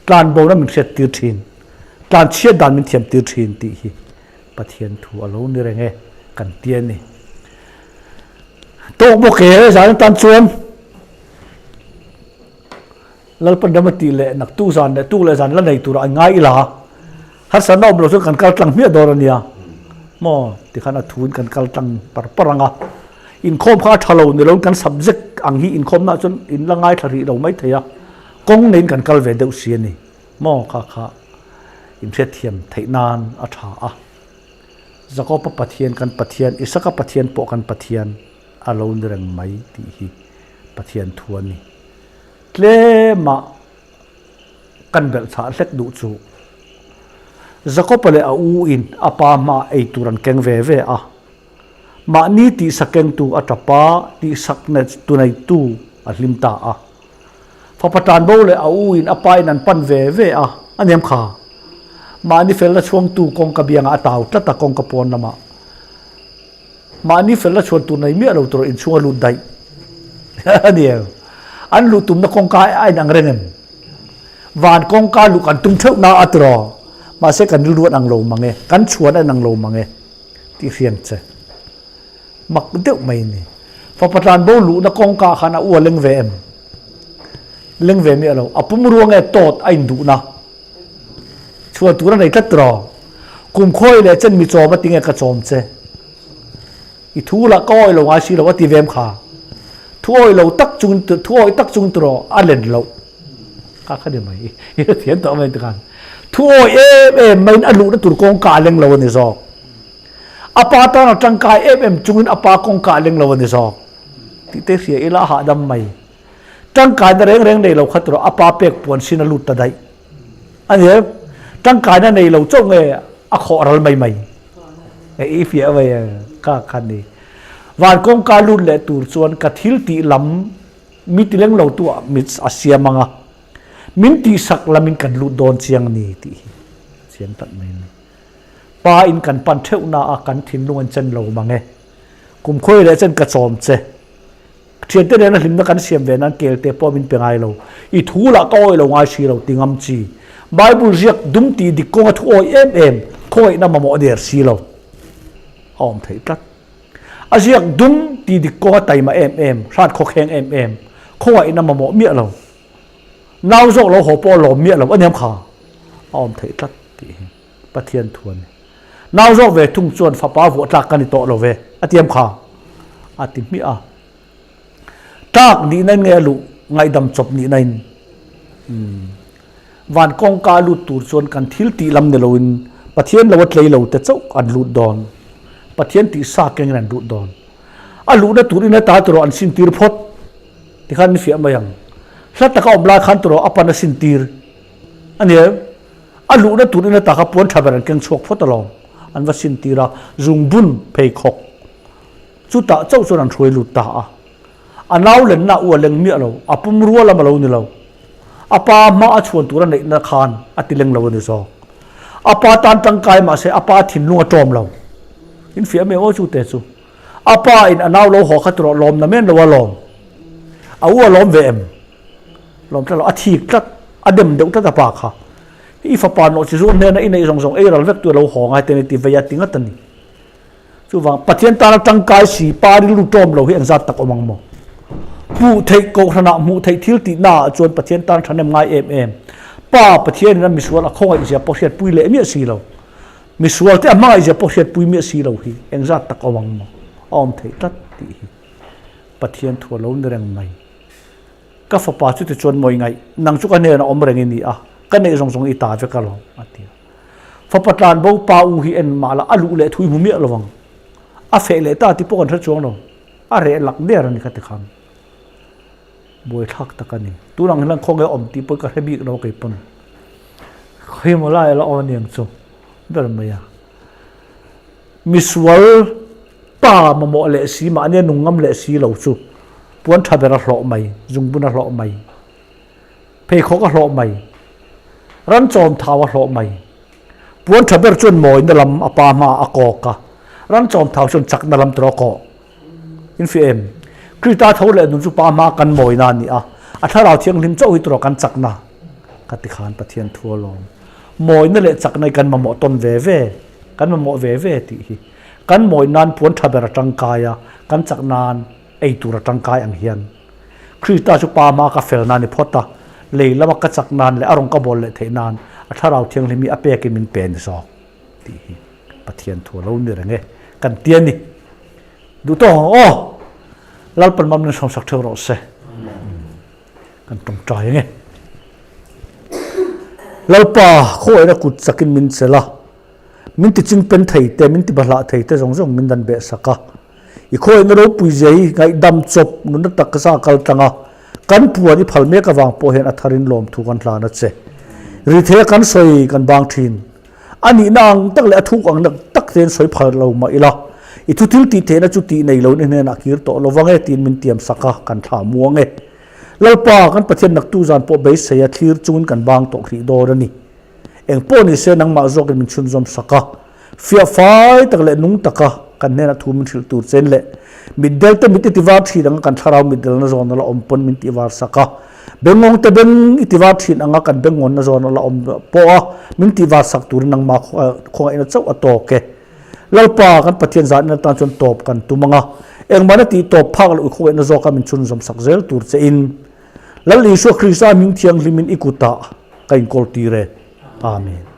tlanbona min hriattir thin, tlanchhiat dan min thiamtir thin tih hi Pathian thu a lo ni reng e kan ti a ni. Tawk bawk e zan atan chuan Lalpan ram a tih leh naktuk zan leh tuk leh zan la nei turah an ngai ila harsatna awm lo chuan kan kal tlang hmiah dawn a nia maw tikhan a thuin kan kal tlang par par ang a inkhawm kha a tha lo ni loin kan subject ang hi inkhawmna chuan in la ngaithla rih lo mai thei a kawng neiin kan kal ve deuh si a ni. Maw kha kha inhriatthiam theih nan a tha a. Jakob-a Pathian kan Pathian, Isaka Pathian pawh kan Pathian a lo ni reng mai tih hi Pathian thu a ni. Tlemah kan belh chhah hlek duh chu Jakob-a leh a u in a pa hmaah ei tur an keng ve ve a. Mahni tihsak kengtu a tap a, tihsak tuneitu a hlim ta a. Fapa tanbo leh a u in a pa in an pan ve ve a, a niam kha. Mahni felna chhuangtu kawngka biangah a tau tlat a kawngka pawn lamah. Mahni felna chhuan tur nei miah lo tur inchhung a lut daih. A ni em? An luh tumna kawngka a inang reng em? Van kawngka luh kan tum theuh na a tiraw? Mahse kan rilru an ang lo mang e, kan chhuan a inang lo mang e tih hriang che. Mak deuh mai a ni. Fapa tlanbo luhna kawngka khan a u a leng ve em? Leng ve miah lo. A pum ruang e tawt a induhna. Chhuan tur a nei tlat tiraw? Kum khawi leh chen mi chawm a ti nge ka chawm che? I thu lah ka awih lo ngai si lo a ti ve em kha? Thu awih lo tak chung thu awih tak chung tiraw a len loh. Kha kha ni mai. I hrethiam tawh mai tikhan. Thu awih em em maiin a luhna tur kawngka a leng lo a ni zawk. A pa tan a tangkai em em chungin a pa kawngka a leng lo a ni zawk tih te hria ila a hahdam mai. Tangkaina reng reng nei lo kha tawh a pa pek puan sin a lut ta daih a ni em? Tangkaina nei lo chauh nge a khawh ral mai mai? I fiah mai e kha kha ni. Van kawngka lut leh tur chuan ka thil tih lam mi ti leng lo tu ah mit a siam ang a, min tihsak lamin kan lut dawn chiang a ni tih hi chiang tak mai a ni. Pa in kan pan theuh na a kan thinlung an chen lo mang e. Kum khawi leh chen ka chawm che. Thiante nena hlimna kan siam ve nan kel te pawh min pe ngai lo. I thu lah ka awih lo ngai si lo ti ngam chi. Bible ziak dum tih dik kawnga thu awih em em khawngaihna mamawh der si lo. A awm theih tlat. A ziak dum tih dik kawnga taima em em, hrat khawkheng em em, khawngaihna mamawh miah lo. Nau zawk lo haw pawh a lawm miah lo a niam kha. A awm theih tlat tih hi. Pathian thu a ni. Nau zawk ve thung chuan fapa vuah tlak ka ni tawh lo ve, a tiam kha a ti hmiah a. Tlak nihna in nge a luh ngaihdam chawp nihna in? Umm. Van kawngka a lut tur chuan kan thil tih lam ni loin Pathian lo a tlei lo te chauh an lut dawn. Pathian tih sa kengin an lut dawn. A luhna tur in ata tawh an sintir phawt. Tikhan an fiah mai ang. Hla taka awm lai khan tawh a pan a sintir a ni em? A luhna tur in ata kha puan tha ber an keng chhuak phawt alawm. An va sintir a, zungbun pheikhawk chutah chauh chuan an hruai lut ta a. A nau lenna a u a leng miah lo, a pum rua lam a lo ni lo. A pa hma a chhuan tur a neihna khan a ti leng lo a ni zawk. A pa tan tangkai mah se a pa thinlung a tawm lo. In fiah mai aw chu te chu. A pa in a nau lo haw kha tawh lawm na men lo a lawm. A u a lawm ve em? Lawm tlat lo, a thik tlat, a dem deuh tlat a pa kha. I fapa nawh chi zuam hnena i neih zawng zawng ei ral vek tu a lo haw ngai te ni ti vei a ti ngat a ni. Chuvang Pathian tana tangkai si pa rilru tawm lo hi engzat tak awm ang maw? Hmuh theih kohhranah hmuh theih thil tihna ah chuan Pathian tan thahnem ngai em em. Pa Pathianin a misual a khawngaihzia pawh hriatpui leh miah si lo. Misual te a hmangaihzia pawh hriatpui miah si lo hi engzat tak awm ang maw? A awm theih tlat tih hi Pathian thu a lo ni reng mai. Ka fapa chutichuan mawi ngaih, nang chu ka hnenah awm reng i ni a, ka neih zawng zawng i ta vek alawm, a ti a. Fapa tlan bo pa u hi en mah la a luh leh thui hmu miah lo ang. A feh leh ta tih pawh kan hre chuang lo. A reh lak der a ni kha tikhan. Buaithlak tak a ni. Tun ang hian khawnge awm tih pawh ka hre bik lo kei pawn. Khawimaw lai a la awm aniang chu ber mai a. Misual pa mamawh leh si mahnia nung ngam leh si lo chu puan tha ber a hlawh mai, zungbun a hlawh mai, pheikhawk a hlawh mai, ran chawm thau a hlawh mai. Puan tha ber chuan mawina lam a pa hmaah a kawk a, ran chawm thau chuan chakna lam tur a kawh. In hria em? Krista tho leh nun chu pa hmaa kan mawina a ni a, a thlarau thianghlim chauh hi tura kan chakna ka ti khan Pathian thu alawm. Mawina leh chakna hi kan mamawh tawn ve ve, kan mamawh ve ve tih hi. Kan mawi nan puan tha ber a tangkai a, kan chak nan ei tur a tangkai ang hian. Krista chu pa hmaa ka fel nan i phawt a, lei lama ka chak nan leh a rawn ka bawl leh theih nan a thlarau thianghlim hi a pekin min pe a ni zawk tih hi Pathian thu a lo ni reng e, kan ti a ni. Duh tawk ang aw! Lalpan mam nen hrawmsak theuh rawh se. Kan tawngtai ang e. Lalpa, khawiah kut chakin min chelh a, min ti chingpen thei te, min ti bahlah thei te zawng zawng min dan beh sak a. I khawiahna ropui zia hi ngaihdam chawp nunna taksa kal tlang a, kan puan i phal mek avang pawh hian a tharin lawmthu kan hlan a che. Rithei a kan sawi kan bang thin. A nihna ang tak leh a thuk ang tak tein sawi phal lo mah ila, i thu thil tih theihna chu tih nei loin i hnenah kir tawh lo vang e tiin min tiam sak a, kan thlah muang e. Lalpa, kan Pathian naktu zan pawh beisei a thlir chungin kan bang tawh hrih dawn a ni. Eng pawh ni se nangmah zawkin min chhunzawm sak a, fiah fai tak leh nung taka kan hnenah thu min hrilh tur chen leh mitdel te mit i tivar thin anga kan thlarau mitdelna zawn a la awm pawn min tihvar sak a, bengawng te beng i tivar thin anga kan bengawnna zawn a la awm pawh a min tihvar sak turin nangmah khawngaihna chauh a tawk e. Lalpa, kan Pathian zan in atan chuan tawp kan tum anga engmahna tih tawp phak loh i khawngaihna zawka min chhunzawm sak zel tur che in Lal Isua Krista hming thianghlimin i kutah ka inkawl tir e. Amen.